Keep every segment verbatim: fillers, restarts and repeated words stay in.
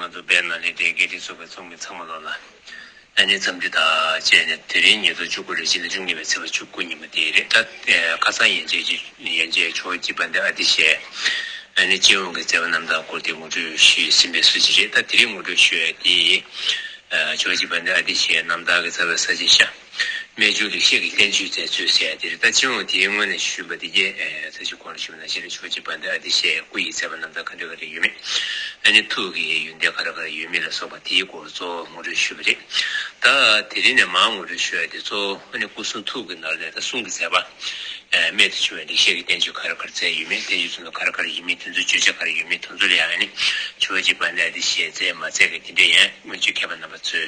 ང་ཚོ་དཔལ་ནཱ་ལེནྡྲའི་དགེ་ལྡན་ཚོགས་པའི་ཚོགས་མི་ཚང་མ་ལོ་ལ། ཨ་ནི་འཚམས་འདྲི་དང་བཅས་ནས། དེ་རིང་ཉིས་སྟོང་བཅུ་དགུ་རེ་ཕྱི་ཟླ་བཅུ་གཉིས་པའི་ཚེས་པ་བཅུ་དགུ་ཉིན་མོ་དེ་རེད། ད་ཨེ་ཁ་སང་ཡན་ཆད་ཀྱི་ཡན་ཆད་ཇོ་བོ་རྗེ་དཔལ་ལྡན་ཨ་ཏི་ཤས་ཨ་ནི་སྤྱི་ཡོངས་ཀྱི་མཛད་པ་རྣམ་ཐར་སྐོར་དེ་ངོ་སྤྲོད་ཞུས་ཟིན་པའི་སྲོལ་ཅིག་རེད། ད་དེ་རིང་ངོ་སྤྲོད་ཞུ་ཡ་དེ་ཨ་ཇོ་བོ་རྗེ་དཔལ་ལྡན་ཨ་ཏི་ཤའི་རྣམ་ཐར་གྱི་རྩ་བའི་ས་ཆ་ཤར་སྨད་ཆུ་ལེགས་བཤད་ཀྱི་བསྟན་བཅོས་མཛད་ཚུལ་ཟེར་ཡ་དེ་རེད། ད་སྤྱི་ཡོངས་དེའི་སྔོན་ནས་ཞུས་པ་དེ་གས་ཨེ་ས་ཆ་གོང་ལ་ཞུས་པ་ནང་བཞིན་རེད། ཇོ་བོ་རྗེ་དཔལ་ལྡན་ཨ་ཏི་ཤའི་སྐུ་ཡི་མཛད་པ་རྣམ་ཐར་ག་འདྲ་ག་འདྲ་ཡོད་མེད། ཨ་ནི་ཐུགས་ཀྱི་ཡོན་ཏན་ག་རེ་ག་རེ་ཡོད་མེད་ལ་སོགས་པ་དེའི་སྐོར་གཙོ་བོ་ངོ་སྤྲོད་ཞུས་པ་རེད། ད་དེ་རིང་ནས་མར་ངོ་སྤྲོད་ཞུ་ཡ་དེ་གཙོ་བོ་ཨ་ནི་སྐུ་གསུང་ཐུགས་ཀྱི་ནང་ནས་ད་གསུང་གི་མཛད་པ། ཨེ་རྨད་དུ་བྱུང་བའི་ལེགས་བཤད་ཀྱི་བསྟན་བཅོས་ག་རེ་ག་རེ་མཛད་ཡོད་མེད། བསྟན་བཅོས་གསུམ་ལ་ག་རེ་ག་རེ་ཡོད་མེད། དེ་ཚོའི་བརྗོད་བྱ་ག་རེ་ཡོད་མེད། དེ་ཚོ་ལ་ཡང་ཨ་ནི་ཇོ་བོ་རྗེ་དཔལ་ལྡན་ཨ་ཏི་ཤས་མཛད་མ་མཛད་ཀྱི་དེ་འདྲ་ཡང་སྔོན་བྱོན་མཁས་པ་རྣམ་པ་ཚོས་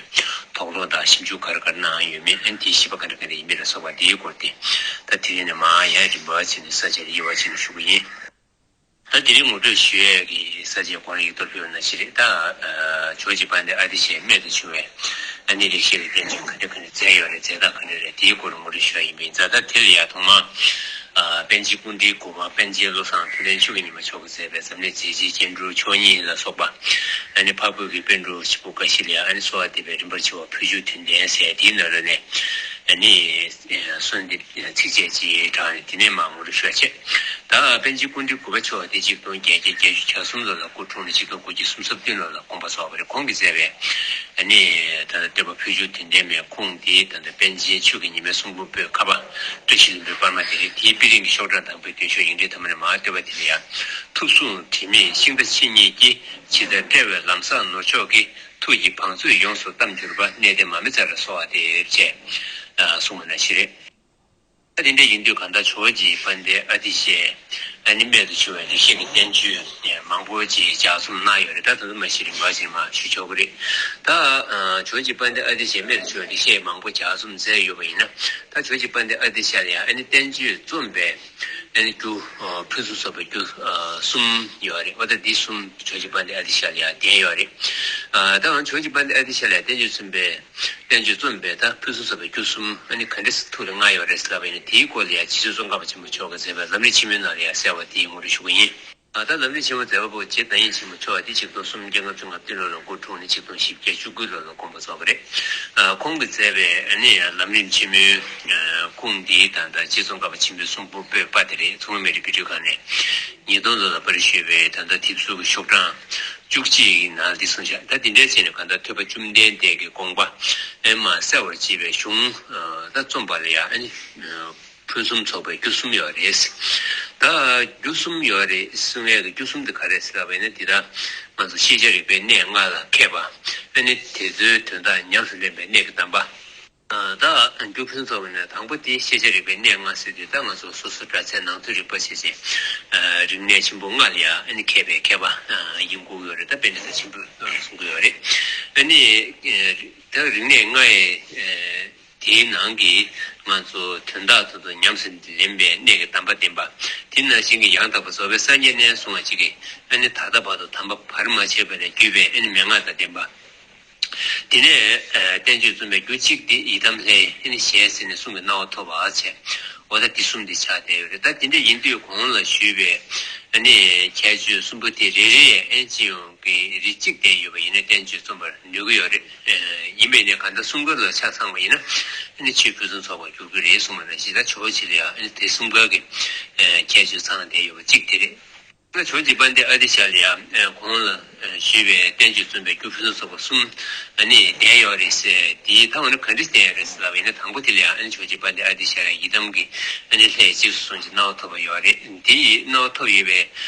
དོགས་སློང་དང་ཞིབ་འཇུག་ག་རེ་ག་རེ་གནང་ཡོད་མེད། ཨ་ནི་དེའི་བཞེད་པ་ག་འདྲ་ག་འདྲ་ཡིན་མེད་ལ་སོགས་པ་དེའི་སྐོར་དེ་ད་དེ་རིང་ནས་མར་ཡང་རིམ་པ་བྱས་ནས་ས་ཆ་ལ་དབྱེ་བ་ཕྱེ་ནས་ཞུ་གི་ཡིན། ད་དེ་རིང་ངོ་སྤྲོད་ཞུ་ཡས་ཀྱི་ས་ཆའི་སྐོར་ཡིག་ཐོག་ཕུལ་བ་ནང་བཞིན་རེད། ད་ཨ་ཇོ་བོ་རྗེ་དཔལ་ལྡན་ཨ་ཏི་ཤས་རྨད་དུ་བྱུང་བའི་ཨ་ནི་ལེགས་བཤད་ཀྱི་བསྟན་བཅོས་ག་འདྲ་ག་འདྲ་མཛད་ཡོད་རེད། མཛད་སྟངས་ག་འདྲ་རེད། དེའི་སྐོར་ངོ་སྤྲོད་ཞུ་ཡ་ཡིན་པ་ཡིན་ཙང་། ད་དེ་ལ་ཡ་ཐོག་མར་ཨ་པཎ་ཆེན་སྐུ་ཕྲེང་དགུ་པ་པཎ་ཆེན་བློ་བཟང་ཐུབ་བསྟན་ཆོས་ཀྱི་ཉི་མ་མཆོག་གིས་མཛད་པའི་འཛམ་གླིང་མཛེས་བྱེད་སྐྱེ་འགྲོའི་ཆོས་ཉིད་ལ་སོགས་པ། ཨ་ནི་འཕགས་བོད་ཀྱི་པཎ་གྲུབ་ཆེན་པོ་འགའ་ཞིག་ལ་ཡ་ཨ་ནི་གསོལ་བ་འདེབས་པའི་རིམ་པར་བྱེད་པ་ཕུལ་བྱུང་དོན་ལྡན་ཟེར་དེའི་ནང་ལོགས་ནས་ཨ་ནི་གསོལ་འདེབས་ཚིགས་བཅད་ཅིག་དྲངས་ནས་དེ་ནས་མར་ངོ་སྤྲོད་ཞུ་བ་བྱེད། ད་པཎ་ཆེན་སྐུ་ཕྲེང་དགུ་པ་མཆོག་དེ་ཆིག་སྟོང་བརྒྱད་བརྒྱ་བརྒྱད་ཅུ་གྱ་གསུམ་ལོ་ལ་སྐུ་འཁྲུངས་ནས་ཆིག་སྟོང་དགུ་བརྒྱ་སུམ་ཅུ་སོ་བདུན་ལོ་ལ་དགོངས་པ་རྫོགས་པ་རེད། ཁོང་གིས་མཛད་པའི་ཨ་ནི་ད་ལྟ་བསྟོད་པ་ཕུལ་བྱུང་དོན་ལྡན་མའི་ཁུངས་དེ་ད་ལྟ་པཎ་ཆེན་ཆོས་ཀྱི་ཉི་མའི་གསུང་འབུམ་པོད་ཁ་པ་བཀྲ་ཤིས་ལྷུན་པོའི་པར་མ་དེ་རེད། དེའི་དཔེ་རིང་གི་ཤོག་གྲངས་དང་པོའི་མདུན་ཤོག་ཡིག་འབྲུ་དང་པོ་ནས་མར་བསྟོད་པ་དེ་ལ་ཡ། ཐུགས་གསུང་དྲི་མེད་ཤིང་རྟ་ཆེ་ཉིད་ཀྱིས། ཇི་ལྟར་དཔྲལ་བའི་ལམ་བཟང་ནོར་མཆོག་གི། ཐུགས་ཀྱི་བང་མཛོད་ཡོངས་སུ་གཏམས་གྱུར་པ། གནས་བརྟན་མ་མོའི་རྩེ་ལ་གསོལ་བ་འདེབས་ཅེས་གསུངས་པ་ནང་བཞིན་རེད། ད་དེ་འདྲ་ཡིན་དུས་གང་ལྟར་ཇོ་བོ་རྗེ་དཔལ་ལྡན་ཨ་ཏི་ཤས་ཨ་ནི་རྨད་དུ་བྱུང་བའི་ལེགས་བཤད་ཀྱི་བསྟན་བཅོས་མང་པོ་ཅིག་ལྗགས་རྩོམ་གནང་ཡོད་རེད། ད་ད་དུང་མ་ཤེས་རིམ་པ་ཞིག་མར་ཞུ་ཆོག་གི་རེད། ད་ཨ་ཇོ་བོ་རྗེ་དཔལ་ལྡན་ཨ་ཏི་ཤས་རྨད་དུ་བྱུང་བའི་ལེགས་བཤད་མང་པོ་ལྗགས་རྩོམ་མཛད་ཡོད་པ་ཡིན་ན། ད་ཇོ་བོ་རྗེ་དཔལ་ལྡན་ཨ་ཏི་ཤ་ལ་ཡང་ཨ་ནི་བསྟན་བཅོས་རྩོམ་པའི་ཨ་ནི་རྒྱུ་ཨ་ཕུན་སུམ་ཚོགས་པའི་རྒྱུ་ཨ་གསུམ་ཡོད་རེད། འོ་ད་འདི་གསུམ་ཇོ་བོ་རྗེ་དཔལ་ལྡན་ཨ་ཏི་ཤ་ལ་ཡང་ལྡན་ཡོད་རེད། ཨ་ད་ང་ཇོ་བོ་རྗེ་དཔལ་ལྡན་ཨ་ཏི་ཤ་ལ་ཡང་བསྟན་བཅོས་རྩོམ་པའི་བསྟན་བཅོས་རྩོམ་པའི་ད་ཕུན་སུམ་ཚོགས་པའི་རྒྱུ་གསུམ་ཨ་ནི་ག་འདྲ་ཐུགས་ལ་མངའ་ཡོད་རེད་ཟེར་ལབ་པ་ཡིན་ན། དེའི་སྐོར་ལ་ཡང་རྗེ་བཙུན་ཙོང་ཁ་པ་ཆེན་པོ་མཆོག་གིས་མཛད་པའི་ལམ་རིམ་ཆེན་མོའི་ནང་ལ་ཡང་གསལ་བ་དེ་ངོ་སྤྲོད་ཞུ་གི་ཡིན། ཨ་ད་ལམ་རིམ་ཆེན་མོ་མཛད་པ་པོ་རྗེ་ཟླ་ཉིན་ཆེན་མོ་མཆོག་དེ་ཆིག་སྟོང་སུམ་བརྒྱ་ལྔ་བཅུ་ང་བདུན་ལོ་ལ་སྐུ་འཁྲུངས་ནས་ཆིག་སྟོང་བཞི་བརྒྱ་བཅུ་དགུ་ལོ་ལ་དགོངས་པ་རྫོགས་པ་རེད། ཨ་ཁོང་གིས་མཛད་པའི་ཨ་ནི་ལམ་རིམ་ཆེན་མོའི་ཨ་ཁུངས་འདི་ད་ལྟ་རྗེ་ཙོང་ཁ་པ་ཆེན་པོའི་གསུང་འབུམ་པོད་པ་དེ་རེད། མཚོ་སྔོན་མི་རིགས་དཔེ་སྐྲུན་ཁང་ནས་ཉིས་སྟོང་ལོ་ལ་པར་བཤུས་པའི་ད་ལྟ་དེབ་གཟུགས་ཀྱི་ཤོག་གྲངས་བཅུ་གཅིག་ནང་འདི་གསུངས་བཞག་ད་འདི་འདྲའི་བྱས་ནས་གང་ལྟར་ཐོས་པ་བཅོམ་ལྡན་འདས་ཀྱི་དགོངས་པ་ཨེ་མ་གསལ་བར་བྱེད་པའི་གཞུང་ཨ་ད་རྩོམ་པ་ལ་ཡང་ཨ་ནི་ཨ་ཕུན་སུམ་ཚོགས་པའི་རྒྱུ་གསུམ་ཡོད་རེད། ད་རྒྱུ་གསུམ་ཡོད་རེད་གསུང་ཡས་ཀྱི་རྒྱུ་གསུམ་དེ་ག་རེ་ཟེར་བ་ཡིན་ན། འདི་ལྟར་ང་ཚོ་ཤེས་བྱ་རིག་པའི་གནས་ལྔ་ལ་མཁས་པ། ཨ་ནི་དེ་ཚོའི་དོན་དག་ཉམས་སུ་ལེན་པའི་གནད་ཀྱི་གདམས་པ། ད་རྒྱུ་ཕུན་ཚོགས་པ་ནས་དང་པོ་དེ་ཤེས་བྱ་རིག་པའི་གནས་ལྔ་ཟེར་དུས། ད་ང་ཚོ་སོ་སོ་སྒྲ་ཚད་ནང་དོན་རིག་པ་བྱས་ཅིང་རིག་གནས་ཆེན་པོ་ལྔ་ལ་ཡང་ཨ་ནི་མཁས་པའི་མཁས་པ་ཡིན་དགོས་ཀྱི་ཡོད་རེད། ད་དཔེ་འདི་ལྟར་ཆེན་པོས་གསུང་གི་ཡོད་རེད། ཨ་ནི་ད་རིག་གནས་ལྔ་ཡི་དེའི་ནང་གི་ང་ཚོ་དོན་དག་ཏུ་ཏུ་ཉམས་སུ་ལེན་པའི་གནད་ཀྱི་གདམས་པ་བསྟན་པ། དེ་ནང་བཞིན་གྱི་ཡང་དག་པར་རྫོགས་པའི་སངས་རྒྱས་ནས་གསུངས་པ་གཅིག་གིས་ཨ་ནི་ད་ལྟ་བར་དུ་དམ་པ་བར་མ་ཆད་པ་ལས་བརྒྱུད་པའི་ཨ་ནི་མན་ངག་དང་ལྡན་པ། དེ་ནས་བསྟན་བཅོས་རྩོམ་པའི་རྒྱུ་གཅིག་དེ་ཡི་དམ་ལྷའི་ཨ་ནི་ཞལ་གཟིགས་ནས་གསུང་གི་གནང་བ་ཐོབ་པ་བྱས། འོ་ད་འདི་གསུམ་དེ་ཆགས་བསྡད་ཡོད་རེད། ད་དེ་འདྲ་ཡིན་དུས་གོང་ལ་ཞུས་པའི་ཨ་ནི་ཁྱད་ཆོས་གསུམ་པོ་དེ་རེ་རེ་ཨ་ནི་སྤྱི་ཡོངས་ཀྱི་རིགས་གཅིག་ལྡན་ཡོད་པ་ཡིན་ན་བསྟན་བཅོས་རྩོམ་པར་ནུས་ཀྱི་ཡོད་རེད། ཡིན་པས་ན་གང་ལྟར་གསུམ་ཀ་ལ་ཆ་ཚང་བ་ཡིན་ན་ཨ་ནི་ཆོས་ཕུན་སུམ་ཚོགས་པར་འགྱུར་གྱི་རེད་གསུངས་པ་ནང་བཞིན། ད་ཇོ་བོ་རྗེ་ལ་ཡང་ཨ་ནི་དེ་གསུམ་ཀ་གི་ཁྱད་ཆོས་ཚང་བསྡད་ཡོད་པ་གཅིག་དེ་རེད། ད་ཇོ་བོ་རྗེ་དཔལ་ལྡན་ཨ་ཏི་ཤ་ལ་ཡང་གོང་ལ་ཞུས་པའི་བསྟན་བཅོས་རྩོམ་པའི་རྒྱུ་ཕུན་སུམ་ཚོགས་པ་གསུམ་ཨ་ནི་ལྡན་ཡོད་རེད་ཟེར། དེའི་ཐོག་ནས་ག་འདྲ་ལྡན་ཡོད་རེད་ཟེར་ལབ་པ་ཡིན་ན། དང་པོ་དེ་ལ་ཡང་ཨ་ནི་ཇོ་བོ་རྗེ་དཔལ་ལྡན་ཨ་ཏི་ཤ་ལ་ཡི་དམ་གྱི་ཨ་ནི་ལྷའི་རྗེས་སུ་བཟུང་ཞིང་གནང་བ་ཐོབ་པ་ཡོད་རེད། དེ་ཡི་གནང་བ་ཐོབ་ཡོད་པའི་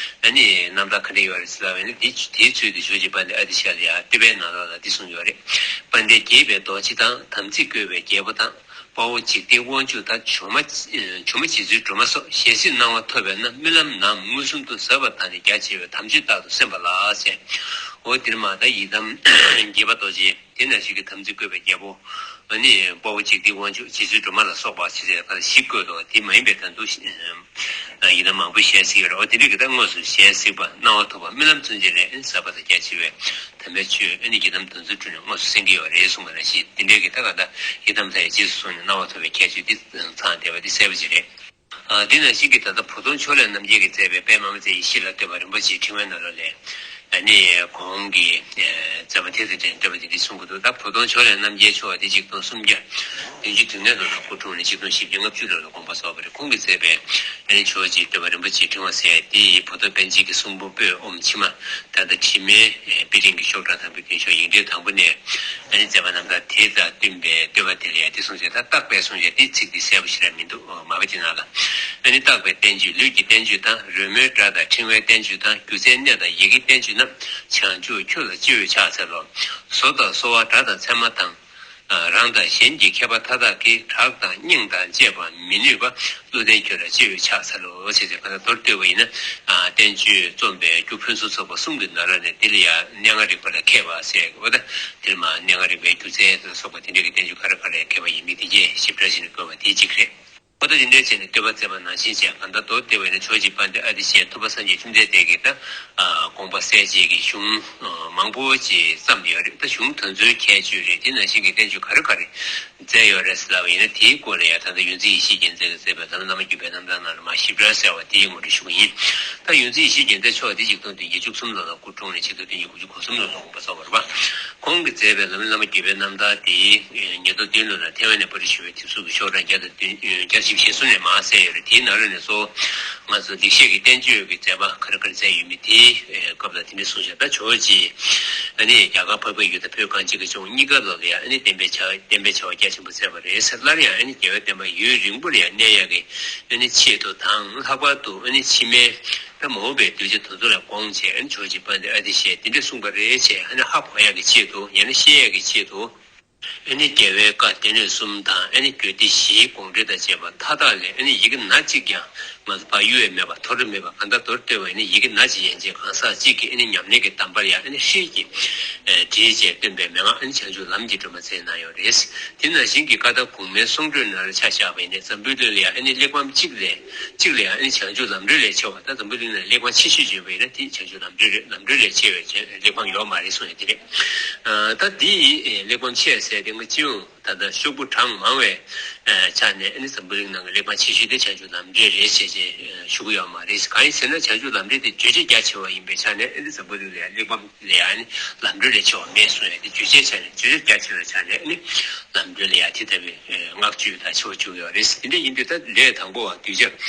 ཨ་ནི་རྣམ་ཐར་ག་འདྲ་ཡོད་རེད་ཟེར་ལབ་པ་ཡིན་ན། དེ་དེའི་ཚུལ་དུ་ཇོ་བོ་རྗེ་དཔལ་ལྡན་ཨ་ཏི་ཤ་ལ་ཡང་བསྟོད་པའི་ནང་ལོགས་ལ་འདི་གསུངས་ཡོད་རེད། དཔལ་ལྡན་དགྱེས་པའི་རྡོ་རྗེ་དང་། དམ་ཚིག་བཀོད་པའི་རྒྱལ་པོ་དང་། དཔའ་བོ་འཇིག་རྟེན་དབང་ཕྱུག་དང་། ཇོ་མོ་ཇོ་མོ་རྗེ་བཙུན་སྒྲོལ་མ་སོགས་ཞལ་གཟིགས་གནང་བ་ཐོབ་པས་ན། རྨི་ལམ་ནམ་མངོན་སུམ་དུ་ཟབ་པ་དང་ནི་རྒྱ་ཆེ་བའི་དམ་ཆོས་རྟག་ཏུ་གསན་པ་ལགས་ཟེར། འོ་འདིར་མ་ད་ཡི་དམ་དགྱེས་པ་རྡོ་རྗེ། དེ་ནང་བཞིན་གྱི་དམ་ཚིག་བཀོད་པའི་རྒྱལ་པོ། ཨ་ནི་དཔའ་བོ་འཇིག་རྟེན་དབང་ཕྱུག། རྗེ་བཙུན་སྒྲོལ་མ་ལ་སོགས་པ་ཞེས་བྱ་བ་བཞི་བཀོད་འདུག་དེ་མ་ཡིན་པའི་ད་དུང་ཡི་དམ་མང་པོའི་ཞལ་གཟིགས་ཡོད་རེད། འོ་དེ་འདྲའི་གི་ད་དངོས་སུ་ཞལ་གཟིགས་པ་གནང་བ་ཐོབ་པ། རྨི་ལམ་ཙམ་ཅིག་ལས་ཨ་ནི་ཟབ་པ་དང་རྒྱ་ཆེ་བའི་དམ་པའི་ཆོས་ཨ་ནི་ཡི་དམ་དོན་ཚུལ་བསྒྲུབས་ནས་དངོས་སུ་གསན་གྱི་ཡོད་རེད་གསུངས་པ་ནང་བཞིན། དེ་འདྲའི་གི་ད་ག་ད་ཡི་དམ་ལྷ་ཡི་རྗེས་སུ་བཟུང་ནས་གནང་བ་ཐོབ་པའི་ཁྱད་ཆོས་འདི་ཚང་བསྡད་པ་འདི་གསལ་པོ་ཅིག་རེད། ཨ་དེ་ནང་བཞིན་གྱི་ད་ལྟ་བུ་སྟོན་ཕྱོགས་ལས་རྣམ་རྒྱལ་གྱིས་མཛད་པའི་དཔལ་མ་མོ་རྩེ་ཡི་ཤྲཱི་ལ་བསྟོད་པ་རིན་པོ་ཆེའི་ཕྲེང་བའི་ནང་ལོགས་ལས་ཨ་ནི་གོང་གི་ཨ་ དེ་དེ་དྲན་བསྟོད་པ་དེ་འདྲ་གསུང་གི་འདུག་ད་བོ་དོང་ཇོ་ལའི་རྣམ་རྒྱལ་མཆོག་དེ་ཆིག་སྟོང་སུམ་བརྒྱ་བདུན་ཅུ་དོན་ལྔ་ལོ་ལ་སྐུ་འཁྲུངས་ནས་ཆིག་སྟོང་བཞི་བརྒྱ་ལྔ་བཅུ་ལོ་ལ་དགོངས་པ་རྫོགས་པ་རེད། ཁོང་གི་མཛད་པའི་ཨ་ནི་ཇོ་བོ་རྗེ་སྟོན་པ་རིན་པོ་ཆེའི་ཕྲེང་བ་ཟེར་ཡ་དེ་ཡི་བོ་དོང་པཎ་ཆེན་གྱི་གསུང་འབུམ་པོད་ཨོཾ་ཕྱི་མ། ད་ལྟ་དྲི་མེད་པི་ཏྲིང་གི་ཤོག་གྲངས་དང་པོའི་རྒྱུན་ཤོག་ཡིག་ཕྲེང་དང་པོ་ནས་ཨ་ནི་མཛད་པ་རྣམ་ཐར་དེ་དང་བསྟུན་པའི་བསྟོད་པ་དེ་ལ་ཡང་དེ་གསུངས་བྱས། ད་བརྟག་པའི་གསུང་བྱ་དེ་ཚིག་དེ་གསལ་པོ་ཞེ་དྲག་མི་འདུག་མ་པ་དེ་ནང་ལ་ཨ་ནི་བརྟག་པའི་བསྟན་བཅོས་ལུས་ཀྱི་བསྟན་བཅོས་དང་། རོལ་མོའི་སྒྲ་དང་ཕྲེང་བའི་བསྟན་བཅོས་དང་། སྒྱུ་རྩལ་གནས་དང་ཡི་གེའི་བསྟན་བཅོས་རྣམས། བྱང་ཆུབ་ཁྱོད་ལ་སྤྱི་བོས་ཕྱག་འཚལ་ལོ། བཟོ་དང་གསོ་བ་སྒྲ་དང་ཚད་མ་དང་། རང་དང་གཞན་གྱི་མཁས་པ་མཐའ་དག་གི། གྲགས་དང་སྙིང་དང་བཅས་པ་མི་ནུས་པ། བློ་ལྡན་ཁྱོད་ལ་སྤྱི་བོས་ཕྱག་འཚལ་ལོ། ཞེས་བྱས་གང་ལྟར་མདོར་བསྡུས་པ་ཡིན་ན། བསྟན་བཅོས་རྩོམ་པའི་རྒྱུ་ཕུན་སུམ་ཚོགས་པ་གསུམ་གྱི་ནང་ལ་ནས་དེ་ལ་ཡང་གནས་ལྔ་རིག་པ་ལ་མཁས་པ་ཟེར་གི་འོ་ད། དེར་མ་གནས་ལྔ་རིག་པའི་སྒྱུ་རྩལ་ལ་སོགས་པ་དེ་འདྲ་གི་བསྟན་བཅོས་ག་རེ་ག་རེ་མཁས་པ་ཡིན་མིན་དེ་རྗེས་ཞིབ་ཕྲ་ཞིག་ནས་བཀོད་པ་དེ་གཅིག་རེད། འོ་ད་དེ་འདྲའི་བྱས་ནས་བསྟོད་པ་མཛད་པ་ནང་བཞིན་བྱས་གང་ལྟར་མདོར་བསྡུས་པ་ཡིན་ན་ཇོ་བོ་རྗེ་དཔལ་ལྡན་ཨ་ཏི་ཤའི་ཐུབ་པ་སངས་རྒྱས་བཅོམ་ལྡན་འདས་ཀྱིས་ད་དགོངས་པ་གསལ་བྱེད་ཀྱི་གཞུང་མང་པོ་ཅིག་བརྩམས་ཡོད་རེད། ད་གཞུང་དེ་ཚོའི་ཁྱད་ཆོས་རེད། དེ་ནང་བཞིན་གྱི་བསྟན་བཅོས་ག་རེ་ག་རེ་མཛད་ཡོད་རེད་ཟེར་ལབ་པ་ཡིན་ན། དེའི་སྐོར་ལ་ཡང་ད་ལྟ་ཡོངས་འཛིན་ཡེ་ཤེས་རྒྱལ་མཚན་གྱིས་མཛད་པའི་ལམ་བླ་མ་བརྒྱུད་པའི་རྣམ་ཐར་ནང་ལ་མར་ཞིབ་ཕྲ་གསལ་བ་དེ་ངོ་སྤྲོད་ཞུ་གི་ཡིན། ད་ཡོངས་འཛིན་ཡེ་ཤེས་རྒྱལ་མཚན་མཆོག་དེ་ཆིག་སྟོང་བདུན་བརྒྱ་བཅུ་གསུམ་ལོ་ལ་སྐུ་འཁྲུངས་ནས་ཆིག་སྟོང་བདུན་བརྒྱ་དགུ་བཅུ་གོ་གསུམ་ལོ་ལ་དགོངས་པ་རྫོགས་པ་རེད་པ། ཁོང་གིས་མཛད་པའི་ལམ་བླ་མ་བརྒྱུད་པའི་རྣམ་ཐར་དེ་ཉིས་སྟོང་བདུན་ལོ་ལ་ཐེ་ཝན་ནས་པར་སྐྲུན་ཞུས་པའི་དེབ་གཟུགས་ཀྱི་ཤོག་གྲངས་བརྒྱ་དང་བདུན་བརྒྱ་བཞི་བཅུ་ཞེ་གསུམ་ནས་མར་གསལ་ཡོད་རེད། དེའི་ནང་ལོགས་ནས་གཙོ་བོ་ང་ཚོ་ལེགས་བཤད་ཀྱི་བསྟན་བཅོས་ཀྱི་མཛད་པ་ག་རེ་ག་རེ་མཛད་ཡོད་མེད་དེའི་སྐབས་ལ་དེ་འདྲ་གསུངས་བཞག་ད་ཇོ་བོ་རྗེ་ཨ་ནི་རྒྱ་གར་འཕགས་པའི་ཡུལ་དང་བོད་གངས་ཅན་གྱི་ལྗོངས་གཉིས་ཀ་ལ་ཡང་ཨ་ནི་བསྟན་པའི་བྱ་བསྟན་པའི་བྱ་བ་རྒྱ་ཆེན་པོ་མཛད་པ་རེད་ཟེར། སླར་ཡང་ཨ་ནི་རྒྱལ་བའི་བསྟན་པ་ཡུན་རིང་པོ་ལ་ཡང་གནས་ཡག་གི་ཨ་ནི་ཆེད་དུ་དང་། ལྷག་པར་དུ་ཨ་ནི་ཕྱི་མའི་ད་མ་འོངས་པའི་གདུལ་བྱ་དེ་ཚོ་ལ་དགོངས་བྱས། ཨ་ནི་ཇོ་བོ་རྗེ་དཔལ་ལྡན་ཨ་ཏི་ཤས་དེ་འདྲ་གསུངས་པ་རེད་ཅེས་ཨ་ནི་ཧ་གོ་ཡག་གི་ཆེད་དུ། ཡང་ན་ཤེས་ཡག་གི་ཆེད་དུ། ཨ་ནི་རྒྱལ་བའི་བཀའ་སྡེ་སྣོད་གསུམ་དང་། ཨ་ནི་རྒྱུད་སྡེ་བཞིའི་དགོངས་འགྲེལ་དང་བཅས་པ་མཐའ་དག་ལས་ཨ་ནི་ཡི་གེ་སྣ་གཅིག་ཀྱང་ང་ཚོ་ཕར་གཡུག་ཡས་མེད་པ། འཐོར་རྒྱུ་མེད་པ། གང་ལྟར་མདོར་བསྡུས་པ་ཡིན་ན་ཡི་གེ་སྣ་གཅིག་ཡན་ཆད་གང་ཟག་གཅིག་གི་ཨ་ནི་ཉམས་ལེན་གྱི་གདམས་པ་ལ་ཡང་ཨ་ནི་ཧྲིལ་གྱིས་ཨ་བྲིས་བྱས་བཏོན་པའི་མན་ངག་ཨ་ནི་བྱང་ཆུབ་ལམ་གྱི་སྒྲོན་མ་མཛད་གནང་ཡོད་རེད། དེ་ནང་བཞིན་གྱི་བཀའ་ཐང་གོང་མའི་གསུང་སྒྲོས་ནང་ལ་ཆ་བཞག་པ་ཡིན་ན་འཛམ་བུའི་གླིང་ལ་ཡང་ཨ་ནི་གླེགས་བམ་གཅིག་ལས་གཅིག་ལ་ཡང་ཨ་ནི་བྱང་ཆུབ་ལམ་རིམ་ལས་ཆེ་བ། ད་འཛམ་བུ་གླིང་ནང་གླེགས་བམ་ཆེ་ཤོས་བརྗོད་པ་ཡིན་ན་དེ་བྱང་ཆུབ་ལམ་རིམ་རེད། ལམ་རིམ་ལས་ཆེ་བའི་གླེགས་བམ་ཡོད་མ་རེད་གསུངས་ཡ་དེ་རེད། ཨ་ད་འདི་ཡི་གླེགས་བམ་ཆེ་ཟེར་དེ་ང་སྤྱི་ཡོངས་ད་ལྟ་ཤོག་བུ་གྲངས་མང་བའི་ཆ་ནས་ཨ་ནི་འཛམ་བུ་གླིང་ནང་གི་གླེགས་བམ་ཆེ་ཤོས་དེ་བྱང་ཆུབ་ལམ་རིམ་རེད་ཟེར་བྱས་ཞུ་གི་ཡོད་མ་རེད། གང་ཡིན་ཟེར་ན་བྱང་ཆུབ་ལམ་རིམ་དེ་བརྗོད་བྱ་རྒྱ་ཆེ་བ་ཡིན་པའི་ཆ་ནས་ཨ་ནི་འཛམ་བུ་གླིང་ལ་ཡང་གླེགས་བམ་ལ་ཡང་ཨ་ནི་ལམ་རིམ་ལས་ཆེ་བ་མེད་གསུངས་ཡ་དེ་བརྗོད་བྱའི་ཆ་ནས་བརྗོད་བྱ་རྒྱ་ཆེ་བའི་ཆ་ནས་ཨ་ནི་ལམ་རིམ་ལ་ཡང་དེ་ལྟ་བུའི་བསྔགས་བརྗོད་དང་ཆེ་བ་བྱུང་ཡོད་རེད། དེ་འདྲ་ཡིན་དུས་ད་ལས་དང་པོ་བ་གདུལ་བྱ།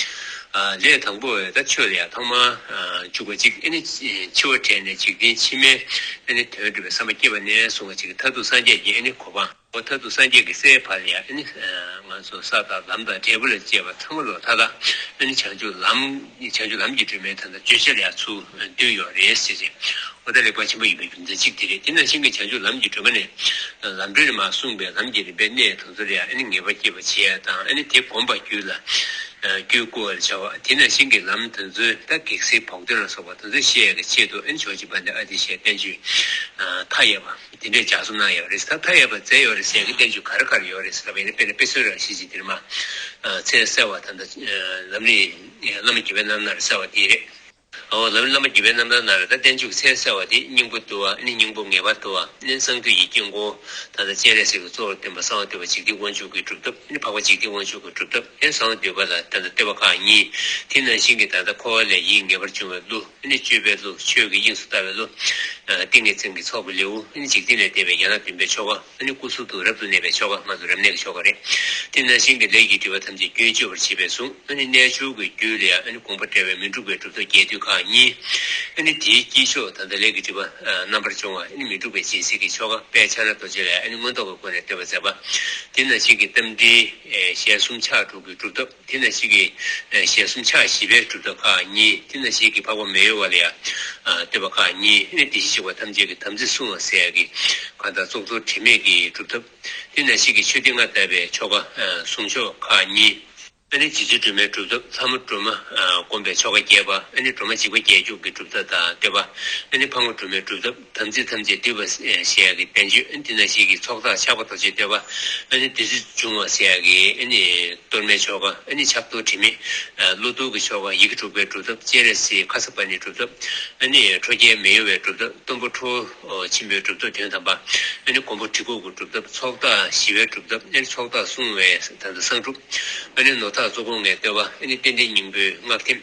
ཨ་ལས་དང་པོ་བས་ད་ཆོས་ལ་ཡང་ཐོག་མར་ཨ་འཇུག་པ་གཅིག་ཨ་ནི་འཆི་བ་བྲལ་ནས་འཇིག་རྟེན་ཕྱི་མའི་ཨ་ནི་དོན་སྒྲུབ་པའི་བསམ་པ་སྐྱེས་པ་ནས་བཟུང་བ་གཅིག་གི་མཐར་ཐུག་སངས་རྒྱས་ཀྱི་ཨ་ནི་གོ་འཕང་། འོ་མཐར་ཐུག་སངས་རྒྱས་ཀྱི་སའི་བར་ལ་ཡང་ཨ་ནི་ང་ཚོ་ས་དང་ལམ་དང་འབྲས་བུ་ལ་བཅས་པ་ཚང་མ་ལོ་མཐའ་དག་ཨ་ནི་བྱང་ཆུབ་ལམ་བྱང་ཆུབ་ལམ་གྱི་སྒྲོན་མའི་ད་ལྟ་བརྗོད་བྱ་ལ་ཡང་ཚུར་འདུས་ཡོད་རེད་ཟེར་ཅིང་། འོ་ད་གླེགས་བམ་ཆེན་པོ་ཡིན་པའི་རྒྱུ་མཚན་གཅིག་དེ་རེད། དེ་ནང་བཞིན་གྱི་བྱང་ཆུབ་ལམ་གྱི་སྒྲོན་མ་ནས་ལམ་འབྲས་མར་གསུངས་པའི་ལམ་གྱི་རིམ་པའི་གནས་དེ་ཚོ་ལ་ཡང་ཨ་ནི་ངེས་པ་སྐྱེས་པ་བྱེད་ཡ་དང་། ཨ་ནི་དེ་བསྒོམ་པ་རྒྱུད་ལ་རྒྱུད་བསྐུལ་བར་བྱ་བ། དེ་ནང་བཞིན་གྱི་ལམ་དེ་ཚོའི་ད་གེགས་སེལ་བོགས་འདོན་ལ་སོགས་པ་དེ་ཚོ་ཤེས་ཡ་གི་ཆེད་དུ་ཨ་ནི་ཇོ་བོ་རྗེ་དཔལ་ལྡན་ཨ་ཏི་ཤའི་བསྟན་བཅོས་མཐའ་ཡས་པ་དེ་འདྲས་ལྗགས་རྩོམ་གནང་ཡོད་རེད། ད་མཐའ་ཡས་པ་མཛད་ཡོད་རེད་ཟེར་ཡ་གི་བསྟན་བཅོས་ག་རེ་ག་རེ་ཡོད་རེད་ཟེར་བ་ཡིན་ན། དཔེར་ན་དཔེ་མཚོན་རང་བཞིན་ཅིག་འདིར་མ་མཚན་གསལ་བ་ད་ལྟ་ལམ་རིམ་བླ་མ་བརྒྱུད་པའི་རྣམ་ཐར་གསལ་བ་དེ་རེད། འོ་ལམ་རིམ་བླ་མ་བརྒྱུད་པའི་རྣམ་ཐར་ནང་ལ་ད་བསྟན་བཅོས་ཀྱི་མཚན་གསལ་བ་དེ་སྙིང་པོ་བསྡུ་བ། ཨ་ནི་སྙིང་པོ་ངེས་པར་བསྡུ་བ། ཨ་ནི་གསང་འདུས་ཀྱི་དཀྱིལ་འཁོར་ད་ལྟ་སྤྱན་རས་གཟིགས་ཀྱི་གཙོ་བོར་སྟོན་པ་གསང་བ་འདུས་པ་འཇིག་རྟེན་དབང་ཕྱུག་གི་སྒྲུབ་ཐབས། ཨ་ནི་འཕགས་པ་འཇིག་རྟེན་དབང་ཕྱུག་གི་སྒྲུབ་ཐབས། ཨ་ནི་གསང་བ་འདུས་པ་ལ་ད་ལྟ་བསྟོད་པ་ཁག་གཉིས། དེ་ནང་བཞིན་གྱི་ད་ལྟ་འཁོར་བ་ལས་ཡིད་ངེས་པར་འབྱུང་བའི་གླུ། ཨ་ནི་སྤྱོད་པའི་གླུ། ཆོས་ཀྱི་དབྱིངས་སུ་ལྟ་བའི་གླུ། ཏིང་ངེ་འཛིན་གྱི་ཚོགས་ཀྱི་ལེའུ། ཨ་ནི་འཇིག་རྟེན་ལས་འདས་པའི་ཡན་ལག་བདུན་པའི་ཆོ་ག། ཨ་ནི་སྐུ་གསུང་ཐུགས་རབ་ཏུ་གནས་པའི་ཆོ་ག། ང་ཚོ་རབ་གནས་ཀྱི་ཆོ་ག་རེད། དེ་ནང་བཞིན་གྱི་ལས་ཀྱི་སྒྲིབ་པ་ཐམས་ཅད་རྒྱུན་གཅོད་པར་བྱེད་པའི་གཟུངས། ཨ་ནི་རྣལ་འབྱོར་གྱི་རྒྱུད་ལ་ཡང་ཨ་ནི་དགོངས་པ་བྲལ་བའི་མི་འཁྲུགས་པའི་སྒྲུབ་ཐབས་རྒྱས་བསྡུས་ཁག་གཉིས། ཨ་ནི་དེའི་དཀྱིལ་ཆོག་ད་ལྟ་ལས་ཀྱི་སྒྲིབ་པ་རྣམ་པར་སྦྱོང་བ། ཨ་ནི་མི་འཁྲུགས་པའི་སྦྱིན་སྲེག་གི་ཆོ་ག་དཔལ་ཕྱག་ན་རྡོ་རྗེ་ལ་ཡང་ཨ་ནི་མངོན་རྟོགས་ཀྱི་སྒོ་ནས་བསྟོད་པ་མཛད་པ། དེ་ནང་བཞིན་གྱི་རྟ་མགྲིན་ཞལ་གསུམ་ཕྱག་དྲུག་གི་སྒྲུབ་ཐབས། དེ་ནང་བཞིན་གྱི་ཞལ་གསུམ་ཕྱག་བཞི་པའི་སྒྲུབ་ཐབས་ཁག་གཉིས། དེ་ནང་བཞིན་གྱི་འཕགས་པ་མེ་ཡོས་པ་ལ་ཡང་བསྟོད་པ་ཁག་གཉིས། ཨ་ནི་བདེ་གཤེགས་པ་ཐམས་ཅད་ཀྱི་དམ་ཚིག་བསྲུང་བ་ཟེར་ཡ་གི་གང་ལྟར་ཙོག་ཙོག་དྲི་མེད་ཀྱི་སྒྲུབ་ཐབས། དེ་ནང་བཞིན་གྱི་མཆོད་རྟེན་ལྔ་བཏབ་པའི་ཆོ་ག། གཟུངས་ཆོག་ཁག་གཉིས། ཨ་ནི་རྗེ་བཙུན་སྒྲོལ་མའི་སྒྲུབ་ཐབས། ལྷ་མོ་སྒྲོལ་མ་བསྒོམ་པའི་ཆོ་ག་རྒྱས་པ། ཨ་ནི་སྒྲོལ་མ་འཇིགས་པ་རྒྱས་འཇུག་གི་སྒྲུབ་ཐབས་དང་བསྟོད་པ། ཨ་ནི་ཕག་མོ་སྒྲོལ་མའི་སྒྲུབ་ཐབས། དམ་ཚིག་ཐམས་ཅད་བསྡུས་པ་ཞེས་ཡ་གི་བསྟན་བཅོས། ཨ་ནི་དེ་ནང་བཞིན་གྱི་ཚོགས་བདག་ཆགས་པ་རྡོ་རྗེའི་བསྟོད་པ། ཨ་ནི་བདུད་རྩི་འབྱུང་བ་ཟེར་ཡ་གི་ཨ་ནི་གཏོར་མའི་ཆོ་ག། ཨ་ནི་ཕྱག་རྡོར་དྲི་མེད། ཨ་བློ་ལྡོག་གི་ཆོ་ག། ཡི་གེ་དྲུག་པའི་སྒྲུབ་ཐབས། སྤྱན་རས་གཟིགས་ཁ་སརྤ་ཎིའི་སྒྲུབ་ཐབས། ཨ་ནི་ཁྲོ་རྒྱལ་མེ་ཡོས་པའི་སྒྲུབ་ཐབས། གཏུམ་པོ་ཁྲོ་ཆེན་པོའི་སྒྲུབ་ཐབས་དོན་དམ་པ། ཨ་ནི་མགོན་པོ་གྲི་གུག་གི་སྒྲུབ་ཐབས། ཚོགས་བདག་ཞི་བའི་སྒྲུབ་ཐབས། ཨ་ནི་ཚོགས་བདག་བསྲུང་བའི་ད་ལྟ་གསང་སྒྲུབ། ཨ་ནི་ནོར་བདག་ གཙོ་བོ་ལྔའི་བསྟོད་པ། ཨ་ནི་རྟེན་འབྲེལ་སྙིང་པོའི་སྔགས་ཐིམ།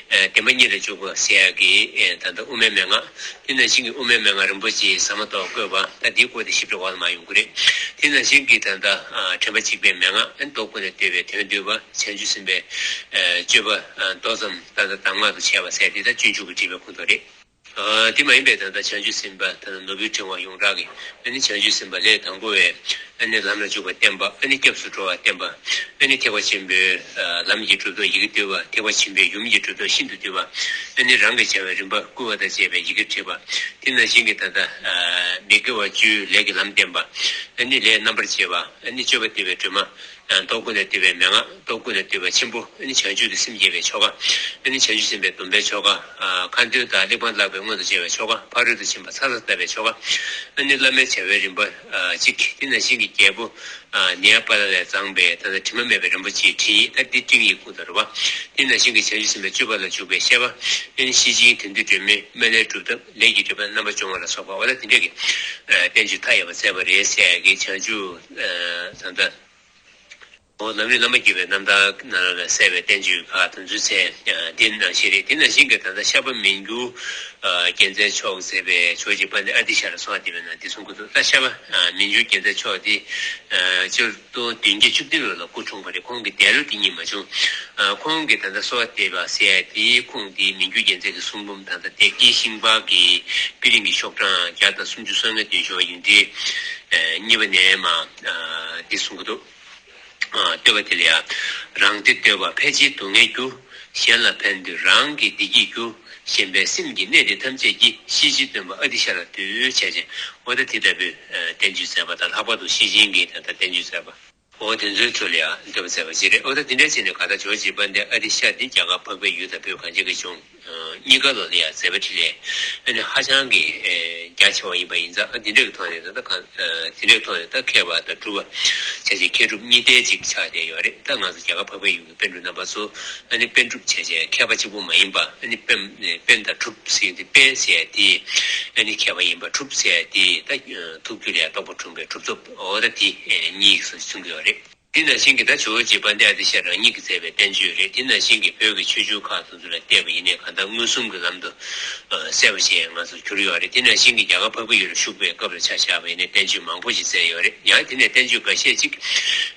ཨ་བདེན་པ་གཉིས་ལ་འཇུག་པ་ཟེར་ཡག་གི་ཨ་ད་ལྟ་དབུ་མའི་མན་ངག། དེ་ནང་བཞིན་གྱི་དབུ་མའི་མན་ངག་རིན་པོ་ཆེའི་ཟ་མ་ཏོག་བཀོད་པ། ད་འདིའི་སྐོར་དེ་ཞིབ་ཕྲ་འོག་ལ་མར་ཡོང་གི་རེད། དེ་ནང་བཞིན་གྱི་ད་ལྟ་ཨ་དྲན་པ་གཅིག་པའི་མན་ངག། ཨ་ནི་མདོ་ཀུན་ལས་བཏུས་པའི་དོན་བསྡུས་པ། བྱང་ཆུབ་སེམས་དཔའི་ཨ་སྤྱོད་པ་ཨ་མདོ་ཙམ་ད་ལྟ་གདམས་ངག་ཏུ་བྱས་པ་ཟེར་དེ་ད་སྤྱོད་འཇུག་གི་འགྲེལ་པའི་ཁོངས་གཏོགས་རེད། ཨ་དེ་མ་ཡིན་པའི་ད་ལྟ་བྱང་ཆུབ་སེམས་དཔའ་ད་ལྟ་ནོར་བུའི་ཕྲེང་བ་ཡོངས་གྲགས་ཀྱི། ཨ་ནི་བྱང་ཆུབ་སེམས་དཔའ་ལས་དང་པོ་བས་ཨ་ནི་ལམ་ལ་འཇུག་པ་བསྟན་པ། ཨ་ནི་སྐྱབས་སུ་འགྲོ་བ་བསྟན་པ། ཨ་ནི་ཐེག་པ་ཆེན་པོའི་ཨ་ལམ་གྱི་གྲུབ་ཐོབ་ཡི་གེ་བཏུས་པ། ཐེག་པ་ཆེན་པོའི་ཡུམ་གྱི་གྲུབ་ཐོབ་ཤིན་ཏུ་བཏུས་པ། ཨ་ནི་རང་གི་བྱ་བའི་རིམ་པ་བསྐུལ་བ་དང་བཅས་པའི་ཡི་གེ་བྲིས་པ། དེ་ནང་བཞིན་གྱི་ད་ལྟ་ཨ་མི་དགེ་བ་བཅུའི་ལས་ཀྱི་ལམ་བསྟན་པ། ཨ་ནི་ལས་རྣམ་པར་འབྱེད་པ། ཨ་ནི་སྤྱོད་པ་བསྟན་པའི་སྒྲོན་མ། མདོ་ཀུན་ལས་བཏུས་པའི་མན་ངག། མདོ་ཀུན་ལས་བཏུས་པ་ཆེན་པོ། ཨ་ནི་བྱང་ཆུབ་ཏུ་སེམས་བསྐྱེད་པའི་ཆོ་ག། ཨ་ནི་བྱང་ཆུབ་སེམས་དཔའི་སྡོམ་པའི་ཆོ་ག། ཨ་ཁ་འདོན་དང་གླེགས་བམ་བཀླག་པའི་སྔོན་དུ་བྱ་བའི་ཆོ་ག། ཕ་རོལ་ཏུ་ཕྱིན་པ་ཚར་ཚར་བལྟ་བའི་ཆོ་ག། ཨ་ནི་བླ་མའི་བྱ་བའི་རིམ་པ་ཨ་གཅིག། དེ་ནང་བཞིན་གྱི་རྒྱལ་པོ་ཨ་ནེ་ཡ་པ་ལ་ལས་བརྫངས་པའི་ད་ལྟ་དྲི་མ་མེད་པའི་རིན་པོ་ཆེའི་ཁྲིད་ཡིག། ད་འདི་སྤྲིང་ཡིག་ཁུངས་དང་རུ་བ། དེ་ནང་བཞིན་གྱི་བྱང་ཆུབ་སེམས་དཔའི་སྤྱོད་པ་ལ་འཇུག་པའི་བཤད་པ། ཨ་ནི་ཤེར་ཕྱིན་དོན་བསྡུ་སྒྲོན་མེ། སྨོན་ལམ་སྒྲུབ་ཐབས། ལས་ཀྱི་སྒྲིབ་པ་རྣམ་པ་སྦྱོང་བ་ལ་སོགས་པ། འོ་ད་དེ་འདྲ་གི་ཨ་བསྟན་བཅོས་མཐའ་ཡས་པ་མཛད་པ་རེད་ཟེར་ཡག་གི་བྱང་ཆུབ་ཨ་ད་ལྟ། འོ་ལམ་རིམ་བླ་མ་བརྒྱུད་པའི་རྣམ་ཐར་ནང་ལ་གསལ་བའི་བསྟན་བཅོས་ཁག་དེ་ཚོའི་མཚན་ཨ་འདི་ནང་བཞིན་རེད། དེ་ནང་བཞིན་གྱི་ད་ལྟ་ཤར་པ་མི་འགྱུར་ཨ་རྒྱལ་མཚན་མཆོག་མཛད་པའི་ཇོ་བོ་རྗེ་དཔལ་ལྡན་ཨ་ཏི་ཤ་ལ་གསོལ་བ་འདེབས་པའི་ནང་འདི་གསུང་གི་འདུག་ད་ཤར་པ་ཨ་མི་འགྱུར་རྒྱལ་མཚན་མཆོག་འདི་ཨ་སྤྱིར་བཏང་བདུན་བརྒྱ་བཅུ་བདུན་ལོ་ལ་སྐུ་འཁྲུངས་པ་རེད། ཁོང་གི་འདས་ལོ་འདི་ཉིད་མ་བྱུང་། ཨ་ཁོང་གིས་ད་ལྟ་གསོལ་བ་འདེབས་པ་ཟེར་ཡ་དེའི་ཁུངས་དེ་མི་འགྱུར་རྒྱལ་མཚན་གྱི་གསུང་འབུམ་ད་ལྟ་སྡེ་དགེ་ཤིང་པར་གྱི་པི་ལིང་གི་ཤོག་གྲངས་བརྒྱ་དང་སུམ་ཅུ་སོ་ལྔའི་མདུན་ཤོག་ཡིན་དུས་ཨ་གཉིས་པ་ནས་མར་ཨ་འདི་གསུང་གི་འདུག་ཨ་བསྟོད་པ་དེ་ལ་ཡང་། རང་བདེ་འདོད་པ་ཕལ་ཆེར་སྡུག་བསྔལ་རྒྱུ། གཞན་ལ་ཕན་འདོད་རང་གི་བདེ་སྐྱིད་རྒྱུ། ཞེན་པས་སེམས་ཀྱི་གནས་དེ་ཐམས་ཅད་ཀྱི། ཤེར་ཕྱིན་སྟོན་པ་ཨ་ཏི་ཤ་ལ་འདུད། བྱས་བྱས་འོ་ད་དེ་ལྟ་བུའི་ཨ་བསྟན་བཅོས་མཛད་པ་དང་། ལྷག་པར་དུ་ཤེར་ཕྱིན་གྱི་ད་ལྟ་བསྟན་བཅོས་མཛད་པ། འོ་དེ་ཚོའི་ཁྲོད་ལ་ཡང་བསྟོད་པ་མཛད་པ་ཅིག་རེད། འོ་ད་དེ་འདྲ་བྱས་ནས་གང་ལྟར་ཇོ་བོ་རྗེ་དཔལ་ལྡན་ཨ་ཏི་ཤ་འདི་རྒྱ་གར་འཕགས་པའི་ཡུལ་དང་བོད་གངས་ཅན་གྱི་ལྗོངས་ཨ་གཉིས་ཀ་ལོ་ལ་ཡང་མཛད་པ་འཕྲིན་ལས་ཨ་ནི་ཧ་ཅང་གི་ཨ་རྒྱ་ཆེ་བ་ཡིན་པ་ཡིན་ཙང་། ཨ་འདི་འདྲ་གི་ཐོག་ནས་ད་ལྟ་གང་ཨ་འདི་འདྲ་གི་ཐོག་ནས་ད་མཁས་པ་དང་གྲུབ་པ་བྱས་བྱས་མཁས་གྲུབ་གཉིས་ལྡན་ཅིག་ཆགས་བསྡད་ཡོད་རེད། ད་ང་ཚོ་རྒྱ་གར་འཕགས་པའི་ཡུལ་གྱི་པཎ་གྲུབ་རྣམ་པ་ཚོ་ཨ་ནི་པཎ་གྲུབ་བྱས་བྱས་མཁས་པ་གཅིག་པུ་མ་ཡིན་པ། ཨ་ནི་པཎ་པཎ་དང་གྲུབ་ཟེར་ཡ་དེ། པཎ་ཟེར་ཡ་དེ་ཨ་ནི་མཁས་པ་ཡིན་པ། གྲུབ་ཟེར་ཡ་དེ་ད་ཐུགས་རྒྱུད་ལ་ཡང་རྟོགས་པ་འཁྲུངས་པའི་གྲུབ་ཐོབ། འོ་ད་དེ་གཉིས་སུ་གསུང་གི་ཡོད་རེད། དེ་ནང་བཞིན་གྱི་ད་ཇོ་བོ་རྗེ་དཔལ་ལྡན་ཨ་ཏི་ཤ་རང་ཉིད་ཀྱིས་མཛད་པའི་བསྟན་བཅོས་རེད། དེ་ནང་བཞིན་གྱི་བོད་ཀྱི་ཆོས་བརྒྱུད་ཁག་དེ་ཚོ་ལ་བལྟས་པ་ཡིན་ནའི་གང་ལྟར་མངོན་སུམ་གྱི་ལམ་དུ་ཨ་གསལ་པོ་ཞིག་ང་ཚོར་གྱུར་ཡོད་རེད། དེ་ནང་བཞིན་གྱི་རྒྱ་གར་འཕགས་པའི་ཡུལ་ལ་བཞུགས་པའི་སྐབས་ལ་ཆ་བཞག་པ་ཡིན་ནའི་བསྟན་བཅོས་མང་པོ་ཞིག་མཛད་ཡོད་རེད། ཡང་དེ་ནས་བསྟན་བཅོས་འགའ་ཤས་ཅིག་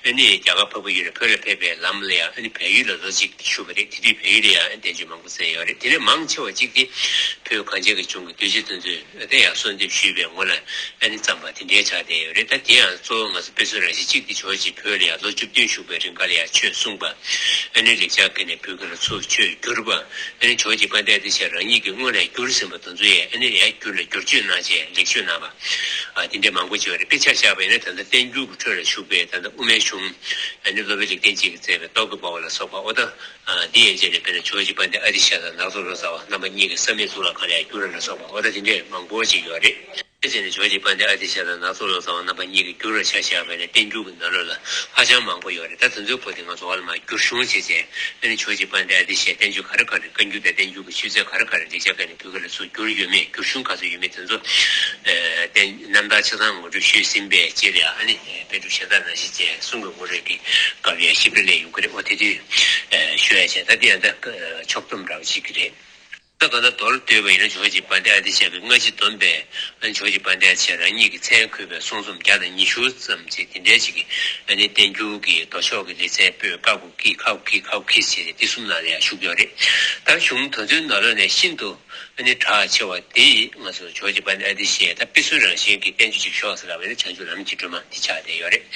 ཨ་ནི་རྒྱ་གར་འཕགས་པའི་ཡུལ་ལས་བོད་ལ་ཕེབས་པའི་ལམ་ལ་ཡང་ཨ་ནི་བལ་ཡུལ་ལ་ལོ་གཅིག་བཞུགས་པ་རེད། དེ་དུས་བལ་ཡུལ་ལ་ཡང་བསྟན་བཅོས་མང་པོ་མཛད་ཡོད་རེད། དེ་ནས་མང་ཆེ་བ་གཅིག་དེ་བོད་གངས་ཅན་གྱི་ལྗོངས་ཀྱི་གདུལ་བྱ་དེ་ཚོས་དེ་ཡང་གསོལ་འདེབས་ཞུས་པའི་ངོ་ལ་ཨ་ནི་བརྩམས་པ་དེ་འདྲའི་ཆགས་བསྡད་ཡོད་རེད། ད་དེ་ཡང་གཙོ་བོ་ང་ཚོ་དཔེ་མཚོན་རང་བཞིན་གཅིག་དེ་ཇོ་བོ་རྗེ་བོད་ལ་ཡང་ལོ་བཅུ་བདུན་བཞུགས་པའི་རིང་ག་ལ་ཡང་ཆོས་གསུངས་པ། ཨ་ནི་ལེགས་སྦྱར་སྐད་ནས་བོད་སྐད་ལ་ཚུར་བསྒྱུར་བ། ཨ་ནི་ཇོ་བོ་རྗེ་དཔལ་ལྡན་ཨ་ཏི་ཤ་རང་ཉིད་ཀྱིས་སྔོན་ལ་བསྒྱུར་ཟིན་པ་དེ་ཚོ་ཡང་ཨ་ནི་ཡང་བསྒྱུར་ལ་བསྒྱུར་བཅོས་གནང་བྱས་ལེགས་བཅོས་གནང་བ། ཨ་དེ་འདྲའི་མང་པོ་ཅིག་ཡོད་རེད། དཔེར་ཆ་བཞག་པ་ཡིན་ན་ད་ལྟ་བསྟན་འགྱུར་གྱི་ཁྲོད་ལ་བཞུགས་པའི་ད་ལྟ་དབུ་མའི་གཞུང་། ཨ་ནི་སློབ་དཔོན་ལེགས་ལྡན་འབྱེད་ཀྱིས་མཛད་པའི་རྟོག་གེ་པ་བ་ལ་སོགས་པ། འོ་ད་ཨ་འདི་ཡན་ཆད་ནས་དཔེར་ན་ཇོ་བོ་རྗེ་དཔལ་ལྡན་ཨ་ཏི་ཤ་དང་ནག་ཚོ་ལོ་ཙཱ་བ་རྣམ་པ་གཉིས་ཀྱི་བསམ་ཡས་གཙུག་ལག་ཁང་ལ་ཡང་བསྒྱུར་བ་ལ་སོགས་པ། འོ་ད་དེ་འདྲའི་མང་པོ་ཅིག་ཡོད་རེད། དེ་བྱས་ནས་ཇོ་བོ་རྗེ་དཔལ་ལྡན་ཨ་ཏི་ཤ་དང་ནག་ཚོ་ལོ་ཙཱ་བ་རྣམ་པ་གཉིས་ཀྱིས་བསྒྱུར་བར་ཆ་བཞག་པ་ཡིན་ན་བསྟན་འགྱུར་གྱི་ནང་ལོགས་ལ་ཧ་ཅང་མང་པོ་ཡོད་རེད། ད་དེ་ཚོའི་སྐོར་དེ་ང་ཚོ་འོག་ལ་མར་བསྒྱུར་གཞུང་བྱས་བྱས། ཨ་ནི་ཇོ་བོ་རྗེ་དཔལ་ལྡན་ཨ་ཏི་ཤའི་བསྟན་བཅོས་ག་རེ་ག་རེ། བཀའ་འགྱུར་དང་བསྟན་འགྱུར་གྱི་ཆོས་ཚན་ག་རེ་ག་རེ་ལེགས་སྦྱར་སྐད་ནས་བོད་སྐད་ལ་ཚུར་བསྒྱུར་ཡོད་མེད། བསྒྱུར་གཞུང་ག་ཚོད་ཡོད་མེད་དེ་ཚོ་ཨ་བསྟན་རྣམ་ཐར་ཆ་ཚང་ངོ་སྤྲོད་ཞུས་ཟིན་པའི་རྗེས་ལ་ཡང་ཨ་ནི་པཎ་གྲུབ་གཞན་དག་ནང་བཞིན་བྱས་གསུང་གི་ངོ་སྤྲོད་ཀྱི་སྐབས་ལ་ཡང་ཞིབ་ཕྲ་གླེང་ཡོང་གི་རེད། འོ་དེ་དུས་ཨ་ཞུ་ཡ་བྱས། ད་དེ་ཡང་ད་ཕྱོགས་བསྡོམས་འདྲ་བ་ཞིག་གི་རེད། ད་གང་ལྟར་མདོར་བསྡུས་པ་ཡིན་ན་ཇོ་བོ་རྗེ་དཔལ་ལྡན་ཨ་ཏི་ཤ་གི་སྔ་ཕྱི་བསྡོམས་པས། ཨ་ནི་ཇོ་བོ་རྗེ་དཔལ་ལྡན་ཨ་ཏི་ཤ་རང་ཉིད་ཀྱི་མཚན་འཁོད་པའི་གསུང་རྩོམ་བརྒྱ་དང་ཉི་ཤུ་ཙམ་ཅིག་དེ་འདྲའི་ཅིག་གི་ཨ་ནི་བསྟན་འགྱུར་གྱི་མདོ་ཕྱོགས་ཀྱི་ལེ་ཚན་པོད་ཀ་གུ་ཀི་ཁ་གུ་ཀི་ཁ་གུ་ཀི་ཟེར་ཏེ་དེ་གསུམ་ནང་ལ་ཡང་བཞུགས་ཡོད་རེད། ད་གཞུང་དེ་ཚོའི་ནང་ལོགས་ནས་ཤིན་ཏུ་ཨ་ནི་གྲགས་ཆེ་བ་དེ་ང་ཚོ་ཇོ་བོ་རྗེ་དཔལ་ལྡན་ཨ་ཏི་ཤས་ད་དཔེ་མཚོན་རང་བཞིན་གྱི་བསྟན་བཅོས་ཅིག་ཤོག་ཟེར་ལབ་པ་ཡིན་ན་བྱང་ཆུབ་ལམ་གྱི་སྒྲོན་མ་འདི་ཆགས་བསྡད་ཡོད་རེད།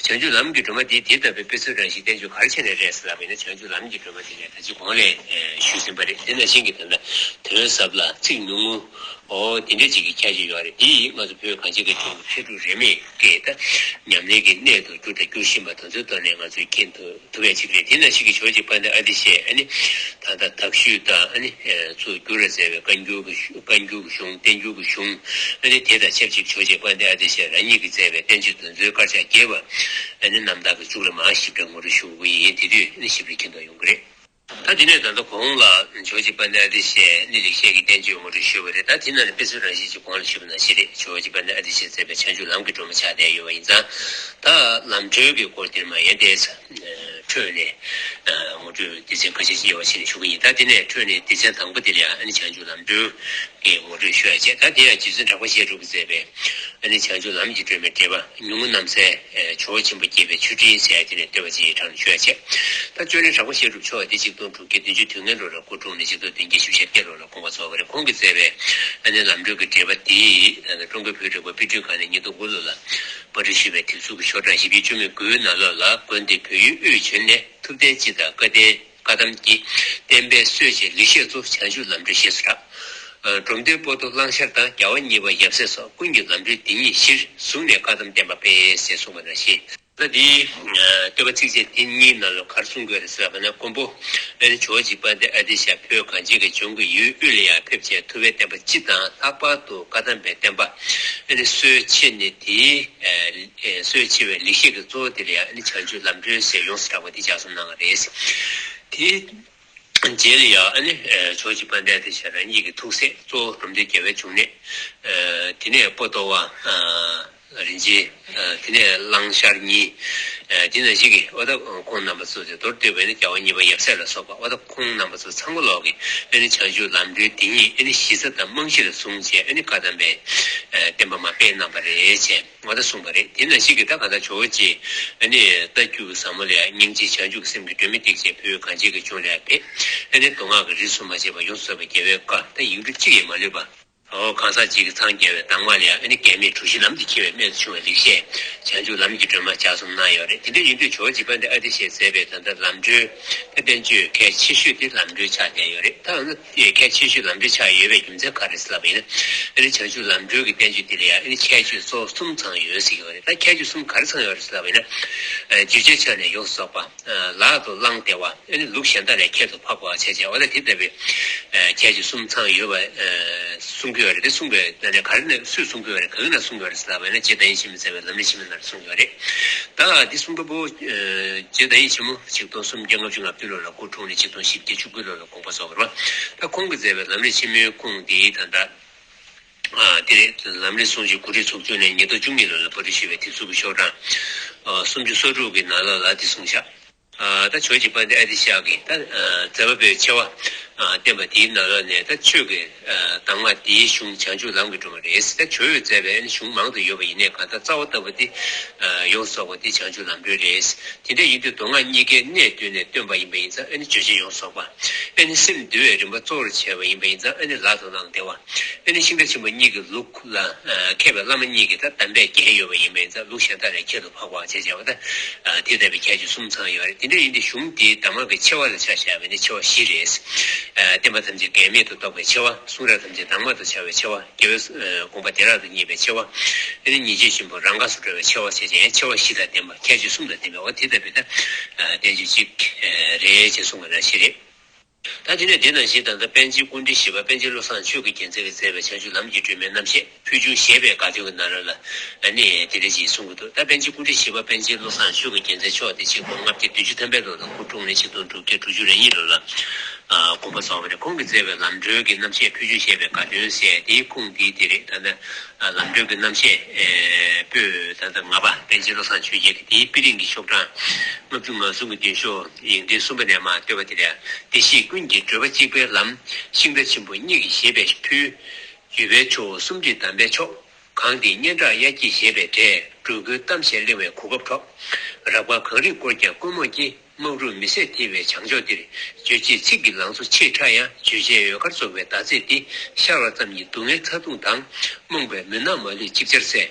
བྱང་ཆུབ་ལམ་གྱི་སྒྲོན་མ་འདི་དེ་ལྟ་བུའི་དཔེ་མཚོན་རང་བཞིན་བསྟན་བཅོས་ག་རེ་བྱས་ནས་རེད་ཟེར་ལབ་པ་ཡིན་ན་བྱང་ཆུབ་ལམ་གྱི་སྒྲོན་མ་དེ་ནས་ད་ཅི་གོང་ལས་ཨེ་ཞུས་ཟིན་པ་རེད། དེ་ནང་བཞིན་གྱི་དོན་དག་དོན་ཟབ་ལ་ཚིག་ཉུང་ངུ་འོ་དེ་འདྲ་ཅིག་གི་ཁྱད་ཆོས་ཡོད་རེད། དེ་ཡིས་ང་ཚོ་བོད་གངས་ཅན་གྱི་ལྗོངས་ཀྱི་མཁས་གྲུབ་རིས་མེད་ཀྱི་ད་ཉམས་ལེན་གྱི་གནས་སུ་གྱུར་དང་འགྱུར་བཞིན་པ་དེ་ཚོའི་ཐོག་ནས་ང་ཚོས་མཁྱེན་ཐུབ་ཐུབ་པའི་ཅིག་རེད། དེ་ནང་བཞིན་གྱི་ཇོ་བོ་རྗེ་དཔལ་ལྡན་ཨ་ཏི་ཤས་ཨ་ནི་ད་ལྟ་དག་ཤོས་དང་ཨ་ནི་ཚུར་བསྒྱུར་བར་མཛད་པའི་བཀའ་འགྱུར་གྱི་བཀའ་འགྱུར་གྱི་གཞུང་བསྟན་འགྱུར་གྱི་གཞུང་ཨ་ནི་དེ་དང་ཆབས་ཅིག་ཇོ་བོ་རྗེ་དཔལ་ལྡན་ཨ་ཏི་ཤས་རང་ཉིད་ཀྱིས་མཛད་པའི་བསྟན་བཅོས་དེ་ཚོའི་དཀར་ཆག་རྒྱས་པ་ཨ་ནི་རྣམ་ཐར་གྱི་མཇུག་ལ་མར་ཞིབ་ཕྲ་ངོ་སྤྲོད་ཞུ་དགོས་ཀྱི་ཡིན། དེ་དུས་ཨ་ནི་ཞིབ་ཕྲ་མཁྱེན་རྟོགས་ཡོང་གི་རེད། ད་དེ་ནས་ད་ལྟ་གོང་ལ་ཇོ་བོ་རྗེ་དཔལ་ལྡན་ཨ་ཏི་ཤས་ཨ་ནི་ལེགས་བཤད་ཀྱི་བསྟན་བཅོས་ངོ་སྤྲོད་ཞུས་པ་རེད། ད་དེ་ནང་ནས་དཔེ་མཚོན་རང་བཞིན་གྱི་གོང་ལ་ཞུས་པ་ནང་བཞིན་རེད། ཇོ་བོ་རྗེ་དཔལ་ལྡན་ཨ་ཏི་ཤས་མཛད་པའི་བྱང་ཆུབ་ལམ་གྱི་སྒྲོན་མ་ཆགས་བསྡད་ཡོད་པ་ཡིན་ཙང་། ད་ལམ་སྒྲོན་གྱི་སྐོར་དེར་མ་ཡན་ཏེ་ས་ འཕྲོས་ནས་ངོ་སྤྲོད་སྡེ་ཚན་ཁ་ཤས་ཤིག་དབྱེ་བ་ཕྱེ་ནས་ཞུ་གི་ཡིན། ད་དེ་ནས་འཕྲོས་ནས་སྡེ་ཚན་དང་པོ་དེ་ལ་ཡང་ཨ་ནི་བྱང་ཆུབ་ལམ་སྒྲོན་གྱི་ངོ་སྤྲོད་ཞུ་ཡ་བྱས། ད་དེ་ཡང་རྗེ་བཙུན་གྲགས་པ་བཤད་སྒྲུབ་ཀྱིས་མཛད་པའི་ཨ་ནི་བྱང་ཆུབ་ལམ་གྱི་སྒྲོན་མའི་འགྲེལ་པ་ཉུང་ངུ་རྣམ་གསལ་ཇོ་བོ་ཆེན་པོ་བསྐྱེད་པའི་མཆོད་སྤྲིན་ཟེར་ཡ་དེ་ནས་བསྟོད་པ་ཅིག་དྲངས་ནས་ཞུ་ཡ་བྱས། ད་ཅོ་ལེན་གྲགས་པ་བཤད་སྒྲུབ་མཆོག་དེ་ཆིག་སྟོང་དྲུག་བརྒྱ་བདུན་ཅུ་དོན་ལྔའི་ལོ་ལ་སྐུ་འཁྲུངས་ནས་ཆིག་སྟོང་བདུན་བརྒྱ་བཞི་བཅུ་ཞེ་བརྒྱད་ལོ་ལ་དགོངས་པ་རྫོགས་པ་རེད། ཁོང་གིས་མཛད་པའི་ཨ་ནི་ལམ་སྒྲོན་གྱི་འགྲེལ་པ་འདི་ཀྲུང་གོའི་བོད་རིག་པ་དཔེ་སྐྲུན་ཁང་ནས་ཉིས་སྟོང་དགུ་ལོ་ལ་པར་སྐྲུན་ཞུས་པའི་དེབ་གཟུགས་ཀྱི་ཤོག་གྲངས་བཞི་བཅུ་བཅུ་མེད་དགུའི་ནང་ལོགས་ལ། དགོན་འདི་བོད་ཡུལ་དབུས་བྱོན་ནས་ཐུབ་བསྟན་སྤྱི་དང་བཀའ་བསྟན་བཀའ་གདམས་ཀྱི་བསྟན་པའི་སྲོལ་ཆེན་ལེགས་བཤད་གཙོ་བྱང་ཆུབ་ལམ་སྒྲོན་ཞེས་སུ་གྲགས། ཨ་འབྲོམ་སྟོན་པོ་ཏོ་གླང་ཤར་དང་རྒྱལ་བ་གཉིས་པ་ཡབ་སྲས་སོགས་ཀུན་གྱིས་ལམ་སྒྲོན་འདི་ཉིད་གཞིར་བཟུང་ནས་བཀའ་གདམས་བསྟན་པ་སྤེལ་ཞེས་གསུངས་པ་ནང་བཞིན། ད་འདིའི་བསྟོད་པ་ཚིགས་བཅད་འདི་གཉིས་ནང་ལ་ག་རེ་གསུང་གི་ཡོད་རེད་ཟེར་བ་ན། མགོན་པོ་ཨ་ནི་ཇོ་བོ་རྗེ་དཔལ་ལྡན་ཨ་ཏི་ཤ་བོད་གངས་ཅན་གྱི་ལྗོངས་ཀྱི་ཡུལ་དབུས་ལ་ཡང་ཕེབས་བྱས་ཐུབ་པའི་བསྟན་པ་སྤྱི་དང་ལྷག་པར་དུ་བཀའ་གདམས་པའི་བསྟན་པ་ཨ་ནི་སྲོལ་ཕྱེ་ནས། དེའི་ཨ་སྲོལ་ཕྱེ་བའི་ལེགས་བཤད་ཀྱི་གཙོ་བོ་དེ་ལ་ཡང་ཨ་ནི་བྱང་ཆུབ་ལམ་སྒྲོན་ཟེར་ཡོངས་སུ་གྲགས་པ་དེ་ལྗགས་རྩོམ་གནང་བ་རེད། དེའི་རྗེས་ལ་ཡང་ཨ་ནི་ཨ་ཇོ་བོ་རྗེ་དཔལ་ལྡན་ཨ་ཏི་ཤ་རང་ཉིད་ཀྱི་ཐུགས་སྲས་གཙོ་བོ་འབྲོམ་སྟོན་རྒྱལ་བའི་འབྱུང་གནས། ཨ་དེ་ནས་པོ་ཏོ་བ་ཨ་རིན་ཆེན། ཨ་དེ་ནས་གླང་ཤར་གཉིས། ཨ་དེ་ནང་བཞིན་གྱི་ཨོ་ད་ཁོང་རྣམ་པ་ཚོ་དེ་མདོར་བསྡུས་པ་ཡིན་ན་རྒྱལ་བ་གཉིས་པ་ཡབ་སྲས་ལ་སོགས་པ་ཨོ་ད་ཁོང་རྣམ་པ་ཚོ་ཚང་མ་ལོག་གིས་ཨ་ནི་བྱང་ཆུབ་ལམ་སྒྲོན་འདི་ཉིད་ཨ་ནི་གཞི་རྩ་དང་རྨང་གཞི་ལ་བཟུང་བྱས་ཨ་ནི་བཀའ་གདམས་པའི་ཨ་བསྟན་པ་མར་སྤེལ་གནང་བ་རེད་ཅེས། ང་ད་གསུངས་པ་རེད། དེ་ནང་བཞིན་གྱི་ད་ག་ད་ཇོ་བོ་རྗེ་ཨ་ནི་རྟ་རྒྱུག་གི་ཟབ་མོ་ལ་ཡང་སྙིང་རྗེ་བྱང་ཆུབ་ཀྱི་སེམས་ཀྱི་སྒྲོན་མེ་བཏེག་བྱས་བོད་གངས་ཅན་གྱི་ལྗོངས་ལ་ཡང་ཕེབས། ཨ་ནི་མདོ་སྔགས་ཀྱི་རིས་སུ་མ་ཆད་པ་ཡོངས་སུ་རྫོགས་པའི་རྒྱལ་བའི་བཀའ་ད་ཡིག་འབྲུ་གཅིག་ཡང་མ་ལུས་པ། འོ་གང་ཟག་གཅིག་གིས་འཚང་རྒྱ་བའི་གདམས་ངག་ལ་ཡང་ཨ་ནི་འགལ་མེད་གྲུ་བཞི་ལམ་དུ་འཁྱེར་བའི་རྨད་དུ་བྱུང་བའི་ལེགས་བཤད་བྱང་ཆུབ་ལམ་གྱི་སྒྲོན་མ་ལྗགས་རྩོམ་གནང་ཡོད་རེད། དེ་འདྲ་ཡིན་དུས་ཇོ་བོ་རྗེ་དཔལ་ལྡན་ཨ་ཏི་ཤས་མཛད་པའི་ད་ལྟ་ལམ་སྒྲོན་ད་བསྟན་བཅོས་གལ་ཆེ་ཤོས་དེ་ལམ་སྒྲོན་ཆགས་བསྡད་ཡོད་རེད། ད་ཨ་ནི་གལ་ཆེ་ཤོས་ལམ་སྒྲོན་ཆགས་ཡོད་པའི་རྒྱུ་མཚན་ག་རེ་ཟེར་ལབ་པ་ཡིན་ན། ཨ་ནི་བྱང་ཆུབ་ལམ་སྒྲོན་གྱི་བསྟན་བཅོས་འདི་ལ་ཡང་ཨ་ནི་ཁྱད་ཆོས་གཙོ་བོ་གསུམ་ཚང་ཡོད་ཟེར་གྱི་ཡོད་རེད། ད་ཁྱད་ཆོས་གསུམ་ག་རེ་ཚང་ཡོད་རེད་ཟེར་ལབ་པ་ཡིན་ན། ཨ་བརྗོད་བྱའི་ཆ་ནས་ཡོངས་སུ་རྫོགས་པ། ཨ་ལག་ཏུ་བླངས་བདེ་བ། ཨ་ནི་ལུགས་གཞན་དག་ལས་ཁྱད་དུ་འཕགས་པ་བྱས་བྱས་པ་ལ་དེ་ལྟ་བུའི་ཨ་ཁྱད་ཆོས་གསུམ་ཚང་ཡོད་པ་ཨ་གསུང་གི་ཡོད་རེད། དེ་གསུངས་པའི་ནང་ནས་ག་རེ་ནས་སུས་གསུང་གི་ཡོད་རེད། གང་ན་གསུང་གི་ཡོད་རེད་ཟེར་ལབ་པ་ཡིན་ན་རྗེ་བདག་ཉིད་ཆེན་མོས་མཛད་པའི་ལམ་རིམ་ཆེན་མོའི་ནང་ལ་གསུངས་ཡོད་རེད། ད་འདི་གསུང་པ་པོ་ཨ་རྗེ་བདག་ཉིད་ཆེན་མོ་ཆིག་སྟོང་སུམ་བརྒྱ་ལྔ་བཅུ་ང་བདུན་ལོ་ལ་སྐུ་འཁྲུངས་ནས་ཆིག་སྟོང་བཞི་བརྒྱ་བཅུ་དགུ་ལོ་ལ་དགོངས་པ་རྫོགས་པ་རེད་པ། ད་ཁོང་གིས་མཛད་པའི་ལམ་རིམ་ཆེན་མོའི་ཁུངས་འདི་ད་ལྟ། ཨ་དེ་རེད། ལམ་རིམ་གསུང་ཆོས་གོ་སྒྲིག་ཚོགས་ཆུང་ནས་ཉིས་སྟོང་བཅུ་གཉིས་ལོ་ལ་པར་སྐྲུན་ཞུས་པའི་དེབ་གཟུགས་ཀྱི་ཤོག་གྲངས་ཨ་སུམ་ཅུ་སོ་དྲུག་གི་ནང་ལོགས་ལ་འདི་གསུངས་བཞག་ཨ་ད་ཇོ་བོ་རྗེ་དཔལ་ལྡན་ཨ་ཏི་ཤ་གིས་ད་ཨ་མཛད་པ་པོའི་ཆེ་བ་ཨ་བསྟན་པ་འདིའི་ནང་ལོགས་ནས་ད་ཆོས་ཀྱི་ཨ་གདམས་ངག་འདིའི་གཞུང་བྱང་ཆུབ་ལམ་གྱི་སྒྲོན་མ་རེད། ད་ཇོ་བོས་མཛད་པའི་གཞུང་མང་དུ་ཡོད་པ་ཡིན་ནའི་གང་ལྟར་རྩ་བ་ལྟ་བུ་འདི་ཨ་ཡོངས་སུ་རྫོགས་པ་འདི་བྱང་ཆུབ་ལམ་སྒྲོན་རེད། དེ་འདྲ་ཡིན་དུས་མདོ་སྔགས་གཉིས་ཀའི་གནད་བསྟུན་ནས་སྟོན་པ་ཡིན་པ་ཡིན་ཙང་ཨ་ནི་རྗོད་བྱེད་ཡོངས་སུ་རྫོགས་པ། ཨ་ནི་སེམས་འདུལ་བའི་རིམ་པ་གཙོ་བོར་བྱས་པ་ཡིན་པ་ཡིན་ཙང་ཨ་ནི་ལག་ཏུ་བླངས་བདེ་བ། ཨ་ནི་ཤིང་རྟ་ཆེན་པོ་གཉིས་ཀྱི་ལུགས་ལ་མཁས་པའི་བླ་མ་གཉིས་ཀྱིས་ད་གདམས་པས་བརྒྱན་ཡོད་པ་ཡིན་པ་ཡིན་ཙང་ལུགས་གཞན་དག་ལས་ཁྱད་དུ་འཕགས་པ་ཞེས་བྱ་བ་ད་དེ་ལྟ་བུའི་ཁྱད་ཆོས་གསུམ་ཚང་ཡོད་རེད། དེ་འདྲ་ཡིན་དུས་གཞུང་འདིའི་གདམས་ངག་གི་ཆེ་བ་ལ་ཆ་བཞག་པ་ཡིན་ན་ཆེ་བ་བཞི་རེད། ཨ་བསྟན་པ་ཐམས་ཅད་འགལ་མེད་དུ་རྟོགས་པའི་ཆེ་བ། གསུང་རབ་ཐམས་ཅད་གདམས་ངག་ཏུ་འཆར་བའི་ཆེ་བ། རྒྱལ་བའི་དགོངས་པ་བདེ་རབ་ཏུ་བརྙེས་པའི་ཆེ་བ། ཨ་ནི་ཉེས་སྤྱོད་ཆེན་པོ་རང་འགགས་སུ་གྲོལ་བའི་ཆེ་བ་བྱས་ཀྱང་ཆེ་བ་བཞི་དང་ལྡན་པ། ཁྱད་ཆོས་གསུམ་དང་ལྡན་པའི་འོ་དེ་ལྟ་བུའི་ད་བསྟན་བཅོས་གཅིག་རེད་ཅེས་གསུངས་པ་ནང་བཞིན་རེད། ད་དེ་ནས་དེ་ནང་བཞིན་ད་ལྟ་པཎ་ཆེན་སྐུ་ཕྲེང་བཞི་པ་པཎ་ཆེན་བློ་བཟང་ཆོས་ཀྱི་རྒྱལ་མཚན་གྱིས་མཛད་པའི་བྱང་ཆུབ་ལམ་གྱི་སྒྲོན་མའི་རྣམ་བཤད་ཕུལ་བྱུང་ཞེས་པའི་དགའ་སྟོན་གྱི་ནང་ལོགས་ལ་ཨ་ནི་དེ་འདྲ་ཞིག་གསུང་གི་འདུག་ད་པཎ་ཆེན་སྐུ་ཕྲེང་བཞི་པ་པཎ་ཆེན་བློ་བཟང་ཆོས་ཀྱི་རྒྱལ་མཚན་མཆོག་དེ་ཆིག་སྟོང་ལྔ་བརྒྱ་བདུན་ཅུ་ཐམ་པའི་ལོ་ལ་སྐུ་འཁྲུངས་ནས་ཆིག་སྟོང་དྲུག་བརྒྱ་དྲུག་ཅུ་རེ་གཉིས་ལོ་ལ་དགོངས་པ་རྫོགས་པ་རེད། ཁོང་གིས་མཛད་པའི་ལམ་སྒྲོན་གྱི་རྣམ་བཤད་ཕུལ་བྱུང་ཞེས་པའི་དགའ་སྟོན་ཟེར་དེའི་ཁུངས་འདི་དེ་རེད། ད་ལྟ། ལམ་སྒྲོན་གྱི་རྣམ་བཤད་པོད་ད་ལྟ་ལྔ་པ་པཎ་ཆེན་བློ་བཟང་ཆོས་རྒྱལ་གྱི་དེའི་དཔེ་རིང་གི་ཤོག་གྲངས་ལྔ་བཅུ་ང་གསུམ་གྱི་མདུན་ཤོག་ཡིག་ཕྲེང་གསུམ་པ་ནས་མར་བསྟོད་པ་དེ་ལ། བདེ་གཤེགས་ཀུན་གྱི་བགྲོད་པ་གཅིག་པའི་ལམ། ཤིང་རྟ་ཆེན་པོ་གཉིས་ཀྱིས་བཞེད་པའི་ཕུལ། བརྒྱུད་པའི་ཇོ་བོ་གསུམ་སྒྲིལ་གདམས་པའི་མཆོག་གངས་ཏི་སྙན་གྲགས་དབྱར་སྐྱེས་ཞེས་པའི་གྲས་སྒྲོལ་དགུའི་གཏམ་བཤད་གླེང་བའི་གོ་སྐབས་འཕྲོག་རབ་དཀར་གངས་རིས་བསྐོར་ཀྱང་ཀུན་རྨོངས་ཀྱི། སྨག་རུམ་མི་བཟད་ཐིམ་པའི་བྱང་ཕྱོགས་འདིར། རྗོད་བྱེད་ཚིག་གི་ལང་ཚོ་ཆེས་ཕྲ་ཡང་། བརྗོད་བྱའི་འོད་དཀར་རྫོགས་པའི་ཟླ་ཚེས་འདི། ཤར་བ་ཙམ་གྱིས་སྡུག་བསྔལ་ཚ་གདུང་དང་། རྨོངས་པའི་མུན་ནག་མ་ལུས་ཅིག་ཅར་སེལ།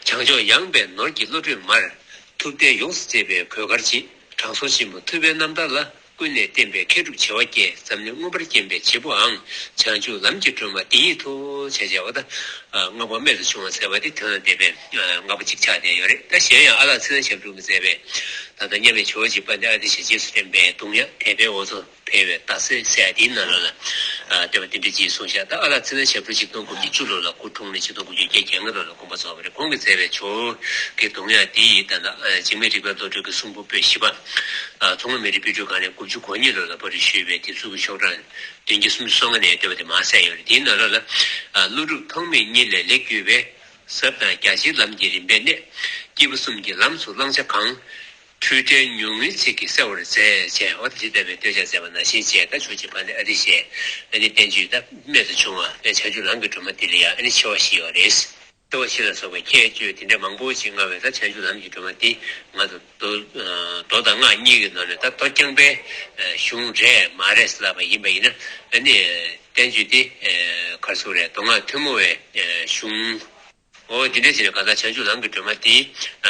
བྱང་ཕྱོགས་ཡངས་པའི་ནོར་གྱི་བློ་གྲོས་མར། ཐུབ་བསྟན་ཡོངས་སུ་མཛེས་པའི་གོས་དཀར་གྱིས། དྲང་སྲོང་ཆེན་པོ་ཐུབ་པའི་རྣམ་ཐར་ལ། ཀུན་ནས་བསྟན་པའི་མཁས་གྲུབ་བྱེ་བ་སྐྱེས། འཛམ་གླིང་མངོན་པར་མཁྱེན་པའི་བྱེད་པོའང་། བྱང་ཆུབ་ལམ་གྱི་སྒྲོན་མ་འདི་ཉིད་དོ། ཞེས་བྱ་བ་དང་། ཨ་སྔགས་པ་རྨད་དུ་བྱུང་བ་ཟེར་བ་དེ་དོན་དང་ལྡན་པའི་ཨ་སྔགས་པ་གཅིག་ཆགས་བསྡད་ཡོད་རེད། ད་གཞན་ཡང་ཨ་ལགས་ཚེ་བརྟན་ཞབས་དྲུང་གིས་མཛད་པའི་ད་ལྟ་མཉམ་མེད་ཇོ་བོ་རྗེ་དཔལ་ལྡན་ཨ་ཏི་ཤ་རྗེས་སུ་དྲན་པའི་གདུང་དབྱངས་དད་པའི་འོ་མཚོ་འཕེལ་བའི་རྟགས་གསལ་ཟེར་ཡ་དེའི་ནང་ལོགས་ལ་ཨ་བསྟོད་པ་དེ་འདྲ་ཅིག་གསུངས་ཤག་ད་ཨ་ལགས་ཚེ་བརྟན་ཞབས་དྲུང་ཆིག་སྟོང་དགུ་བརྒྱ་བཅུ་ལོ་ལ་སྐུ་འཁྲུངས་ནས་ཆིག་སྟོང་དགུ་བརྒྱ་བརྒྱད་ལྔ་ལོ་ལ་དགོངས་པ་རྫོགས་པ་རེད། ཁོང་གིས་མཛད་པའི་ཇོ་བོ་གི་གདུང་དབྱངས་དེ་ཡིས་ད་ལྟ་ཨ་འཇིགས་མེད་རིག་པའི་བློ་གྲོས་ཀྱི་གསུང་འབུམ་པོད་བཞི་པ། ཨ་མཚོ་སྔོན་མི་རིགས་དཔེ་སྐྲུན་ཁང་ནས་དགུ་བཅུ་གོ་གཉིས་ལོ་ལ་པར་སྐྲུན་ཞུས་པའི་དེབ་གཟུགས་ཀྱི་ཤོག་གྲངས་བདུན་བརྒྱ་སུམ་ཅུ་སོ་ལྔ་ནས་བསྟོད་པ་དེ་མར་གསན་ཡོད་རེད། དེའི་ནང་ལོགས་ལ། ཨ་ཀླུ་སྒྲུབ་ཐོགས་མེད་གཉིས་ལས་ལེགས་བརྒྱུད་པའི། ཟབ་དང་རྒྱ་ཆེའི་ལམ་གྱི་རིམ་པའི་གནད། སྐྱེས་བུ་གསུམ་གྱི་ལམ་སོགས་བླང་བྱ་གང་། འཁྲུལ་བྲལ་ཉུང་ངུའི་ཚིག་གིས་གསལ་བར་མཛད་ཅེས། འོ་ད་ཇི་ལྟ་བུའི་སྟོད་ཆ་མཛད་པ་ནང་བཞིན་བྱས། ད་ཕྱོགས་གཅིག་དཔལ་ལྡན་ཨ་ཏི་ཤས་ཨ་ནི་བསྟན་བཅོས་ད་རྨད་དུ་བྱུང་བ་བྱང་ཆུབ་ལམ་གྱི་སྒྲོན་མ་འདི་ལ་ཡང་ཨ་ནི་ཆེ་བ་བཞི་ཡོད་རེད། ཆེ་བ་བཞི་ལ་སོགས་པའི་ཁྱད་ཆོས་དེ་འདྲ་མང་པོ་ཞིག་མངའ་བའི་ད་བྱང་ཆུབ་ལམ་གྱི་སྒྲོན་མ་འདི་ང་ཚོ་མདོ་མདོ་དང་སྔགས་གཉིས་ཀྱི་ནང་ནས་ད་མདོ་རྐྱང་པའི་གཞུང་རེད་མ་རེད་ཟེར་ལབ་པ་ཡིན་པ་ཡིན་ན། ཨ་ནི་བསྟན་བཅོས་འདི་ག་རེ་ཟེར་དགོས་རེད། མདོ་སྔགས་ཐུན་མོང་བའི་གཞུང་། འོ་དེ་འདྲ་བྱས་ནས་གང་ལྟར་བྱང་ཆུབ་ལམ་གྱི་སྒྲོན་མ་དེ་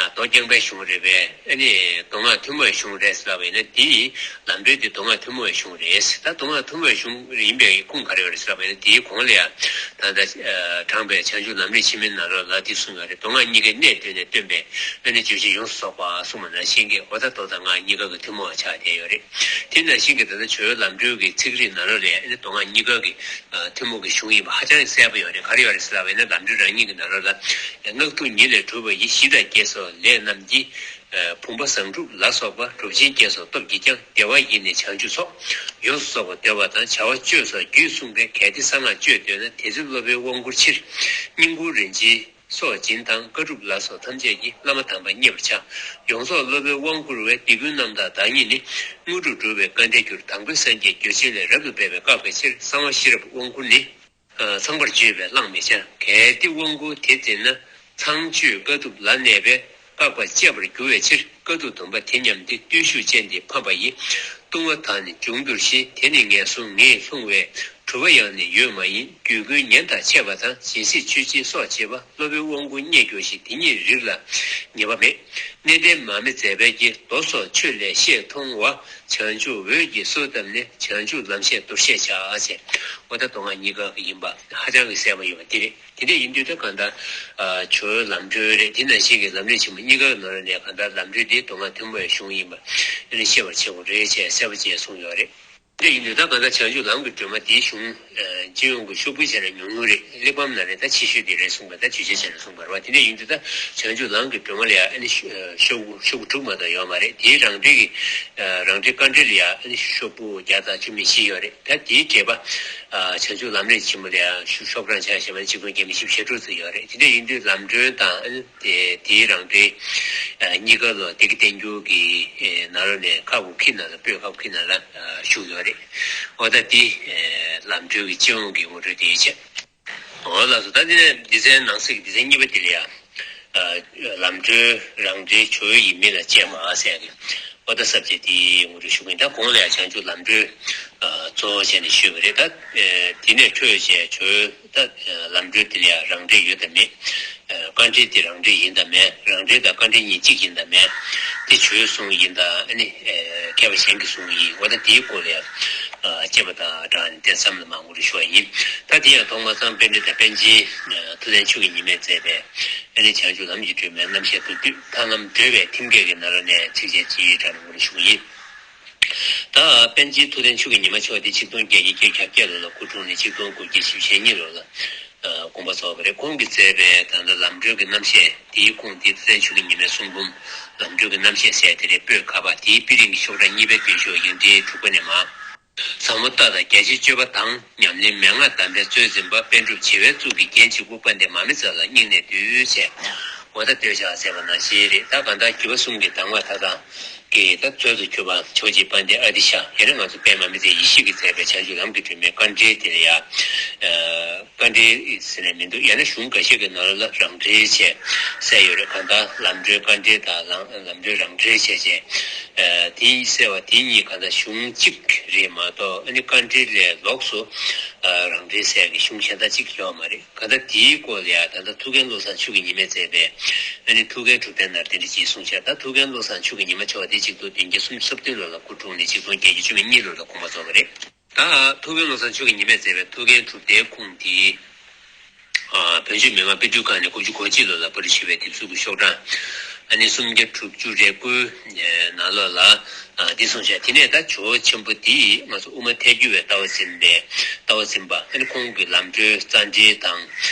མདོ་རྐྱང་པའི་གཞུང་རེད་པས། ཨ་ནི་མདོ་སྔགས་ཐུན་མོང་བའི་གཞུང་རེད་ཟེར་ལབ་པ་ཡིན་ན། དེའི་ལམ་འགྲེལ་དེ་མདོ་སྔགས་ཐུན་མོང་བའི་གཞུང་རེད། ད་མདོ་སྔགས་ཐུན་མོང་བའི་གཞུང་ཡིན་པའི་ཁུངས་ག་རེ་ཡོད་རེད་ཟེར་ལབ་པ་ཡིན་ན། དེའི་གོང་ལ་ཡང་ད་ལྟ་དྲངས་པའི་བྱང་ཆུབ་ལམ་རིམ་ཆེན་མོའི་ནང་ལོགས་ལ་དེ་གསུངས་ཡོད་རེད། མདོ་སྔགས་གཉིས་ཀའི་གནད་བསྟན་ནས་སྟོན་པའི་ཨ་ནི་བརྗོད་བྱ་ཡོངས་སུ་རྫོགས་པ་གསུངས་པ་ནང་བཞིན་གྱི། འོ་ད་མདོ་དང་སྔགས་གཉིས་ཀ་གི་ཐུན་མོང་བ་ཆགས་བསྡད་ཡོད་རེད། དེ་ནང་བཞིན་གྱི་ད་ལྟ་ཇོ་བོའི་ལམ་འགྲེལ་གྱི་ཚིག་རིས་ནང་ལོགས་ལ་ཨ་ནི་མདོ་སྔགས་གཉིས་ཀ་གི་ཐུན་མོང་གི་གཞུང་ཡིན་པ་ཧ་ཅང་གསལ་པོ་ཡོད་རེད། ག་རེ་ཡོད་རེད་ཟེར་ལབ་པ་ཡིན་ན། ལམ་འགྲེལ་རང་ཉིད་ཀྱི་ནང་ལོགས་ལ། སྔགས་ཐུན་ཉིད་ལས་གྲུབ་པ་ཡི། གཞི་དང་སྐྱེ་སོགས་ལས་རྣམས་ཀྱིས། བུམ་པ་བཟང་སྒྲུབ་ལ་སོགས་པ། གྲུབ་ཆེན་བསྐྱེད་སོགས་སྟོབས་ཀྱིས་ཀྱང་། བདེ་བ་ཡིས་ནི་བྱང་ཆུབ་སོགས། ཡོངས་སུ་རྫོགས་པར་འདོད་པ་དང་། བྱ་བ་སྤྱོད་སོགས་རྒྱུད་གསུངས་པས། གལ་ཏེ་གསང་སྔགས་སྤྱོད་འདོད་ན། དེ་ཚེ་སློབ་དཔོན་དབང་བསྐུར་ཕྱིར། སྙིང་ཁུང་རིན་ཆེན་སོགས་སྦྱིན་དང་། དཀའ་སྒྲུབ་ལ་སོགས་ཐམས་ཅད་ཀྱིས། བླ་མ་དམ་པར་མཉེས་པར་བྱ། ཡོངས་རྫོགས་སློབ་དཔོན་དབང་བསྐུར་བས། འདི་ཀུན་རྣམ་དག་བདག་ཉིད་ནི། དངོས་གྲུབ་སྒྲུབ་པའི་དཀའ་འགྲེལ་འགྱུར། དང་པོའི་སངས་རྒྱས་རྒྱུད་ཆེན་ལས། རབ་ཏུ་སྦས་པའི་བཀའ་བསྒོས་ཕྱིར། གསང་བ་ཤེས་རབ་དབང་བསྐུར་ནི། ཚངས་པར་སྤྱོད་པས་བླངས་མི་བྱ། གལ་ཏེ་དབང་བསྐུར་དེ་འཛིན་ན། ཚངས་སྤྱོད་དཀའ་ཐུབ་ལ་གནས་པས། བཀག་པ་གཅད་པར་འགྱུར་བའི་ཕྱིར། དཀའ་ཐུབ་སྡོམ་པ་དེ་ཉམས་ཏེ། བརྟུལ་ཞུགས་ཅན་དེ་ཕམ་པ་ཡི། ལྟུང་བ་དག་ནི་འབྱུང་འགྱུར་ཞིང་། དེ་ནི་ངན་སོང་ངེས་ལྷུང་བས། གྲུབ་པ་ཡང་ནི་ཡོད་མ་ཡིན། རྒྱུད་ཀུན་ཉེན་དང་ཆད་པ་དང་། སྦྱིན་སྲེག་མཆོད་སྦྱིན་སོགས་བྱེད་པ། སློབ་དཔོན་དབང་བསྐུར་རྙེད་འགྱུར་ཞིང་། དེ་ཉིད་རིགས་ལ་ངེས་པ་མེད། གནས་བརྟན་མར་མེ་མཛད་པའི་དཀྱིལ། མདོ་སོགས་ཆོས་ལས་ཤེས་མཐོང་བ། བྱང་ཆུབ་འོད་ཀྱིས་གསོལ་བཏབ་ནས། བྱང་ཆུབ་ལམ་ཤེས་རྡོར་ཤེས་བྱ། ཞེས། འོ་ད་མདོ་སྔགས་གཉིས་ཀ་གི་ཡིན་པ་ཧ་ཅང་གི་གསལ་པོ་ཡོད་པ་དེ་རེད། དེ་འདྲ་ཡིན་དུས་ད་གང་ལྟར་ཇོ་བོའི་ལམ་སྒྲོན་རེད། དེ་ནང་བཞིན་གྱི་ལམ་རིམ་ཆེན་མོ་གཉིས་ཀ་གི་ནང་ལ་ནས་གང་ལྟར་ལམ་སྒྲོན་འདི་མདོ་སྔགས་ཐུན་མོང་བའི་གཞུང་ཡིན་པ་ཨ་ནི་ཤེས་པར་བྱེད་དགོས་རེད་ཅེས་གསལ་པོ་བཅས་གསུངས་ཡོད་རེད། དེ་ཡིན་དུས་ད་གང་ལྟར་བྱང་ཆུབ་ལམ་གྱི་སྒྲོན་མ་འདིའི་གཞུང་། ཨ། སྤྱི་ཡོངས་ཀྱི་ཤོག་བུའི་ཆ་ནས་ཉུང་ཉུང་རེད། གླེགས་བམ་ནང་ནས་ད་ཆེ་ཤོས་དེ་རེད་གསུངས་པ། ད་བརྗོད་བྱའི་ཆ་ནས་གསུངས་པ་རེད་བ། དེ་འདྲ་ཡིན་དུས་ད་བྱང་ཆུབ་ལམ་གྱི་སྒྲོན་མ་ལ་ཡང་ཨ་ནི་ཤོག་བུ་ཤོག་བུ་དྲུག་མ་གཏོགས་ཡོད་མ་རེད། དེའི་རང་འགྲེལ་གྱི། ཨ། རང་འགྲེལ་དཀའ་འགྲེལ་ལ་ཡང་ཨ་ནི་ཤོག་བུ་བརྒྱ་དང་བཅུ་མེད་བཞི་ཡོད་རེད། ད་དེའི་འགྲེལ་པ། ཨ། བྱང་ཆུབ་ལམ་རིམ་ཆེན་མོ་ལ་ཡང་ཤོག་གྲངས་ཆ་བཞག་པ་ན་ཆིག་སྟོང་བརྒྱ་མེད་བཞི་བཅུ་ཞེ་དྲུག་ཙམ་ཡོད་རེད། དེ་འདྲ་ཡིན་དུས་ལམ་སྒྲོན་དང་ཨ་ནི། དེ་དེའི་རང་འགྲེལ། ཨ། གཉིས་ཀ་ལ་བདེ་སྐྱིད་བསྟན་འགྱུར་གྱི། ཨེ། ནང་ལོགས་ནས་ཁ་བོ་ཁི་ནང་ལ་པོད་ཁ་བོ་ཁི་ནང་ལ། ཨ། བཞུགས་ཡོད་རེད། འོ་ད་འདི། ཨེ། ལམ་སྒྲོན་གྱི་སྤྱི་ཡོངས་ཀྱི་ངོ་སྤྲོད་དེ་ཡིན་ཆེ། འོ་ལགས་སོ། ད་འདི་ནས་སྡེ་ཚན་ནང་གསེས་ཀྱི་སྡེ་ཚན་གཉིས་པ་དེ་ལ་ཡང་། ཨ། ལམ་སྒྲོན་རང་འགྲེལ་ཇོ་བོ་ཡི་མིང་ལ་གཅེས་པ་ཟེར་གྱི། འོ་ད་ས་བཅད་དེའི་ངོ་སྤྲོད་ཞུ་གི་ཡིན། ད་གོང་ལ་ཡང་བྱང་ཆུབ་ལམ་སྒྲོན། ཨ། གཙོ་བོ་བྱས་ནས་ཞུས་པ་རེད། ད། ཨེ། དེ་ནས་འཕྲོས་བྱས་ཇོ་བོའི། ད་ལམ་སྒྲོན་དེ་ལ་ཡང་རང་འགྲེལ་ཡོད་དམ་མེད། ཨ། དཀའ་འགྲེལ་དེ་རང་འགྲེལ་ཡིན་དམ་མེད། རང་འགྲེལ་དང་དཀའ་འགྲེལ་གཉིས་གཅིག་ཡིན་དམ་མེད། དེ་ཇོ་བོའི་གསུང་ཡིན་དང་ཨ་ནི། ཨེ། མཁས་པ་གཞན་གྱི་གསུང་ཡིན། འོ་ད་དེའི་སྐོར་ལ་ཡང་། ཨ། དཔྱད་པ་དང་སྦྲགས་ནས་དེ་བསམ་བློ་མང་པོ་རེ་ཤོར་ཡིན། ད་དེ་ཡང་ཐོག་མ་སང་པཎ་ཌི་ཏ་པཎ་ཆེན། ཨ། ཐུབ་བསྟན་ཆོས་ཀྱི་ཉི་མས་མཛད་པའི་ཨ་ནི་བྱང་ཆུབ་ལམ་གྱི་སྒྲོན་མའི་རྣམ་བཤད་མདོར་བསྡུས་ཐར་ལམ་བགྲོད་པའི་ཐེམ་སྐས་ཀྱི་ནང་ལོགས་ནས་ཚིགས་བཅད་གཅིག་སྦྲགས་ནས་ངོ་སྤྲོད་ཞུ་གི་ཡིན། ད་པཎ་ཆེན་ཐུབ་བསྟན་ཆོས་ཀྱི་ཉི་མ་མཆོག་དེ་ཆིག་སྟོང་བརྒྱད་བརྒྱ་བརྒྱད་ལོ་ལ་སྐུ་འཁྲུངས་ནས་ཆིག་སྟོང་དགུ་བརྒྱ་བཞི་བཅུ་ཞེ་གཉིས་ལོ་ལ། ཨ། དགོངས་པ་རྫོགས་པ་རེད། ཁོང་གིས་མཛད་པའི་ད་ལྟ་ལམ་སྒྲོན་གྱི་རྣམ་བཤད་དེའི་ཁུངས་དེ་ཐུབ་བསྟན་ཆོས་ཀྱི་ཉི་མའི་གསུང་འབུམ་ལམ་སྒྲོན་གྱི་རྣམ་བཤད་ཟེར་དེ་རེད། པོད་ཁ་པ་དེའི་དཔེ་རིང་གི་ཤོག་གྲངས་གཉིས་པའི་མདུན་ཤོག་ཡིག་ཕྲེང་དྲུག་པ་ནས་མར། ཟབ་མོ་ལྟ་དང་རྒྱ་ཆེའི་སྤྱོད་པ་དང་། ཉམས་ལེན་མན་ངག་གདམས་པའི་མཛོད་འཛིན་པ། པཎ་གྲུབ་བྱེ་བའི་གཙུག་གི་རྒྱན་གཅིག་པུ། དཔལ་ལྡན་མར་མེ་མཛད་ལ་སྙིང་ནས་འདུད་ཅེས། འོ་ད་འདོད་ཆགས་ཟེར་བ་ནང་བཞིན་རེད། ད་གང་ལྟར་བརྒྱུད་པ་གསུམ་གྱི་གདམས་ངག་མཐའ་དག་གི་ད་མཛོད་དུ་གྱུར་པ་ཇོ་བོ་རྗེ་དཔལ་ལྡན་ཨ་ཏི་ཤ། ཡང་ན་ང་ཚོ་པདྨ་མི་ཚེ་ཡེ་ཤེས་ཀྱིས་མཛད་པའི་བྱང་ཆུབ་ལམ་གྱི་སྒྲོན་མའི་དཀའ་འགྲེལ་དེ་ལ་ཡང་། ཨ། དཀའ་འགྲེལ་ཟེར་ནས་མི་འདུག་ཡང་ན་གཞུང་འགའ་ཤས་ཀྱི་ནང་ལ་རང་འགྲེལ་བྱས་གསལ་ཡོད་རེད། གང་ལྟར་ལམ་སྒྲོན་དཀའ་འགྲེལ་དང་ལམ་ལམ་སྒྲོན་རང་འགྲེལ་བྱས་བྱས། ཨ། དེ་གསལ་བ་དེ་གཉིས་གང་ལྟར་གཞུང་གཅིག་རེད་མ་གཏོགས། ཨ་ནི་དཀའ་འགྲེལ་ལས་ལོགས་སུ། ཨ། རང་འགྲེལ་ཟེར་གྱི་གཞུང་གཞན་དག་གཅིག་ཡོད་མ་རེད། གང་ལྟར་དེའི་སྐོར་ལ་ཡང་ད་ལྟ་ཐུའུ་བཀྭན་བློ་བཟང་ཆོས་ཀྱི་ཉི་མས་མཛད་པའི་ཨ་ནི་ཐུའུ་བཀྭན་གྲུབ་བསྟན་ནང་དེ་འདྲ་ཅིག་གསུངས་ཤག་ད་ཐུའུ་བཀྭན་བློ་བཟང་ཆོས་ཀྱི་ཉི་མ་མཆོག་དེ་ཆིག་སྟོང་བདུན་བརྒྱ་སུམ་ཅུ་སོ་བདུན་ལོ་ལ་སྐུ་འཁྲུངས་ནས་ཆིག་སྟོང་བརྒྱད་བརྒྱ་བཅུ་མེད་གཉིས་ལོ་ལ་དགོངས་པ་རྫོགས་པ་རེད། ད་ཐུའུ་བཀྭན་བློ་བཟང་ཆོས་ཀྱི་ཉི་མས་མཛད་པའི་ཐུའུ་བཀྭན་གྲུབ་བསྟན་ཁུངས་དེ། ཨ། བོད་བརྒྱུད་མན་ངག་དཔེ་སྐྲུན་ཁང་ནས་དགུ་བཅུ་གོ་གཅིག་ལོ་ལ་པར་སྐྲུན་ཞུས་པའི་དེབ་གཟུགས་ཀྱི་ཤོག་གྲངས་ཨ་ནི་སུམ་བརྒྱ་དྲུག་ཅུ་རེ་དགུའི་ནང་ལོགས་ལ། ཨ། འདི་གསུངས་ཤག་དེ་ནས་ད་ཇོ་བོ་ཆེན་པོ་འདིས་ང་ཚོ་དབུ་མ་ཐལ་འགྱུར་བའི་ལྟ་བ་འཛིན་པའི་ལྟ་བ་འཛིན་པ། ཨ་ནི་ཁོང་གི་ལམ་སྒྲོན་རྩ་འགྲེལ་དང་།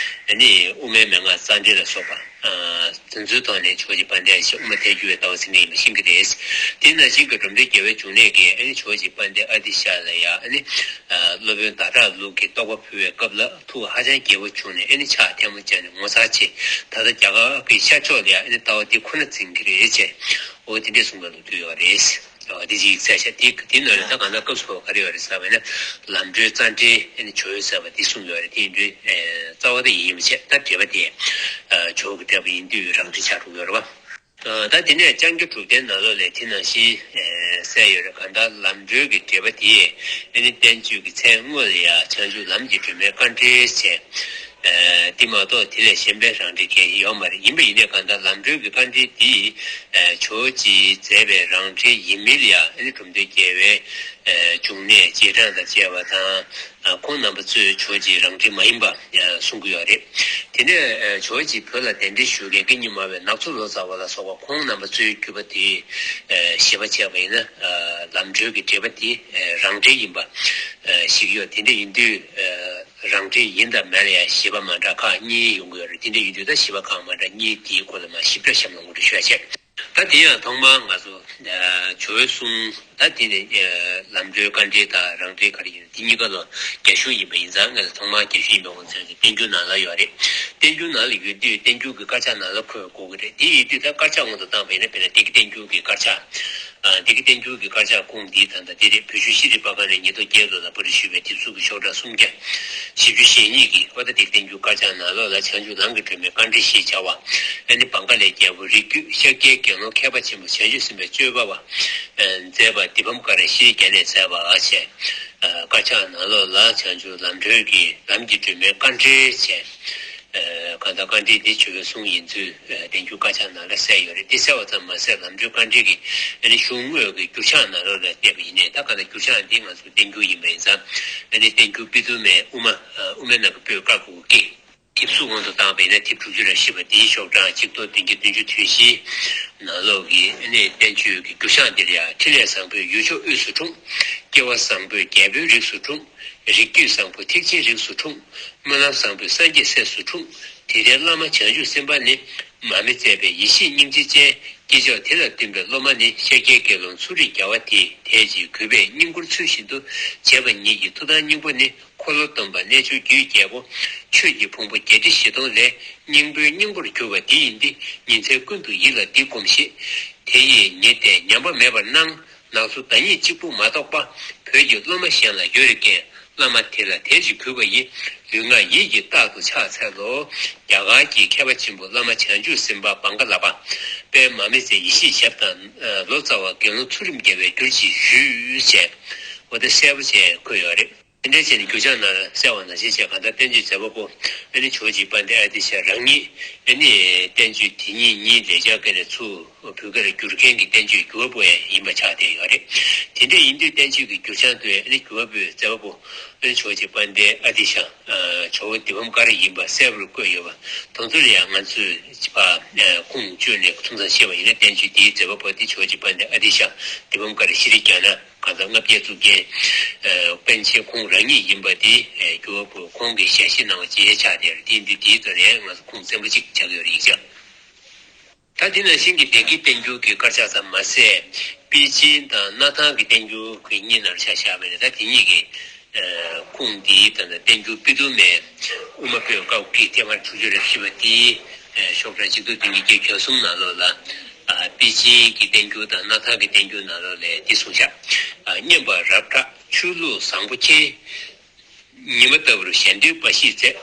ཨ་ནི་དབུ་མའི་མན་ངག་རྩ་འགྲེལ་ལ་སོགས་པ། ཨ། དེ་ཚོའི་ཐོག་ནས་ཇོ་བོ་རྗེ་དཔལ་ལྡན་ཨ་ཏི་ཤ་དབུ་མ་ཐལ་འགྱུར་བའི་ལྟ་བ་འཛིན་མཁན་ཡིན་པ་ཤེས་ཀྱི་རེད། དེ་ནང་བཞིན་གྱི་འབྲོམ་སྟོན་རྒྱལ་བའི་འབྱུང་གནས་ཀྱིས་ཨ་ནི་ཇོ་བོ་རྗེ་དཔལ་ལྡན་ཨ་ཏི་ཤ་ལ་ཡང་ཨ་ནི། ཨ། སློབ་དཔོན་ཟླ་གྲགས་ལུགས་ཀྱི་རྟོགས་པ་ཕུལ་བའི་སྐབས་ལ་ཐུགས་ཧ་ཅང་དགྱེས་པོ་བྱུང་ནས་ཨ་ནི་ཕྱག་ཐལ་མོ་སྦྱར་ནས་ངོ་མཚར་ཆེ། ད་ལྟ་རྒྱ་གར་གྱི་ཤར་ཕྱོགས་ལ་ཡང་ཨ་ནི་ལྟ་བ་འདི་ཁོ་ན་འཛིན་གྱི་རེད་ཅེས། འོ་དེ་འདྲས་གསུངས་པ་ལ་འདུས་ཡོད་རེད། འོ་དེ་ཅིག་གསལ་བཤད་དེ་དེ་ནང་ལ་ད་གང་ལྟར་སྐབས་སུ་ག་རེ་ཡོད་རེད་ཟེར་བ་ན་ལམ་འགྲོའི་རྩ་འགྲེལ་ཨ་ནི་ཇོ་བོས་ཟེར་བ་དེ་གསུངས་ཡོད་རེད། དེ་ཡིན་དུས་ཨེ་རྩ་བ་དེ་ཡིན་མི་བྱེད་ད་འགྲེལ་པ་དེ་ཨ་ཇོ་བོ་གི་འགྲེལ་པ་ཡིན་དུས་རང་འགྲེལ་ཆགས་འགྲོ་གི་ཡོད་རེད་བ། ཨ་ད་དེ་ནས་ལྕང་སྐྱ་གྲུབ་བརྟན་ནང་ལོགས་ལས་དེ་ནང་བཞིན་ཨེ་གསལ་ཡོད་རེད། གང་ལྟར་ལམ་འགྲོའི་གི་འགྲེལ་པ་དེ་ཨ་ནི་བསྟན་བཅོས་ཀྱི་མཚན་དངོས་ལ་ཡང་བྱང་ཆུབ་ལམ་གྱི་སྒྲོན་མེའི་དཀའ་འགྲེལ་བྱས། ཨ་དེ་མ་གཏོགས་དེ་ལས་གཞན་པའི་རང་འགྲེལ་གང་ཡང་ཡོད་མ་རེད། ཡིན་པ་ཡིན་ནའི་གང་ལྟར་ལམ་འགྲོའི་གི་དཀའ་འགྲེལ་འདི་ཨ་ཇོ་བོ་རྗེས་མཛད་པའི་རང་འགྲེལ་ཡིན་མིན་ལ་ཡང་ཨ་ནི་འབྲོམ་སྟོན་རྒྱལ་བའི་ཨ་འབྱུང་གནས་རྗེས་འབྲང་དང་བཅས་པ་དང་། ཁོང་རྣམ་པ་ཚོས་ཇོ་བོ་རྗེའི་རང་འགྲེལ་མ་ཡིན་པ་གསུང་གི་ཡོད་རེད། དེ་ནས་ཇོ་བོ་རྗེས་བོད་ལ་གདན་འདྲེན་ཞུ་མཁན་སྐུ་ཉིད་སྨྲ་བའི་ནག་ཚོ་ལོ་ཙཱ་བ་ལ་སོགས་པ་ཁོང་རྣམ་པ་ཚོའི་བརྒྱུད་པ་དེས་བཞེད་པ་བྱས་པ་ཡིན་ན་ལམ་འགྲོའི་གི་འགྲེལ་པ་དེ་རང་འགྲེལ་ཡིན་པ་ཞིག་ཡོད། དེ་འདྲ་ཡིན་དུས་རང་འགྲེལ་ཡིན་དང་མིན་ལ་ཡང་བཞེད་པ་མ་འདྲ་ཁག་གཉིས་ཡོང་གི་ཡོད་རེད། དེ་འདྲ་ཡིན་དུས་ད་བཞེད་པ་ཁག་མ་འདྲ་གཉིས་དེའི་སྐོར་ལ་མར་ཞིབ་ཕྲ་གཤམ་ལ་ངོ་སྤྲོད་ཞུ་ཡ་བྱས། ད་དེ་ཡང་ཐོག་མར་ང་ཚོ་ཇོ་བོའི་གསུང་ད་དེ་ནི་ལམ་འགྲོའི་དཀའ་འགྲེལ་དང་རང་འགྲེལ་ག་རེ་ཡིན་དེ་གཉིས་ཀ་ལ་རྒྱ་གཞུང་ཡིན་པ་ཡིན་ཙང་ང་ལ་ཐོག་མར་རྒྱ་གཞུང་ཡིན་པའི་དབང་ཚད་ཀྱི་བསྟན་འགྱུར་ནང་ལ་ཡོད་རེད། བསྟན་འགྱུར་ནང་ལ་ཡོད་དུས་བསྟན་འགྱུར་གྱི་དཀར་ཆག་ནང་ལ་འཁོད་དགོས་ཀྱི་རེད། དེ་ཡིན་དུས་ད་དཀར་ཆག་དབང་དུ་བཏང་བ་ཡིན་ན་དཔེར་ན་བདེ་སྐྱིད་བསྟན་འགྱུར་གྱི་དཀར་ཆག་ཨ་བདེ་སྐྱིད་བསྟན་འགྱུར་གྱི་དཀར་ཆག་ཁུངས་འདིའི་ད་ལྟ་དེ་རེད། བོད་ཆུ་ཤེས་རིག་པར་ཁང་ནས་ཉིས་སྟོང་བརྒྱད་ལོ་ལ་པར་སྐྲུན་ཞུས་པའི་དེབ་གཟུགས་ཀྱི་ཤོག་གྲངས་སུམ་བརྒྱ་བཞི་བཅུ་ཞེ་གཉིས་ཀྱི་ཨོ་ད་བདེ་སྐྱིད་བསྟན་འགྱུར་དཀར་ཆག་ནང་ལོགས་ལ་བྱང་ཆུབ་ལམ་གྱི་སྒྲོན་མེའི་དཀའ་འགྲེལ་ཞེས་བྱ་བ། ཨ་ནི་བང་ག་ལས་རྒྱལ་པོ་རིགས་རྒྱུད་ཤཱཀྱའི་དགེ་སློང་མཁས་པ་ཆེན་པོ་བྱང་ཆུབ་སེམས་དཔའི་སྤྱོད་པ་བ་མཛད་པ་དི་པཾ་ཀ་ར་ཤྲཱི་ཀ་ནས་མཛད་པ་བྱས། དཀར་ཆག་ནང་ལོགས་ལ་བྱང་ཆུབ་ལམ་སྒྲོན་གྱི་ལམ་གྱི་སྒྲོན་མེའི་དཀའ་འགྲེལ་བྱས། གང་ལྟར་དཀའ་འགྲེལ་འདི་ཇོ་བོའི་གསུང་ཡིན་ཚུལ་བསྟན་འགྱུར་དཀར་ཆག་ནང་ལ་གསལ་ཡོད་རེད། འདི་གསལ་བ་ཙམ་མ་ཟད་ལམ་སྒྲོན་དཀའ་འགྲེལ་གྱི་ཨ་ནི་གཞུང་དངོས་ཀྱི་འགྱུར་བྱང་ནང་ལོགས་ལ་བལྟས་པ་ཡིན་ནའི་ད་གང་ལྟར་འགྱུར་བྱང་འདི་ང་ཚོ་བསྟན་འགྱུར་ཡིན་པ་ཡིན་ཙང་ཨ་ནི་བསྟན་འགྱུར་པཎ་ཌི་ཏའི་དབུ་མ་དབུ་མའི་ནང་གི་པོད་ཀ་གོ་གི་དེབ་གཟུགས་དབང་དུ་བཏང་བ་ཡིན་ན་དེབ་དྲུག་ཅུ་རེ་བཞི་པ་འདིའི་ཤོག་གྲངས་གཅིག་སྟོང་བདུན་བརྒྱ་བདུན་ཅུ་དོན་བཞིའི་ནང་ལོགས་ཀྱི་ཨ་ནི་བསྟན་བཅོས་ཀྱི་འགྱུར་བྱང་འདིར་ཡང་ཕྲིན་ལས་བཟང་པོས་ཡུལ་ཕྱོགས་དབུས་སུ་འཁྲུངས། སྐལ་བ་བཟང་པོས་རྒྱལ་པོའི་རིགས་སུ་འཁྲུངས། རིགས་རྒྱུད་བཟང་པོ་ཐེག་ཆེན་རིགས་སུ་འཁྲུངས། སྨོན་ལམ་བཟང་པོས་སངས་རྒྱས་སྲས་སུ་འཁྲུངས། དེ་ལྟར་བླ་མ་བྱང་ཆུབ་སེམས་དཔའ་ནི། མར་མེ་མཛད་པའི་ཡེ་ཤེས་སྙིང་རྗེ་ཅན། སྐྱེས་མཆོག་དེ་ལ་སྟོན་པའི་སློབ་མ་ནི། ཤཱཀྱའི་དགེ་སློང་མཚུ་རིག་རྒྱལ་བ་དེས། དད་ཅིང་གུས་པས་བསྙེན་བཀུར་ཚུལ་བཞིན་དུ། བྱས་པ་ཉིད་ཀྱི་མཐུ་དང་སྙིང་པོ་ནི། འཁོར་ལོ་སྡོམ་པ་རྣལ་འབྱོར་རྒྱུད་རྒྱལ་པོ། ཆོས་ཀྱི་ཕུང་པོ་བརྒྱད་ཁྲི་བཞི་སྟོང་ལས། སྙིང་པོའི་སྙིང་པོར་གྱུར་པ་འདི་ཡིན་ཏེ། ཉིན་མཚན་ཀུན་ཏུ་ཡིད་ལ་འདི་སྒོམས་ཤིག་དེ་ཡིས་ཉེ་དེ་ཉམས་པ་མེད་པར་སྣང་། ནགས་སུ་ཟླ་ཉིན་གཅིག་པུ་མ་གཏོགས་པ། བོད་ཀྱི་སློབ་མ་གཞན་ལ་ཡོད་རེ་ཀན། བླ་མ་དེ་ལ་དད་ཅིང་གུས་པ་ཡིས། ལུས་ངག་ཡིད་ཀྱིས་རྟག་ཏུ་ཕྱག་འཚལ་ལོ། རྒྱ་གར་གྱི་མཁས་པ་ཆེན་པོ་བླ་མ་བྱང་ཆུབ་སེམས་དཔའ་བང་ག་ལ་པ། དཔལ་མར་མེ་མཛད་ཡེ་ཤེས་ཞབས་དང་། ལོ་ཙཱ་བ་དགེ་སློང་མཚུ་རིམ་རྒྱལ་བའི་འགྱུར་གྱིས་ཞུས་བྱས། འོ་དེ་གསལ་པོ་བྱས་བཀོད་ཡོད་རེད། དེ་འདྲའི་ཆེད་ནས་འགྱུར་བྱང་ནང་གསལ་བ་ནང་བཞིན་བྱས་གང་ལྟར་བསྟན་བཅོས་མཛད་པ་པོ་ཨ་ནི་ཇོ་བོ་རྗེ་དཔལ་ལྡན་ཨ་ཏི་ཤ་རང་ཉིད་ཨ་ནི་བསྟན་བཅོས་དེ་ཉིད་ཉིད་ལེགས་སྦྱར་སྐད་ནས་ཚུར་བོད་སྐད་ལ་བསྒྱུར་མཁན་གྱི་བསྟན་བཅོས་འགྱུར་བ་པོ་ཡང་ཡིན་པ་ཆགས་བསྡད་ཡོད་རེད། དེ་འདྲ་ཡིན་དུས་བསྟན་བཅོས་ཀྱི་འགྱུར་བྱང་དུ་ཨ་ནི་འགྱུར་བ་པོའི་མཛད་པ་པོ་ཨ་ནི་ཇོ་བོ་རྗེ་དཔལ་ལྡན་ཨ་ཏི་ཤ་ཇོ་བོ་དི་པཾ་ཀ་ར་ཡིན་པ་གསལ་པོར་བཀོད་ཡོད་པ་དེ་ཚོ་ལ་ཡང་ང་ཚོས་ཕར་ཁུངས་བཅོལ་ནས་ཐུགས་བསམ་བཞེས་པ་ཡིན་ན་བསྟན་བཅོས་འདིའི་མཛད་པ་པོ་དེ་ཇོ་བོ་རྗེ་དཔལ་ལྡན་ཨ་ཏི་ཤ་དི་པཾ་ཀ་ར་ཤྲཱི་ཀ་ན། གང་ལྟར་ལྔ་བརྒྱ་བཙུགས་མཁན། ཨ་པཎ་ཆེན་ཁོང་རང་ཉིད་ཡིན་པ་དེ་ཨ་འགྱུར་བ་པོ་ཁོང་གི་ཞལ་བཞེས་གནང་བ་བཅས་ཆགས་བསྡད་ཡོད་རེད། དེ་འདི་དེའི་ཐོག་ནས་ང་ཚོ་ཁུངས་བཙན་པོ་གཅིག་ཆགས་ཡོད་རེད་ཡིག་ཆ། ད་དེ་ནང་བཞིན་གྱི་བདེ་སྐྱིད་བསྟན་འགྱུར་གྱི་དཀར་ཆག་ཙམ་མ་ཟད། པཎ་ཆེན་དང་སྣར་ཐང་གི་བསྟན་འགྱུར་གྱི་གཉིས་ནང་ཆ་བཞག་པ་ཡིན་ན་ད་དེ་གཉིས་ཀྱི་ཨ་ཁུངས་འདིའི་ད་ལྟ་བསྟན་འགྱུར་པཎ་ཌི་ཏའི་དབུ་མ་པོད་ཀ་གི་ཐེངས་མ་དྲུག་ཅུ་རེ་བཞི་པ་དེའི་ཨ་ཤོག་གྲངས་གཅིག་སྟོང་བདུན་བརྒྱ་གྱ་གསུམ་ནང་ལོགས་ལ། ཨ་པཎ་ཆེན་གྱི་བསྟན་འགྱུར་དང་སྣར་ཐང་གི་བསྟན་འགྱུར་ནང་ལོགས་ལས་འདི་གསུངས་བཞག་ཨ་སྙན་པ་རབ་གྲགས་ཆོས་ལུགས་བཟང་པོ་མཁྱེན། ཉི་མ་ལྟ་བུར་གཞན་དོན་འབའ་ཞིག་མཛད།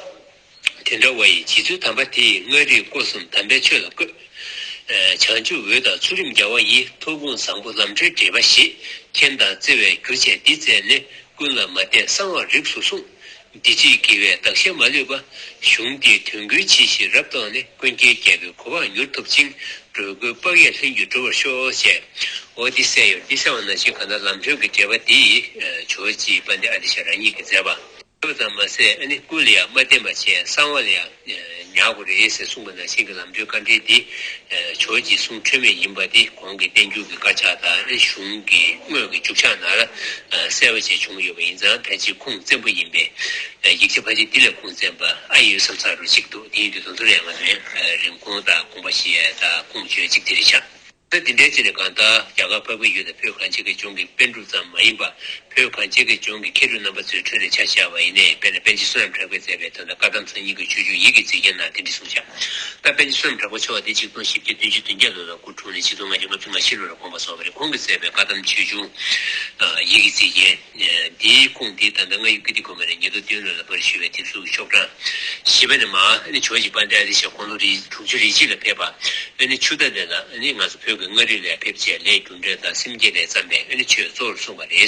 དེ་འདྲ་བ་ཡི་རྗེ་བཙུན་དམ་པ་དེས་མངའ་རིས་སྐོར་གསུམ་དམ་པའི་ཆོས་ལ་བཀོད། ཨ་བྱང་ཆུབ་འོད་དང་ཚུལ་ཁྲིམས་རྒྱལ་བ་ཡི། ཐུགས་དགོངས་བཟང་པོ་ལམ་འགྲོའི་འགྲེལ་པ་ཞེས། མཁྱེན་དང་བརྩེ་བས་བསྒྱུར་བྱས་འདི་མཛད་ནས། ཀུན་ལ་མ་བསྟན་གསང་བ་རིགས་སུ་གསུངས། འདི་ཕྱིའི་དགེ་བའི་གདགས་གཞན་མ་ལུས་པ། གཞུང་འདིའི་དོན་ཀུན་ཇི་བཞིན་རབ་རྟོགས་ནས། ཀུན་མཁྱེན་རྒྱལ་པོའི་གོ་འཕང་མྱུར་ཐོབ་ཅིང་། འགྲོ་ཀུན་དཔག་ཡས་ལྷུན་གྱིས་གྲོལ་བར་ཤོག་ཅེས། འོ་འདི་གསལ་ཡོད། འདི་གསལ་བ་ནང་བཞིན་གང་ལྟར་ལམ་སྒྲོན་གྱི་འགྲེལ་པ་འདི་ཨ་ཇོ་བོ་རྗེ་དཔལ་ལྡན་ཨ་ཏི་ཤ་རང་ཉིད་ཀྱིས་མཛད་པ། དེ་ཙམ་མ་ཟད་ཨ་ནི་ཀུན་ལ་ཡང་མ་བསྟན་པ་བྱས་གསང་བ་ལ་ཡང་ཉར་དགོས་རེད་ཟེར་གསུངས་པ་ནང་བཞིན་གྱི་ལམ་སྒྲོན་དཀའ་འགྲེལ་འདི་ཨ་ཇོ་བོ་རྗེའི་གསུང་འཁྲུལ་མེད་ཡིན་པ་འདི་གོང་གི་བསྟན་འགྱུར་གྱི་དཀར་ཆག་དང་ཨ་ནི་གཞུང་གི་དངོས་ཀྱི་འཇུག་ཆག་ནང་ལ་ཨ་གསལ་བ་བྱས་བྱུང་ཡོད་པ་ཡིན་ཙང་ཕལ་ཆེར་ཁུངས་བཙན་པོ་ཡིན་པས་ཨ་ཡིག་ཆ་ཕལ་ཆེར་འདི་ལས་ཁུངས་བཙན་པ་ཨ་ཡོད་བསམ་ཚར་རུ་གཅིག་འདུག་དེ་ཡིན་དུས་དོན་ཚོར་ཡང་ང་ཚོའི་ཨ་རིན་གོང་དང་དགོངས་པ་བཞེས་ཡས་དང་ཁུངས་བཅོལ་གཅིག་དེ་རེད་ཤག་ད་དེ་འདྲའི་ཆེད་ནས་གང་ལྟར་རྒྱ་གར་འཕགས་པའི་ཡུལ་དང་བོད་གངས་ཅན་གྱི་ལྗོངས་ཀྱི་པཎ་གྲུབ་ཙམ་མ་ཡིན་པར་ བོད་གངས་ཅན་གྱི་ལྗོངས་ཀྱི་མཁས་གྲུབ་རྣམ་པ་ཚོའི་ཁྲོད་ནས་ཆ་བཞག་པ་ཡིན་ནའི། དཔེར་ན་པཎ་ཆེན་བསོད་ནམས་གྲགས་པས་མཛད་པའི་ད་ལྟ་བཀའ་གདམས་མཚན་ཉིད་ཀྱི་ཆོས་འབྱུང་ཡིད་ཀྱིས་མཛེས་རྒྱན་ནང་དེ་འདྲ་གསུངས་ཤག་ད་པཎ་ཆེན་བསོད་ནམས་གྲགས་པ་མཆོག་དེ་ཆིག་སྟོང་བཞི་བརྒྱ་བདུན་ཅུ་དོན་བརྒྱད་ལོ་ལ་སྐུ་འཁྲུངས་ནས་ཆིག་སྟོང་ལྔ་བརྒྱ་ལྔ་བཅུ་ང་བཞི་ལོ་ལ་དགོངས་པ་རྫོགས་པ་རེད། ཁོང་གིས་མཛད་པའི་བཀའ་གདམས་ཆོས་འབྱུང་ཡིད་ཀྱིས་མཛེས་རྒྱན། འདིའི་ཁུངས་འདི་ད་ལྟ་རྔ་ཡབ་ཀིརྟི་དགོན་པ་ནས་ཉིས་སྟོང་བདུན་ལོ་ལ་པར་ཞུས་པའི་དེབ་གཟུགས་ཀྱི་ཤོག་གྲངས་བཞི་པ་ནས་མར་ཨ་ནི་ཇོ་བོ་རྗེ་དཔལ་ལྡན་ཨ་ཏི་ཤ་དགུང་ལོ་རེ་དྲུག་ཅུ་རེ་གཅིག་ལ་ཕེབས་པ། ཨ་ནི་ཆུ་ཟླ་ལས་ལ་ཨ་ནི་ང་ཚོ་བོད་ཀྱི་མངའ་རིས་ལ་ཕེབས་བྱས་ལས་རྒྱུ་འབྲས་དང་སེམས་བསྐྱེད་ལས་བརྩམས་པའི་ཨ་ནི་ཆོས་གཙོ་བོར་གསུངས་པ་རེད།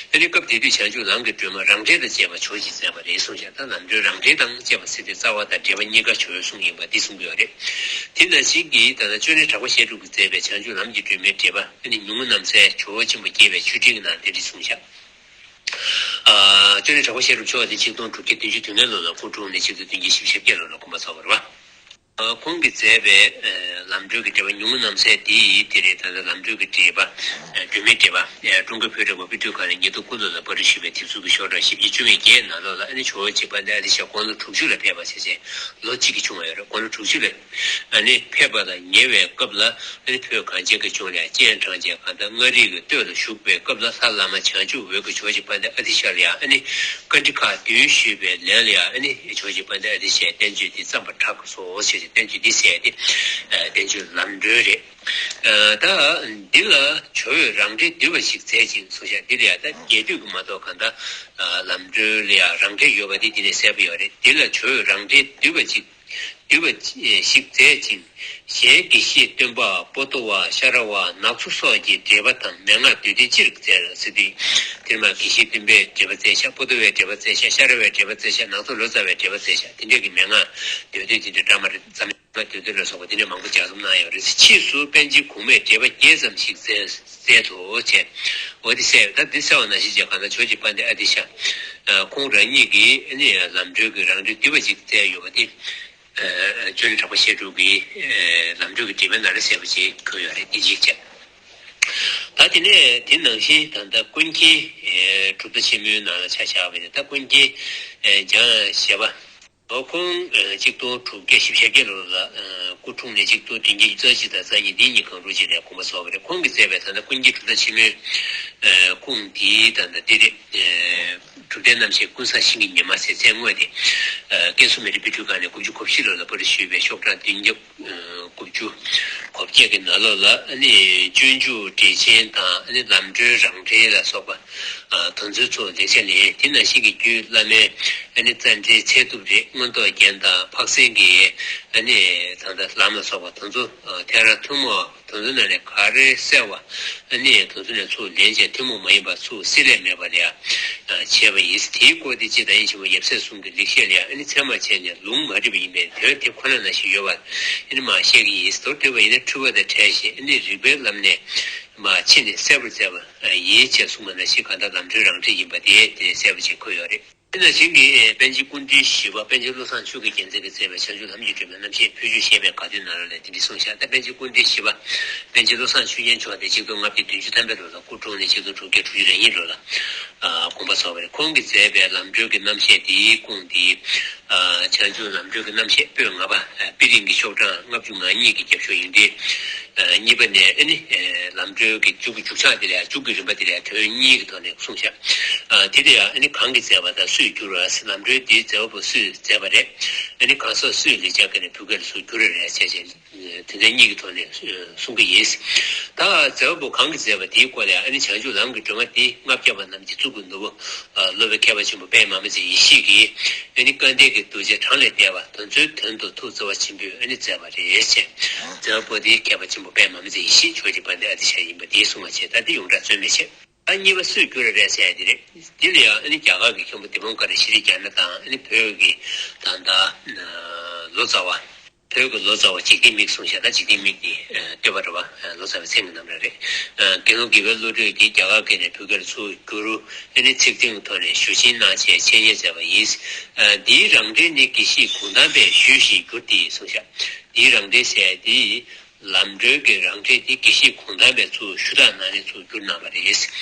ཨ་ནི་སྐབས་དེ་དུས་བྱང་ཆུབ་ལམ་གྱི་སྒྲོན་མ་རང་འགྲེལ་དང་བཅས་པ་ཇོ་བོ་རྗེས་མཛད་པ་རེད་གསུངས་ཤག་ད་ལམ་སྒྲོན་རང་འགྲེལ་དང་བཅས་པ་ཟེར་དེ་རྩ་བ་དང་འགྲེལ་པ་གཉིས་ཀ་ཇོ་བོས་གསུངས་ཡིན་པ་འདི་གསུང་གི་ཡོད་རེད། དེ་ནང་བཞིན་གྱི་ད་ལྟ་ཅོ་ནེ་གྲགས་པ་བཤད་སྒྲུབ་ཀྱིས་མཛད་པའི་བྱང་ཆུབ་ལམ་གྱི་སྒྲོན་མེའི་འགྲེལ་པ་ཨ་ནི་ཉུང་ངུ་རྣམ་གསལ་ཇོ་བོ་ཆེན་པོ་རྒྱས་པའི་ཆོས་འབྲེལ་གྱི་ནང་དེ་འདྲ་གསུངས་ཤག་ཨ། ཅོ་ནེ་གྲགས་པ་བཤད་སྒྲུབ་མཆོག་དེ་ཆིག་སྟོང་དྲུག་བརྒྱ་བདུན་ཅུ་དོན་ལྔ་ལོ་ལ་སྐུ་འཁྲུངས་ནས་ཆིག་སྟོང་བདུན་བརྒྱ་བཞི་བཅུ་ཞེ་བརྒྱད་ལོ་ལ་དགོངས་པ་རྫོགས་པ་རེད་བ། ཨ། ཁོང་གིས་མཛད་པའི་ཨ། ལམ་སྒྲོན་གྱི་འགྲེལ་པ་ཉུང་ངུ་རྣམ་གསལ་དེ་ཡིས་དེ་རེད། ད་ལྟ་ལམ་སྒྲོན་གྱི་འགྲེལ་པ་ཨ། སྒྲོན་མེའི་འགྲེལ་པ་ཨ། ཀྲུང་གོའི་བོད་འགྲེལ་པ་དཔེ་སྐྲུན་ཁང་ནས་ཉིས་སྟོང་དགུ་ལོ་ལ་པར་སྐྲུན་ཞུས་པའི་དེབ་གཟུགས་ཀྱི་ཤོག་གྲངས་བཞི་བཅུ་བཅུ་མེད་བརྒྱད་ནང་ལོགས་ལ་ཨ་ནི་ཇོ་བོ་རྗེ་དཔལ་ལྡན་ཨ་ཏི་ཤ་དགུང་ལོ་དྲུག་ཅུ་ལ་ཕེབས་པ་ཞེས་བྱས་ལོ་གཅིག་གི་ཆུང་བ་ཡོད་རེད། དགུང་ལོ་དྲུག་ཅུ་ལ། ཨ་ནི་ཕེབས་པ་ལ་ཉེ་བའི་སྐབས་ལ་ཨ་ནི་བོད་གངས་ཅན་གྱི་ལྗོངས་ལ་སྤྱན་དྲངས་རྗེས་གང་ལྟར་མངའ་རིས་ཀྱི་སྟོད་ལ་བཞུགས་པའི་སྐབས་ལ་ལྷ་བླ་མ་བྱང་ཆུབ་འོད་ཀྱིས་ཇོ་བོ་རྗེ་དཔལ་ལྡན་ཨ་ཏི་ཤ་ལ་ཡང་ཨ་ནི་བཀའ་འདྲི་ཁག་བདུན་ཞུས་པའི་ལན་ལ་ཡང་ཨ་ནི་ཇོ་བོ་རྗེ་དཔལ་ལྡན་ཨ་ཏི་ཤའི་བསྟན་བཅོས་འདི་བརྩམས་པར་གྲགས་སོ་ཞེས་བསྟན་བཅོས་འདི་ཟེར་ཏེ་བསྟན་བཅོས་ལམ་སྒྲོན་རེད། ད་འདི་ལ་ཇོ་བོས་རང་འགྲེལ་བསྡུས་པ་ཞིག་མཛད་ཅིང་གསུངས་ཤག་འདི་ལ་ཡང་ད་རྒྱས་བསྡུས་ཀྱི་མ་གཏོགས་གང་ལྟར་ལམ་སྒྲོན་ལ་ཡང་རང་འགྲེལ་ཡོད་པ་འདི་འདི་ནས་གསལ་པོ་ཡོད་རེད། འདི་ལ་ཇོ་བོས་རང་འགྲེལ་བསྡུས་པ་ཅིག་བསྡུས་པ་ཞིག་མཛད་ཅིང་། གཞན་དགེ་བཤེས་སྟོན་པ་པོ་ཏོ་བ་ཤ་ར་བ་ནག་ཚོ་སོགས་ཀྱི་འགྲེལ་པ་དང་མན་ངག་བསྡུས་ཏེ་སྤྱིར་མཛད་ལ་ཟེར་དུས། དེར་མ་དགེ་བཤེས་སྟོན་པའི་འགྲེལ་པ་མཛད་ཤག་པོ་ཏོ་བའི་འགྲེལ་པ་མཛད་ཤག་ཤ་ར་བའི་འགྲེལ་པ་མཛད་ཤག་ནག་ཚོ་ལོ་ཙཱ་བའི་འགྲེལ་པ་མཛད་ཤག་དེ་འདྲས་ཀྱི་མན་ངག་བསྡུས་ཏེ་དེ་འདྲ་འདྲ་མ་རེད། ཙམ་ཡང་བསྡུས་ཏེ་ལ་སོགས་པ་དེ་འདྲས་མང་པོ་ལྗགས་རྩོམ་གནང་ཡོད་རེད། ཕྱིས་སུ་པཎ་ཆེན་གོང་མས་འགྲེལ་པ་བརྒྱད་ཙམ་ཞིག་མཛད་མཛད་དོ་བྱས། འོ་དེ་གསལ་ད་དེ་གསལ་བ་ནང་བཞིན་བྱས་གང་ལྟར་ཇོ་བོ་རྗེ་དཔལ་ལྡན་ཨ་ཏི་ཤ་ཁོང་རང་ཉིད་ཀྱིས་ནི་ལམ་སྒྲོན་གྱི་རང་འགྲེལ་བསྡུས་པ་ཅིག་མཛད་ཡོད་པ་དེ། ཨ། ཅོ་ནེ་གྲགས་པ་བཤད་སྒྲུབ་ཀྱི་ཨ། ལམ་སྒྲོན་གྱི་འགྲེལ་པའི་ནང་ལ་གསལ་པོ་ཅིག་འཁོད་ཡོད་རེད། དེ་གཅིག་བྱས། ད་དེ་ནས་དེ་ནང་བཞིན་ད་ལྟ་ཀུན་མཁྱེན་ཨ། གྲུབ་མཐའ་ཆེན་མོའི་ནང་ལ་ཆ་བཞག་པ་ཡིན་ན། ད་ཀུན་མཁྱེན་ཨ། འཇམ་དབྱངས་བཞད་པ། ཁོང་ཨ། ཆིག་སྟོང་དྲུག་བརྒྱ་བཞི་བཅུ་ཞེ་བརྒྱད་ལོ་ལ་ཨ། སྐུ་འཁྲུངས་ནས་ཆིག་སྟོང་བདུན་བརྒྱ་རྩ་གཅིག་དང་རྩ་གཉིས་འདི་གཉིས་གང་རུང་ཅིག་ལ་དགོངས་པ་རྫོགས་པ་རེད། ཁོང་གིས་མཛད་པའི་ད་ལྟ་ཀུན་མཁྱེན་གྲུབ་མཐའ་ཆེན་མོའི་ཨ། ཁུངས་འདི་ད་ལྟ་འདི་རེད། ཨ། གྲུབ་བརྟན་རྣམ་བཤད་ཀུན་བཟང་ཤིང་གི་ཉི་མ་ཟེར་མཚན་དངོས་དེ། ཨ། ཀན་སུའུ་མི་རིགས་དཔེ་སྐྲུན་ཁང་ནས་དགུ་བཅུ་གོ་བཞི་ལོ་ལ་པར་སྐྲུན་ཞུས་པའི་ཤོག་གྲངས་བདུན་བརྒྱ་དགུ་བཅུ་གོ་བརྒྱད་ཀྱི་ནང་ལོགས་ལ་ཨ་ནི་སྤྱོད་འཇུག་འགྲེལ་ཆེན་དང་ཨ་ནི་ལམ་སྒྲོན་རང་འགྲེལ་ལ་སོགས་པ། ཨ། དོན་ཚན་ཚོ་ལེགས་ཆ་ལེན། དེ་ནང་བཞིན་གྱི་རྒྱུད་བླ་མའི་ཨ་ནི་རྩ་འགྲེལ་ཚད་ཐུབ་རེད། མངོན་རྟོགས་རྒྱན་དང་འཕགས་སེང་གི་ཨ་ནི་ད་ལྟ་ལམ་ལ་སོགས་པ་དོན་ཚོ་ཐད་རང་ཐུན་མོང་དོན་ཚན་ནང་ནས་ག་རེ་གསལ་བ་ཨ་ནི་དོན་ཚན་ནས་ཚུར་ལེན་བྱས་ཐུན་མོང་མ་ཡིན་པ་ཚུར་བསྲེ་ལྷད་མེད་པ་ལ་ཡང་བྱས་པ་ཡིན། དེའི་སྐོར་དེ་རྗེ་དྭགས་ཡན་ཆེན་མོ་ཡབ་སྲས་གསུམ་གྱི་ལེགས་བཤད་ལ་ཡང་ཨ་ནི་ཚད་མར་བྱས་ནས་ལུང་མ་བྲིས་པ་ཡིན་པས་དོན་དེ་ཁོ་ན་ནང་བཞིན་ཡོད་པ་ཨ་ནི་མར་བཤད་ཀྱི་ཡིན། མདོར་བསྡུས་པ་ཡིན་ན་འཁྲུལ་པ་དང་བྲལ་ཞིང་ཨ་ནི་རིགས་པའི་ལམ་ནས་མར་ཕྱེ་ནས་གསལ་པོར་མཛད་པ་ཡིན་ཅེས་གསུངས་པ་ནང་བཞིན་གང་ལྟར་ལམ་སྒྲོན་རང་འགྲེལ་ཡིན་པ་དེ་དེ་གསལ་པོ་ཅིག་འཁོད་ཡོད་རེད། དེ་ནང་བཞིན་གྱི་པཎ་ཆེན་སྐུ་ཕྲེང་བཞི་པ་པཎ་ཆེན་བློ་བཟང་ཆོས་ཀྱི་རྒྱལ་མཚན་གྱིས་མཛད་པའི་བྱང་ཆུབ་ལམ་གྱི་སྒྲོན་མེ་རྣམ་བཤད་ཕུལ་བྱུང་ཞེས་པའི་དགའ་སྟོན་ནང་ལོགས་ལ་དེ་འདྲ་གསུངས་ཤག་ད་པཎ་ཆེན་སྐུ་ཕྲེང་བཞི་པ་པཎ་ཆེན་བློ་བཟང་ཆོས་རྒྱན་མཆོག་དེ་ཆིག་སྟོང་ལྔ་བརྒྱ་བདུན་ཅུ་ཐམ་པའི་ལོ་ལ་སྐུ་འཁྲུངས་ནས་ཆིག་སྟོང་དྲུག་བརྒྱ་དྲུག་ཅུ་རེ་གཉིས་ལོ་ལ་དགོངས་པ་རྫོགས་པ་རེད། ཁོང་གིས་མཛད་པའི་ལམ་སྒྲོན་གྱི་རྣམ་བཤད་དེའི་ཁུངས་དེ་བྱང་ཆུབ་ལམ་སྒྲོན་གྱི་རྣམ་བཤད་པོད་ལྔ་པ་དཔེ་རིང་གི་ཤོག་གྲངས་ལྔ་བཅུ་ང་གཉིས་ཀྱི་རྒྱབ་ཤོག་ཡིག་ཕྲེང་གཉིས་པ་ནས་ཨ་ནི་ལམ་སྒྲོན་གྱི་མཇུག་གི་མཇུག་ཆག་དེ་ལ་མཇུག་གི་རིམ་པ་དེ་ལ་དོན་གཉིས་ཀྱི་ཐོག་ནས་གསུངས་ཤག་དེ་ལ་ཡང་ཨ་ནི་གང་གིས་མཛད་པ་དང་སུས་བསྒྱུར་བ། ལམ་སྒྲོན་དེའི་མཛད་པ་པོ་སུས་མཛད་པ་རེད། ཨ་ནི་གང་ཟག་སུས་ལེགས་སྦྱར་སྐད་ནས་བོད་སྐད་ལ་སུས་བསྒྱུར་བ་རེད་ཅེས་དོན་ཚན་གཉིས་ཀྱི་ཐོག་ནས་གསུང་གི་ཡིན། ད་མཛད་པ་པོ་གང་གིས་མཛད་པ་དེའི་སྐོར་ལ་ཡང་ཨ་ནི་བྱང་ཆུབ་ལམ་གྱི་སྒྲོན་མ་དེ་ལྔ་བརྒྱ་པ་རྣམས་ཀྱི་གཙུག་གི་ནོར་བུ། སློབ་དཔོན་མཁས་པ་ཆེན་པོ་པདྨ་མཛད་ཡེ་ཤེས་ཀྱིས་ཨ་ནི་སྐལ་ལྡན་གྱི་གདུལ་བྱ་གྲངས་ལས་འདས་པ་དེ་ཚོའི་དོན་དུ་ཐུགས་བརྩེ་བ་ཆེན་པོས་ཨ་ནི་མཛད་པ་རེད་ཅེས། མཛད་པ་པོ་དེ་མཁས་པ་ཆེན་པོ་པདྨ་མཛད་ཡེ་ཤེས་ཇོ་བོ་རྗེ་དཔལ་ལྡན་ཨ་ཏི་ཤ་ཡིན་པ་དེ་གསུང་བ་བྱས། ད་དེ་ཡོངས་གྲགས་རྩོད་མེད་བྱས། ད་གཉིས་པ་སུས་བསྒྱུར་བ་རེད་ཟེར་ཡ་དེ་རེད། དེ་ལ་ཡང་ཨ་ནི་རྒྱ་གར་གྱི་མཁན་པོ་དི་པང་ཀ་ར་ཤི་རི་ཛྙཱ་ན་དང་ཨ་ནི་བོད་ཀྱི་ད་ལྟ་ལོ་ཙཱ་བ། བོད་ཀྱི་ལོ་ཙཱ་བ་འཇིག་རྟེན་མིག་གསུངས་ཤག་ད་འཇིག་རྟེན་མིག་དེ་ཨ་བསྟོད་པ་རེད་བ། ཨ་ལོ་ཙཱ་བའི་མཚན་གྱི་རྣམ་གྲངས་རེད། ཨ་དགེ་སློང་དགེ་བའི་བློ་གྲོས་ཀྱིས་རྒྱ་གར་སྐད་ནས་བོད་སྐད་ལ་ཚུར་བསྒྱུར། ཨ་ནི་ཚིག་དོན་གྱི་ཐོག་ནས་ཞུ་ཆེན་གནང་བྱས་འཆད་ཉན་མཛད་པ་ཡིན། ཨ་འདིའི་རང་འགྲེལ་ནི་དགེ་བཤེས་གུང་ཐང་པས་ཞུས་ཤིང་བསྒྱུར་ཏེ་གསུངས་ཤག་འདིའི་རང་འགྲེལ་ཟེར་ཡ་དེ། ལམ་འགྲོའི་གི་རང་འགྲེལ་དེ་དགེ་བཤེས་གུང་ཐང་པས་ཚུར་ཞུ་དག་གནང་ནས་ཚུར་བསྒྱུར་གནང་བ་རེད།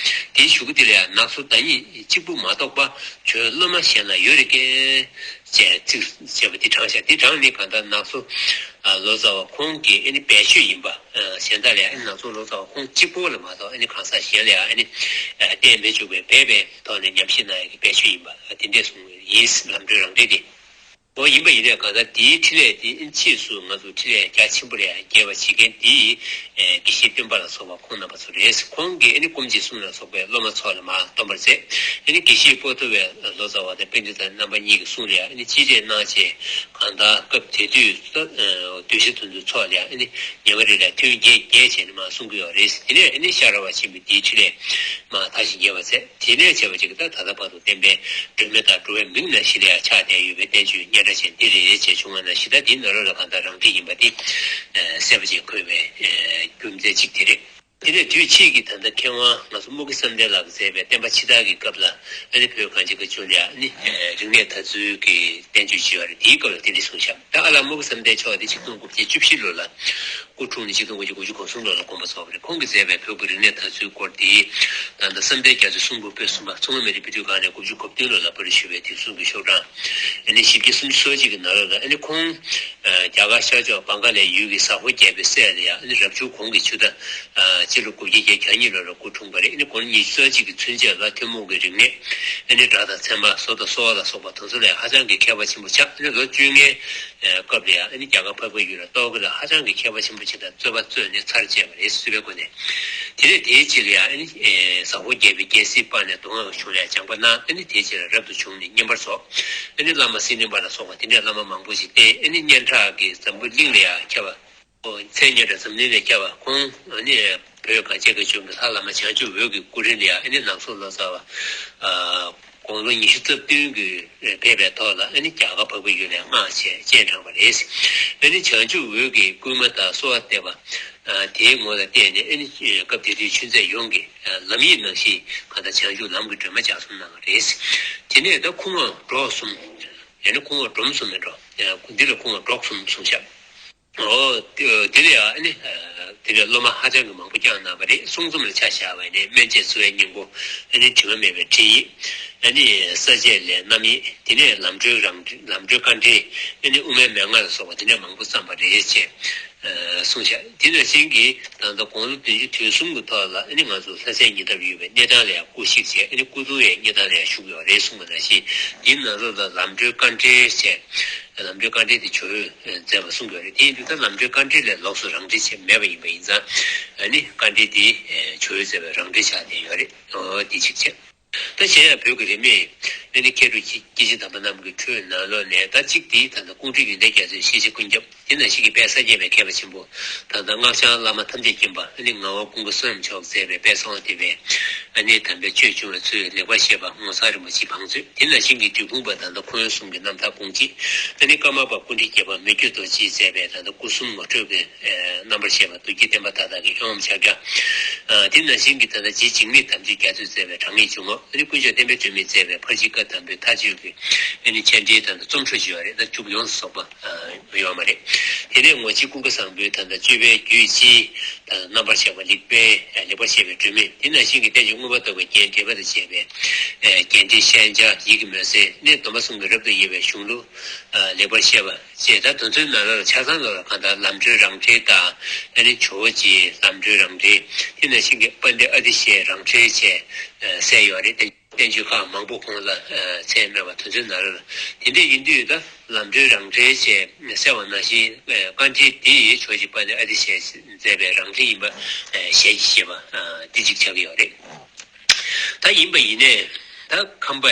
དེའི་གཞུག་གུ་དེ་ལ་ཡང་ནག་སོ་བདག་ཉིད་གཅིག་པུ་མ་གཏོགས་པ་ཁྱོད་སློབ་མ་གཞན་ལ་ཡོད་རེ་སྐད་ཅེས་ཚིག་བཅད་པ་དེ་དྲངས་ཤག་དེ་དྲངས་ནས་གང་ལྟར་ནག་སོ་ལོ་ཙཱ་བ་ཁོང་གི་ཨ་ནི་སྦས་ཆོས་ཡིན་པ། གཞན་དག་ལ་ཡང་ཨ་ནི་ནག་སོ་ལོ་ཙཱ་བ་ཁོང་གཅིག་པོ་ལ་མ་གཏོགས་ཨ་ནི་གང་ཟག་གཞན་ལ་ཡང་ཨ་ནི་བསྟན་མི་བཅུག་པའི་སྦས་པའི་ཐོག་ནས་ཉམས་བཞེས་གནང་ཡག་གི་སྦས་ཆོས་ཡིན་པ་དེ་འདྲས་གསུངས་ཡིན། ལམ་འགྲོའི་རང་འགྲེལ་དེ། འོ་ཡིན་པ་ཡིན་ནའི་གང་ལྟར་དེའི་འཕྲིན་ལས་དེ་ཕྱིས་སུ་ང་ཚོ་འཕྲིན་ལས་རྒྱ་ཆེན་པོ་ལ་ཡང་སྐྱེལ་བ་བྱེད་མཁན་དེ་དགེ་བཤེས་སྟོན་པ་ལ་སོགས་པ་ཁོང་རྣམ་པ་ཚོ་རེད། ཁོང་གིས་ཨ་ནི་སྐུ་མཆེད་གསུམ་ལ་སོགས་པའི་སློབ་མ་ཚོ་ལ་མར་སྟོན་པར་མཛད། ཨ་ནི་དགེ་བཤེས་པོ་ཏོ་བའི་ལོ་ཙཱ་བ་དང་པཎྜི་ཏ་རྣམ་པ་གཉིས་ཀྱི་གསུང་ལ་ཡང་ཨ་ནི་གཅེས་སྤྲས་གནང་བྱས་གང་ལྟར་སྐབས་དེ་དུས་ད་གདུལ་བྱ་དེ་ཚོ་ཚོ་ལ་ཡང་ཨ་ནི་ཉི་མ་རེ་ལ་ཐུན་བརྒྱད་བརྒྱད་བྱས་ནས་མར་གསུང་གི་ཡོད་རེད། དེ་ནས་ཨ་ནི་ཤ་ར་བ་ཆེན་པོས་དེའི་འཕྲིན་ལས་མར་མཐར་ཕྱིན་རྒྱས་པར་མཛད། དེ་ནས་བྱས་པ་ཅིག་ད་ད་ལྟ་བར་དུ་བསྟན་པའི་སྒྲོན་མེ་དང་འགྲོ་བའི་མིག་ནང་བཞིན་ལ་ཡང་ཆགས་བསྡད་ཡོད་པའི་བསྟན་བཅོས་སྙན་གྲགས་ཅན་འདི་རེད་ཅེས་བྱུང་བ་ནང་བཞིན། ད་འདིའི་ནང་ལོགས་ལ་གང་ལྟར་རང་འགྲེལ་ཡིན་པ་འདི་གསལ་པོ་ཅིག་འཁོད་པའི་རྒྱུ་མཚན་གཅིག་དེ་རེད། དེ་ནས་དུས་ཕྱིས་ཀྱི་ད་ལྟ་མཁས་དབང་ང་ཚོ་སྨོ་གི་བསམ་གཏན་ལགས་ཀྱིས་མཛད་པའི་བསྟན་པ་ཕྱི་དར་གྱི་སྐབས་ལ་ཨ་ནི་བོད་གངས་ཅན་གྱི་ལྗོངས་ལ་ཨ་ནི་རིག་གནས་དར་ཚུལ་གྱི་བསྟན་བཅོས་ཅིག་ཡོད་རེད། དེའི་སྐབས་ལ་དེ་འདྲ་གསུངས་ཤག་ད་ཨ་ལགས་སྨོ་གི་བསམ་གཏན་མཆོག་དེ་ཆིག་སྟོང་དགུ་བརྒྱ་བཅུ་བཞི་ལོ་ལ་སྐུ་འཁྲུངས་ནས་ཆིག་སྟོང་དགུ་བརྒྱ་དགུ་བཅུ་གོ་གསུམ་ལོ་ལ་དགོངས་པ་རྫོགས་པ་རེད། ཁོང་གིས་མཛད་པའི་བོད་ཀྱི་རིག་གནས་དར་ཚུལ་སྐོར་དེ་ད་ལྟ་བསམ་གཏན་རྒྱ་མཚོའི་གསུང་འབུམ་པོད་གསུམ་པ་མཚོ་སྔོན་མི་རིགས་དཔེ་སྐྲུན་ཁང་ནས་དགུ་བཅུ་གོ་བདུན་ལོ་ལ་པར་སྐྲུན་ཞུས་པའི་དེབ་གསུམ་གྱི་ཤོག་གྲངས་ཨ་ནི་བཞི་བརྒྱ་སུམ་ཅུ་སོ་གཅིག་གི་ནང་ལོགས་ལ་ཨ་ནི་ཁོང་རྒྱ་གར་ཤར་ཕྱོགས་བང་ག་ལའི་ཡུལ་གྱི་ཟ་ཧོར་རྒྱལ་པོའི་སྲས་ལ་ཡང་ཨ་ནི་རབ་བྱུང་གོང་གི་ཆུ་ཟླ་སྤྱི་ལོ་དགུ་བརྒྱ་བརྒྱད་ཅུ་གྱ་གཉིས་ལོ་ལ་སྐུ་འཁྲུངས་པ་རེད། ཨ་ནི་དགུང་ལོ་ཉི་ཤུ་རྩ་གཅིག་གི་ཚུན་ཆད་ལ་ཐུན་མོང་གི་རིག་གནས་ཨ་ནི་སྒྲ་དང་ཚན་པ་བཟོ་དང་གསོ་བ་ལ་སོགས་པ་དེ་ཚོ་ལ་ཧ་ཅང་གི་མཁས་པ་ཆེན་པོ་ཆགས། ཨ་ནི་ལོ་བཅོ་ལྔའི་སྐབས་ལ་ཡང་ཨ་ནི་རྒྱ་གར་འཕགས་པའི་ཡུལ་ལ་གཏོགས་ཀྱི་ལ་ཧ་ཅང་གི་མཁས་པ་ཆེན་པོ་ཆགས་དང་རྩོད་པ་རྩོད་ནས་ཚར་བཅད་པ་རེད། སྲིད་པའི་སྒོ་ནས། དེ་ནས་དེའི་རྗེས་ལ་ཡང་ཨ་ནི་ཟ་ཧོར་རྒྱལ་པོའི་རྒྱལ་སྲིད་སྤངས་ནས་མདོ་སྔགས་ཀྱི་གཞུང་ལ་ཡང་སྦྱངས་པ་གནང་། ཨ་ནི་དེའི་རྗེས་ལ་རབ་ཏུ་བྱུང་ནས་བསྙེན་པར་རྫོགས། ཨ་ནི་བླ་མ་སེང་བློན་པ་ལ་སོགས་པ་དེ་འདྲའི་བླ་མ་མང་པོ་ཞིག་བསྟེན། ཨ་ནི་སྙན་གྲགས་ཀྱི་འཛམ་བུ་གླིང་ལ་ཡང་ཁྱབ་པ། མཚན་སྙན་གྲགས་འཛམ་གླིང་ལ་ཁྱབ་པ། ཁོང་ཨ་ནི་བོད་གངས་ཅན་གྱི་ལྗོངས་ཀྱི་ལྷ་བླ་མ་བྱང་ཆུབ་འོད་ཀྱི་སྐུ་རིང་ལ་ཡང་ཨ་ནི་ནང་སོ་ལོ་ཙཱ་བ་དགུང་ལོ་ཉི་ཤུ་རྩ་བདུན་གྱི་ཕེབས་པའི་ཐོག་ལ་ཨ་ནི་རྒྱ་གར་འཕགས་པའི་ཡུལ་ལ་མངགས་བྱས་སྤྱན་དྲངས་པ་རེད། ཨ་ནི་བྱང་ཆུབ་འོད་ཀྱི་སྐུལ་མ་དང་གསོལ་བ་འདེབས་པ་དེའི་ངོ་ལ་བལྟས་ནས་ཨ་ནི་སྐབས་དེ་དུས་ཆོས་མཛད་ཡོངས་ཀྱི་ལམ་ཡིག་ནང་བཞིན་གང་ལྟར་བྱང་ཆུབ་ལམ་གྱི་སྒྲོན་མ་ལྗགས་རྩོམ་གནང་བ་རེད། དེ་ནས་ད་ཁུ་ངོ་སྒྲོག་གསུམ། ཡང་ན་ཁུ་ངོ་སྒྲོམ་གསུམ་མིན་འགྲོ། འདི་ལ་ཁུ་ངོ་སྒྲོག་གསུམ་གསུངས་ཤག་འོ། དེ་ལ་ཡང་ཨ་ནི་དེ་ལ་སློབ་མ་ཧ་ཅང་གི་མང་པོ་བསྐྱངས་གནང་བ་རེད། གསུང་རྩོམ་ལ་ཆ་བཞག་པ་ཡིན་ན་སྨན་དཔྱད་འཚོ་བའི་སྙིང་པོ། ཨ་ནི་དྲི་མ་མེད་པའི་འཕྲིན་ཡིག་ཨ་ནི་ས་དཔྱད་ལས་རྣམ་དབྱེ། དེ་ནས་ལམ་འགྲོའི་རང་ལམ་འགྲོའི་དཀའ་འགྲེལ། ཨ་ནི་དབུ་མའི་མན་ངག་ལ་སོགས་པ་དེ་འདྲ་མང་པོ་བརྩམས་པ་རེད་ཅེས་གསུངས་ཤག་དེ་ནང་བཞིན་གྱི་ད་ལྟ་དགུང་ལོ་བདུན་ཅུ་དོན་གསུམ་གྱི་ཐོག་ལ་ཨ་ནི་ང་ཚོ་ལྷ་སའི་ཉེ་འདབས་ཡོད་པའི་གནས་ཐང་ལ་ཡང་སྐུ་གཤེགས་བྱས། ཨ་ནི་སྐུ་གདུང་ཡང་གནས་ཐང་ལ་ཡང་བཞུགས་ཡོད་རེད་གསུངས་པ་ནང་བཞིན། དེའི་ནང་ལོགས་ལ་ལམ་འགྲོའི་དཀའ་འགྲེལ་བྱས། ལམ་འགྲོའི་དཀའ་འགྲེལ་དེ་ཇོ་བོས་མཛད་པ་གསུངས་ཡོད་རེད། དེ་ཡིན་དུས་ད་ལམ་འགྲོའི་དཀའ་འགྲེལ་ལས་ལོགས་སུ་རང་འགྲེལ་བྱས་མེད་པ་ཡིན་པ་ཡིན་ཙང་། ཨ་ནི་དཀའ་འགྲེལ་དེ་ཇོ་བོས་མཛད་པའི་རང་འགྲེལ་ཆགས་བསྡད་ཡོད་རེད། འོ་དེ་གཅིག་བྱས། ད་གཞན་ཡང་བོད་ཀྱི་རིས་མེད་ཨ་ནི་མཁས་གྲུབ་སྐྱེས་ཆེན་དམ་པ་རྣམས་ཀྱི་ཁྲོད་ནང་ལོགས་ནས་ད་གཅིག་དེ་ད་ལྟ་ཀོང་སྤྲུལ་ཡོན་ཏན་རྒྱ་མཚོའི་ཤེས་བྱ་ཀུན་ཁྱབ། དེ་ནང་བཞིན་གྱི་དཔལ་ས་སྐྱ་པའི་མཁས་པ་ཆེན་པོ་ད་ལྟ་སྔགས་འཆང་བླ་མ་ཐམས་ཅད་མཁྱེན་པ་ཨ་ནི་ངག་དབང་ཀུན་དགའ་བསོད་ནམས་མཆོག་མཛད་པའི་དཔལ་གསང་བ་འདུས་པའི་ཨ་ནི་དམ་པའི་ཆོས་འབྱུང་བའི་ཚུལ་ལེགས་པར་བཤད་པ་ངོ་མཚར་རིན་པོ་ཆེའི་བང་མཛོད། དེ་ནང་བཞིན་གྱི་འབྲས་སྤུངས་པ་ད་ལྟ་འཁོར་གསུམ་གྱི་རྣམ་ཐར་དཔུང་སྐྱེས། ཨ་ནི་ཀརྨ་པ་ཀུན་དགའ་རྒྱལ་པ་མི་བསྐྱོད་རྡོ་རྗེས་མཛད་པའི་ད་ལྟ་སྐུ་གསུམ་ངོ་སྤྲོད་ཀྱི་རྣམ་པར་བཤད་པ་མདོ་རྒྱུད་བསྟན་པ་མཐའ་དག་གི་ཡོངས་ཕྱག་རྒྱ། དེ་ནང་བཞིན་གྱི་ད་ལྟ་རྗེ་འཇིགས་མེད་དམ་ཆོས་རྒྱ་མཚོས་མཛད་པའི་དྲང་ངེས་འཇུག་ངོགས། ཨ་ནི་དཀོན་མཆོག་བསྟན་པའི་སྒྲོན་མེས་མཛད་པའི་ཕར་ཕྱིན་བཀའ་དམ་པོའི་མཐའ་དཔྱོད་ཀྱི་ཨ་ནི་མཆན་འགྲེལ་དང་རྩོམ་འཕྲོ་ཅིག་ཡོད་རེད། ད་མཇུག་ཡོངས་སུ་རྫོགས་པ་ཡོད་མ་རེད། དེ་ནས་ངོར་རྗེ་ཀུན་དགའ་བཟང་པོའི་ད་ལྟ་སྤྱོད་པའི་རྒྱུད་སྤྱི་ད་ལྟ་རྣམ་པར་བཤད་པ་ལེགས་པའི་ལེགས་པར་བཤད་པའི་སྒྲོན་མེ། དེ་ནང་བཞིན་གྱི་བསྟན་བཅོས་མངོན་པར་རྟོགས་པའི་རྒྱན་འགྲེལ་པ་དང་བཅས་པའི་རྒྱན་འགྲེལ་ཤན་སྦྱར་ཡིད་ཀྱི་མུན་སེལ་ནས་སྡོམ་པ་གསུམ་གྱི་རབ་ཏུ་དབྱེ་བའི་གཞུང་ལུགས་ལེགས་པར་བཤད་པ། ཅེས་ད་དོན་ཚན་ནང་ལ་ཆ་ཚང་ལ་གང་ལྟར་ལམ་འགྲོའི་རང་འགྲེལ་དང་ཨ་ནི་ཇོ་བོ་རྗེའི་ལམ་འགྲོའི་རང་འགྲེལ། དེ་ནང་བཞིན་གྱི་དཔལ་ལྡན་ཨ་ཏི་ཤའི་རང་འགྲེལ་བཅས་གསལ་ཡོད་རེད། བསྟན་བཅོས་ཁག་མང་པོ་གོང་ལ་མཚན་སྨོས་པ་དོན་ཚན་ནང་ལ་དེ་འདྲ་ཡིན་དུས་ད་ལམ་འགྲོའི་རང་འགྲེལ་བཅས་གསལ་བ་ནང་བཞིན་དཀའ་འགྲེལ་འདི་ཇོ་བོ་རྗེ་དཔལ་ལྡན་ཨ་ཏི་ཤས་མཛད་པའི་རང་འགྲེལ་ཡིན་པ་ཞལ་གྱིས་བཞེས་པ་འདི་གཅིག་ཆགས་ཀྱི་ཡོད་རེད། ད་ཡིན་པ་ཡིན་ནས་ད་ཁམས་པ་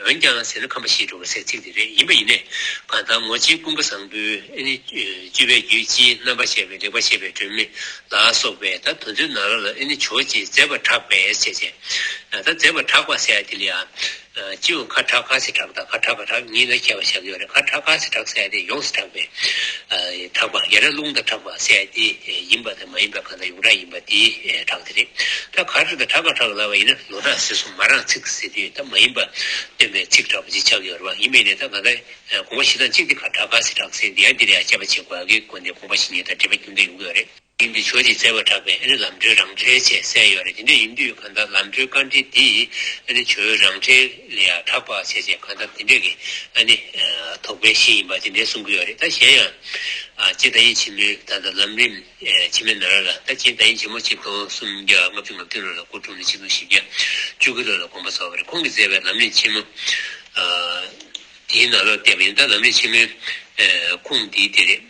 འོན་ཀྱང་ཟེར་ན་ཁམས་པ་ཞེས་འགྲོ་བ་ཟེར་ཚིག་དེ་རེད། ཡིན་པ་ཡིན་ནས་གང་ལྟར་ངོར་རྗེ་ཀུན་དགའ་བཟང་པོའི་ཨ་ནི་སྤྱོད་པའི་རྒྱུད་སྤྱིའི་རྣམ་པར་བཤད་པའི་ལེགས་པར་བཤད་པའི་སྒྲོན་མེ་ལ་སོགས་པའི་ད་དོན་ཚན་ནང་ལ་ཨ་ནི་ཇོ་བོ་རྗེས་མཛད་པར་གྲགས་པས་ཟེར་བྱས། ད་མཛད་པར་གྲགས་པ་ཟེར་ཡ་དེ་ལ་ཡང་སྤྱི་ཡོངས་ཁ་གྲག་ག་ཟེར་གྲགས་དང་ཁ་གྲག་ག་གྲགས་གཉིས་ལ་ཁྱད་པར་བཞག་གི་ཡོད་རེད། ཁ་གྲག་ག་ཟེར་གྲགས་ཟེར་ཡ་དེ་ཡོངས་སུ་གྲགས་པའི་གྲགས་པ་ཡང་ན་རླུང་དང་གྲགས་པ་ཟེར་ཡ་དེ་ཡིན་པ་དང་མ་ཡིན་པ་གང་ལྟར་ཡོངས་གྲགས་ཡིན་པ་དེ་གྲགས་དེ་རེད། ད་ག་རེ་དང་གྲགས་ག་གྲགས་ལབ་པ་ཡིན་ན་ལོ་གྲགས་ཟེར་སོང་མ་རང་ཚིག་ཟེར་དུས་ད་མ་ཡིན་པ་སྟོན་པའི་ཚིག་འདྲ་པོ་ཅིག་ཆགས་ཡོད་རེད་བ། ཡིན་པས་ནས་ད་ག་ད་དགོངས་པ་བཞེས་སྟངས་གཅིག་དེ་ཁ་གྲག་ག་ཟེར་གྲགས་ཟེར་འདི་ཡང་འདིར་ཡང་དཔྱད་པ་བྱེད་དགོས་ཡག་གི་སྒོ་ནས་དགོངས་པ་བཞེས་མཁན་དང་འགྲེལ་པ་རྒྱུ་འབྲས་ཡོང་གི་ཡོད་རེད། ཡིན་དུས་ཇོ་བོ་རྗེས་མཛད་པར་གྲགས་པའི་ཨ་ནི་ལམ་འགྲོའི་རང་འགྲེལ་ཅེས་གསལ་ཡོད་རེད། དེ་འདྲ་ཡིན་དུས་གང་ལྟར་ལམ་འགྲོའི་དཀའ་འགྲེལ་འདི་ཨ་ནི་ཇོ་བོའི་རང་འགྲེལ་ལ་ཡང་གྲགས་པ་བྱས་བྱས་གང་ལྟར་དེ་འདྲ་གི་ཨ་ནི་དོགས་པའི་གཞི་ཡིན་པ་དེ་འདྲ་གསུང་གི་ཡོད་རེད། ད་གཞན་ཡང་། ཨ། རྗེ་ཟླ་ཡིན་ཆེན་མོའི་ད་ལྟ་ལམ་རིམ་ཆེན་མོའི་ནང་ལ། ད་རྗེ་ཟླ་ཡིན་ཆེན་མོ་ཆིག་སྟོང་སུམ་བརྒྱ་ལྔ་བཅུ་ང་བདུན་ལོ་ལ་སྐུ་འཁྲུངས་ནས་ཆིག་སྟོང་བཞི་བརྒྱ་བཅུ་དགུ་ལོ་ལ་དགོངས་པ་རྫོགས་པ་རེད། ཁོང་གིས་མཛད་པའི་ལམ་རིམ་ཆེན་མོ། ཨ། དེའི་ནང་ལོགས་བལྟས་པ་ཡིན་ན། ད་ལམ་རིམ་ཆེན་མོའི་ཁུངས་འདི་དེ་རེད།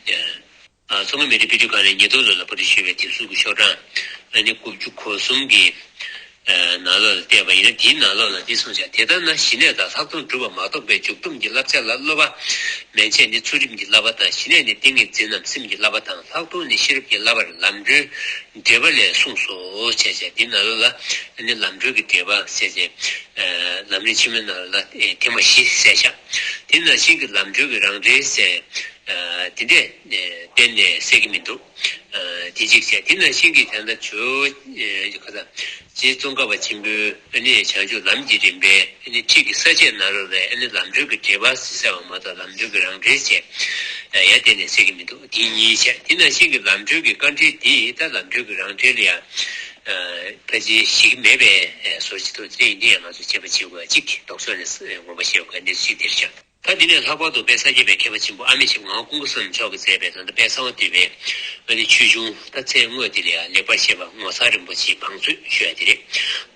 ཨ། ཙོང་ཁ་མི་ཏྲའི་དཔེ་ཁྲིད་ཁང་ནས་ཉིས་སྟོང་ལོ་ལ་པར་སྐྲུན་ཞུས་པའི་དེབ་གཟུགས་ཀྱི་ཤོག་གྲངས་ཨ་ནི་དགུ་བཅུ་གོ་གསུམ་གྱི་ནང་ལོགས་ལ་བལྟས་པ་ཡིན་ན། དེའི་ནང་ལོགས་ལ་འདི་གསུངས་བཞག་དེ་ལྟར་ན་ཞི་གནས་དང་ལྷག་མཐོང་གྲུབ་པ་མ་རྟོགས་པའི་འཇུག་སྡོམ་གྱི་བསླབ་བྱ་ལ་སློབ་པ་མན་ཆད་ནི་ཚུལ་ཁྲིམས་ཀྱི་བསླབ་པ་དང་། ཞི་གནས་ནི་ཏིང་ངེ་འཛིན་ནམ་སེམས་ཀྱི་བསླབ་པ་དང་། ལྷག་མཐོང་ནི་ཤེས་རབ་ཀྱི་བསླབ་པར་ལམ་འགྲོའི་འགྲེལ་པ་ལས་གསུངས་སོ། བྱས་བྱས་འདི་ནང་ལོགས་ལ་ནི་ལམ་འགྲོའི་གི་འགྲེལ་པ་ཟེར་བྱས། ལམ་རིམ་ཆེན་མོའི་ནང་ལ་ཐེངས་མ་བཞི་གསལ་བཞག་དེ་ནང་བཞིན་གྱི་ལམ་འགྲོའི་གི་རང་འགྲེལ་ཟེར། ཨ། དེ་འདྲས་གཏན་ནས་གསལ་གྱི་མི་འདུག་ཨ། དེ་གཅིག་བྱས། དེ་ནང་བཞིན་གྱི་ད་ལྟ་ཇོ་བོ་ག་ད་རྗེ་ཙོང་ཁ་པ་ཆེན་པོའི་ཨ་ནི་བྱང་ཆུབ་ལམ་གྱི་རིམ་པའི་ཨ་ནི་ཁྲིད་ཀྱི་ས་བཅད་ནང་ལོགས་ལ་ཨ་ནི་ལམ་འགྲོའི་གི་འགྲེལ་པ་ཟེར་བ་མ་གཏོགས་ལམ་འགྲོའི་གི་རང་འགྲེལ་བྱས་ཡང་གཏན་ནས་གསལ་གྱི་མི་འདུག་དེ་གཉིས་བྱས། དེ་ནང་བཞིན་གྱི་ལམ་འགྲོའི་གི་དཀའ་འགྲེལ་དེ་ད་ལམ་འགྲོའི་གི་རང་འགྲེལ་ལ་ཡང་ཕལ་ཆེར་གཞིགས་མེད་པའི་བཟོ་ཅིག་འདུག་དེ་ཡིན་དུས་ཡང་ང་ཚོས་དཔྱད་པ་བྱེད་དགོས་པ་གཅིག་ལྡོག་ཕྱོགས་ནས་ངོ་མ་ཤེས་དགོས་པ་འདི་ཚོ་གཅིག་དེར་བཞག་ད་འདི་ནས་ལྷག་པར་དུ་དཔལ་ས་སྐྱ་པའི་མཁས་པ་ཆེན་པོ་ཨ་མྱེས་ཆེན་ངག་དབང་ཀུན་དགའ་བསམ་མཆོག་གིས་མཛད་པའི་ད་ལྟ་དཔལ་གསང་བ་འདུས་པའི་ཨ་ནི་ཆོས་འབྱུང་ད་ཚན་དངོས་དེ་ལ་ཡང་ལེགས་པར་བཤད་པ་ངོ་མཚར་རིན་པོ་ཆེའི་བང་མཛོད་ཞུ་ཡ་དེ་རེད།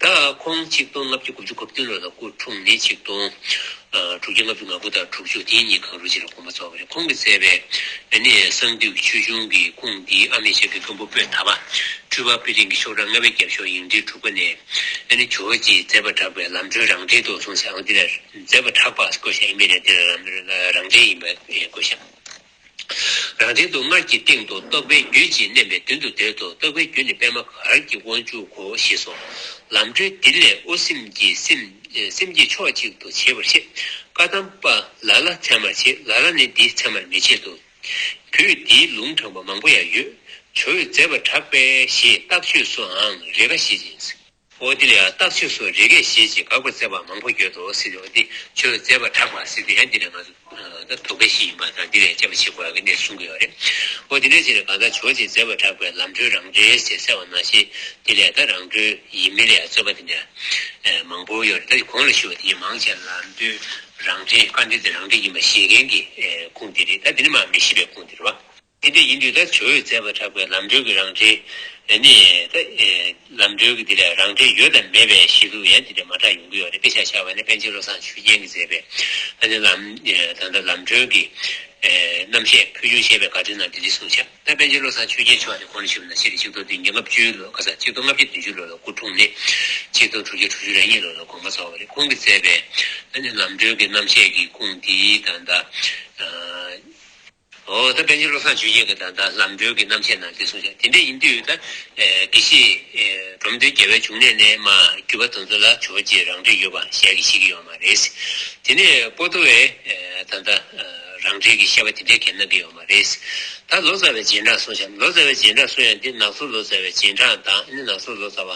ད་ཁོང་ཆིག་སྟོང་ལྔ་བརྒྱ་དགུ་བཅུ་གོ་བདུན་ལོ་ལ་སྐུ་འཁྲུངས་ནས་ཆིག་སྟོང་དྲུག་བརྒྱ་ལྔ་བཅུ་ང་དགུ་དང་དྲུག་ཅུ་དེ་གཉིས་གང་རུང་ཅིག་ལ་དགོངས་པ་རྫོགས་པ་རེད། ཁོང་གིས་མཛད་པའི་ཨ་ནི་གསང་འདུས་ཀྱི་ཆོས་འབྱུང་གི་ཁུངས་འདི་ཨ་མྱེས་ཆེན་གྱི་མགོན་པོ་པོད་ད་པ་སྤྲུལ་པ་དཔལ་སྤྲིངས་ཀྱི་ཤོག་གྲངས་ལྔ་པའི་རྒྱབ་ཤོག་ཡིག་འབྲེལ་དྲུག་པ་ནས། ཨ་ནི་ཇོ་བོ་རྗེས་མཛད་པར་གྲགས་པའི་ལམ་འགྲོའི་རང་འགྲེལ་དུ་གསུངས་ཤག་འདི་ལ་མཛད་པར་གྲགས་པ་བཀོད་ཤག་ཡིན་པས་ན་འདི་ལ་ལམ་འགྲོའི་རང་འགྲེལ་ཡིན་པས་བཀོད་ཤག་རང་འགྲེལ་དུ་སྔར་གྱི་སྟེང་དུ་རྟོག་པའི་རྒྱུད་ཀྱིས་མནན་པས་མདུན་དུ་སྡོད་དོ། རྟོག་པའི་རྒྱུད་ནི་པདྨ་གར་གྱི་དབང་ཕྱུག་གོ་ཞེས་སོ། ལམ་འགྲོའི་མདུན་ལས་དབུ་སེམས་ཀྱི་སེམས་སེམས་ཀྱིས་ཕྱོགས་གཅིག་ཏུ་བྱེད་པར་བཤད། བཀའ་གདམས་པ་ལ་ལ་ཚད་མར་བྱེད། ལ་ལ་ནི་འདི་ཚད་མར་མི་བྱེད་དོ། བོད་འདིའི་ལུང་དྲངས་པ་མང་པོ་ཡང་ཡོད། ཇོ་བོས་མཛད་པར་གྲགས་པས་ཞེས་རྟགས་ཆོས་སུའང་རེ་འགའ་བཞེད་ཅིང་། འོ་དེ་ལ་ཡང་རྟགས་ཆོས་སུ་རེ་འགའ་བཞེད་ཅིང་དགག་པར་མཛད་པ་མང་པོ་ཡོད་དོ་ཟེར་ཏེ། འོ་དེ་ཇོ་བོས་མཛད་པར་གྲགས་པ་ཟེར་དུས་ཡང་འདི་ལ་ང་ཚོ་ད་དོགས་པའི་གཞི་ཡིན་པ་དང་འདི་ལ་དཔྱད་པ་བྱེད་དགོས་ཡག་གི་གནས་གསུང་གི་ཡོད་རེད། འོ་དེ་འདྲ་བྱས་ནས་གང་ལྟར་ཇོ་བོ་རྗེས་མཛད་པར་གྲགས་པའི་ལམ་འགྲོའི་རང་འགྲེལ་ཞེས་གསལ་བ་ནང་བཞིན་འདི་ལ་ད་རང་འགྲེལ་ཡིན་མིན་ལ་ཡང་རྩོད་པ་དེ་འདྲ་མང་པོ་ཡོད་རེད། ད་གོང་ལ་ཞུས་པ་དེ་མང་ཆེ་ལམ་འགྲོའི་རང་འགྲེལ་དཀའ་འགྲེལ་དེ་རང་འགྲེལ་ཡིན་པ་བཞེད་མཁན་གྱི་ཁུངས་དེ་རེད། ད་འདི་ནི་མ་མི་ཤེས་པའི་ཁུངས་དེ་རེད་བ། དེ་འདྲ་ཡིན་དུས་ད་ཇོ་བོས་མཛད་པར་གྲགས་པའི་ལམ་འགྲོའི་གི་རང་འགྲེལ་ནི་ད་ལམ་འགྲོའི་གི་དེ་ལ་རང་འགྲེལ་ཡོད་དམ་མེད་པའི་གཞི་ལུགས་ཡང་དེ་འདྲ་མ་གྲགས་ཡོང་གི་ཡོད་རེད། དཔེ་ཆ་བཞག་པ་ནི་པཎ་ཆེན་བློ་བཟང་ཆོས་རྒྱན་གྱིས་མཛད་པའི་ཨ་ནི་ལམ་ད་ལྟ་ལམ་སྒྲོན་གྱི་རྣམ་བཤད་ཕུལ་བྱུང་བཤད་པའི་དགའ་སྟོན་ནང་དེ་འདྲ་གསུངས་ཤག་ད་པཎ་ཆེན་བློ་བཟང་ཆོས་རྒྱན་མཆོག་དེ་གོང་ལ་ཞུས་པ་ནང་བཞིན་ཆིག་སྟོང་བདུན་བརྒྱ་ལྔ་བཅུ་ལོ་ཁ་ས་ཆིག་སྟོང་ལྔ་བརྒྱ་བདུན་ཅུ་ལོ་ལ་སྐུ་འཁྲུངས་ནས་ཆིག་སྟོང་དྲུག་བརྒྱ་དྲུག་ཅུ་རེ་གཉིས་ལོ་ལ་དགོངས་པ་རྫོགས་པ་རེད། ཁོང་གིས་མཛད་པའི་ཨ་ནི་ལམ་སྒྲོན་གྱི་རྣམ་བཤད་ཀྱི་ཁུངས་འདི་ད་ལྟ། འོ་ད་པཎ་ཆེན་བློ་བཟང་ཆོས་རྒྱན་གྱིས་ད་ལྟ་ལམ་སྒྲོན་གྱི་རྣམ་བཤད་ནང་དེ་གསུངས་ཤག་དེ་འདྲ་ཡིན་དུས་ད་དགེ་བཤེས་འབྲོམ་སྟོན་རྒྱལ་བའི་འབྱུང་གནས་ནས་མར་བརྒྱུད་པ་དེ་ཚོ་ལ་ཇོ་བོ་རྗེའི་རང་འགྲེལ་ཡོད་པ་ཞལ་གྱིས་བཞེས་ཀྱི་ཡོད་མ་རེད། དེ་ནས་པོ་ཏོ་བས་ད་ལྟ་རང་འགྲེལ་གྱི་བཤད་པ་དེ་འདྲའི་གང་ཡང་གནང་གི་ཡོད་མ་རེད། ད་ལོ་ཙཱ་བའི་རྗེས་འབྲང་གསུངས་ཤག་ལོ་ཙཱ་བའི་རྗེས་འབྲང་གསུང་ཡག་འདི་ནག་ཚོ་ལོ་ཙཱ་བའི་རྗེས་འབྲང་དང་ཨ་ནི་ནག་ཚོ་ལོ་ཙཱ་བ་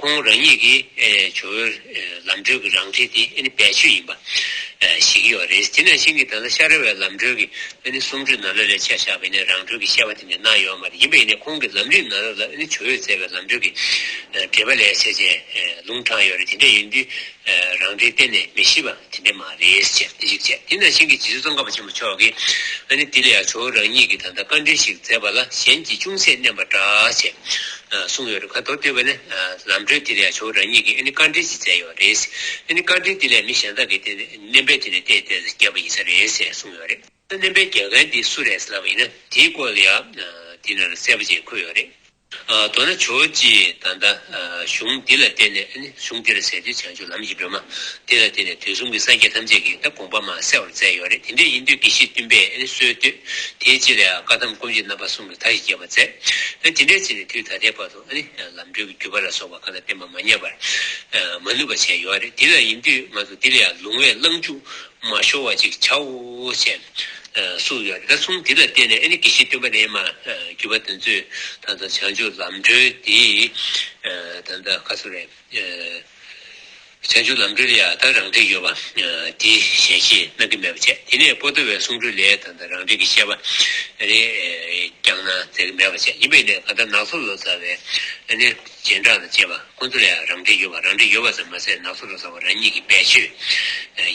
ཁོང་རང་ཉིད་ཀྱིས་ཇོ་བོའི་ལམ་སྒྲོན་གྱི་རང་འགྲེལ་དེ་ཨ་ནི་བེད་སྤྱོད་ཡིན་པ་བཞེད་ཀྱི་ཡོད་རེད། དེ་ནང་བཞིན་གྱི་ད་ལྟ་ཤ་ར་བའི་ལམ་སྒྲོན་གྱི་ཨ་ནི་གསུང་སྒྲོས་ནང་ལོགས་ལ་ཆ་བཞག་པ་ཡིན་ན་རང་གྲོལ་གྱི་བཤད་པ་དེ་འདྲ་གནང་ཡོད་མ་རེད། ཡིན་པ་ཡིན་ནའི་ཁོང་གི་ལམ་རིམ་ནང་ལོགས་ལ་ཨ་ནི་ཇོ་བོས་མཛད་པའི་ལམ་སྒྲོན་གྱི་འགྲེལ་པ་ལས་བྱས་རྗེས་ལུང་དྲངས་ཡོད་རེད། དེ་འདྲ་ཡིན་དུས་རང་འགྲེལ་གཏན་ནས་མི་ཤེས་པ་དེ་འདྲ་མ་རེད་ཅེས་དེ་ཞིག་བྱས། དེ་ནང་བཞིན་གྱི་རྗེ་བཙུན་ཙོང་ཁ་པ་ཆེན་པོ་མཆོག་གིས་ཨ་ནི་དེ་ལ་ཡང་ཇོ་བོ་རང་ཉིད་ཀྱིས་ད་ལྟ་དཀའ་འགྲེལ་ཞིག་མཛད་པ་ལ་གཞན་གྱིས་ཅུང་ཟད་མནན་པ་འདྲ་ཞེས་གསུངས་ཡོད་རེད། ཁ་ཐོར་བསྡུས་པ་ནི་ལམ་སྒྲོན་དེ་ལ་ཡང་ཇོ་བོ་རང་ཉིད་ཀྱིས་ཨ་ནི་དཀའ་འགྲེལ་ཞིག་མཛད་ཡོད་རེད། ཨ་ནི་དཀའ་འགྲེལ་དེ་ལ་མི་གཞན་དག་གིས་དེ་མནན་པའི་དེ་ལ་བལྟས་ཏེ་བརྒྱབ་པ་ཡིན་ས་རེད་ཞེས་གསུངས་ཡོད་རེད། མནན་པའི་རྒྱལ་མཚན་འདི་སུ་རེད་ལབ་པ་ཡིན་ན་དེའི་སྐོར་ལ་ཡང་དེ་ནང་ལ་གསལ་པོ་ཅིག་འཁོད་ཡོད་རེད། མདོར་ན་ཇོ་བོ་རྗེས་ད་ལྟ་གཞུང་འདི་ལ་བརྟེན་ནས་ཨ་ནི་གཞུང་འདི་ལ་ཟེར་དུས་བྱང་ཆུབ་ལམ་གྱི་སྒྲོན་མ་འདི་ལ་བརྟེན་ནས་དུས་གསུམ་གྱི་སངས་རྒྱས་ཐམས་ཅད་ཀྱིས་ད་དགོངས་པ་མར་གསལ་བར་མཛད་ཡོད་རེད། དེ་འདྲ་ཡིན་དུས་དགེ་བཤེས་སྟོན་པས་ཨ་ནི་སྲོལ་བཏོད་དེའི་རྗེས་ལ་ཡང་བཀའ་གདམས་དཀོན་མཆོག་རྣམ་པ་གསུམ་གྱི་མཐའ་ཡས་བརྒྱད་པ་མཛད། ཨ་ནི་དེ་འདྲའི་རྗེས་ནས་དུས་ད་ལྟའི་བར་དུ་ཨ་ནི་ལམ་སྒྲོན་གྱི་བརྒྱུད་པ་ལ་སོགས་པ་གང་ལ་བརྟེན་པ་མ་ཉམས་པར་མ་ནུབ་པ་བྱས་ཡོད་རེད། དེ་ལ་ཡིན་དུས་ང་ཚོ་འདི་ལ་ཡང་ལུང་བས་བླང་བཅུག་མ་ཤོར་བ་ཅིག་བྱའོ་ཞེས་གསུངས་ཡོད་རེད། ད་གསུང་འདི་ལ་བརྟེན་ནས་ཨ་ནི་དགེ་བཤེས་སྟོན་པ་ནས་མར་བརྒྱུད་པ་དེ་ཚོས་ད་ལྟ་བྱང་ཆུབ་ལམ་སྒྲོན་འདི་ད་ལྟ་ག་ཚོད་རེད། བྱང་ཆུབ་ལམ་འགྲོ་ལ་ཡང་ད་རང་འགྲེལ་ཡོད་པ། དེ་ཞལ་བཞེས་གནང་གི་མེད་པ་བྱས། དེ་ནས་པོ་ཏོ་བའི་གསུང་སྒྲོས་ལས་ད་ལྟ་རང་འགྲེལ་གྱི་བཤད་པ་རེ་བསྐྱངས་གནང་མཛད་ཀྱི་མེད་པ་བྱས། ཡིན་པས་ནས་ད་ལྟ་ནག་ཚོ་ལོ་ཙཱ་བའི་ཨ་ནི་རྗེས་འབྲང་དང་བཅས་པ་ཁོང་ཚོ་ལ་ཡང་རང་འགྲེལ་ཡོད་པ། རང་འགྲེལ་ཡོད་པ་ཙམ་མ་ཟད་ནག་ཚོ་ལོ་ཙཱ་བ་རང་ཉིད་ཀྱི་བེད་སྤྱོད་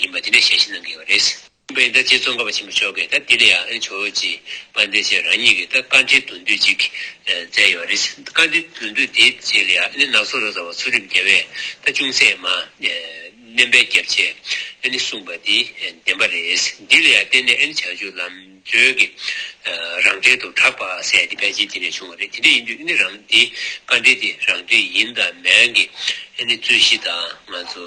ཡིན་པ་དེ་འདྲ་ཞལ་བཞེས་གནང་གི་ཡོད་རེད། ཡིན་པས་ད་རྗེ་ཙོང་ཁ་པ་ཆེན་པོ་མཆོག་གིས་ད་འདི་ལ་ཡང་ཨ་ནི་ཇོ་བོ་རྗེ་དཔལ་ལྡན་རྗེ་རང་ཉིད་ཀྱིས་ད་བཀའ་འགྲེལ་མདོར་བསྡུས་ཅིག་མཛད་ཡོད་རེད། བཀའ་འགྲེལ་མདོར་བསྡུས་དེའི་རྗེས་ལ་ཡང་ཨ་ནི་ནག་ཚོ་ལོ་ཙཱ་བ་ཚུལ་ཁྲིམས་རྒྱལ་བས་ད་ཅུང་ཟད་མར་སྣོན་པ་བརྒྱབ་བྱས་ཨ་ནི་གསུངས་པ་འདི་བདེན་པ་རེད། འདི་ལ་ཡང་བརྟེན་ནས་ཨ་ནི་བྱང་ཆུབ་ལམ་སྒྲོན་གྱི་རང་འགྲེལ་དུ་གྲགས་པ་ཟེར་ཡ་འདི་ཕལ་ཆེར་འདི་ནས་བྱུང་བ་རེད། དེ་འདྲ་ཡིན་དུས་ཨ་ནི་རང་འདི་བཀའ་འགྲེལ་འདི་རང་འགྲེལ་ཡིན་དང་མིན་གྱི་ཨ་ནི་རྩོད་གཞི་དང་ང་ཚོ་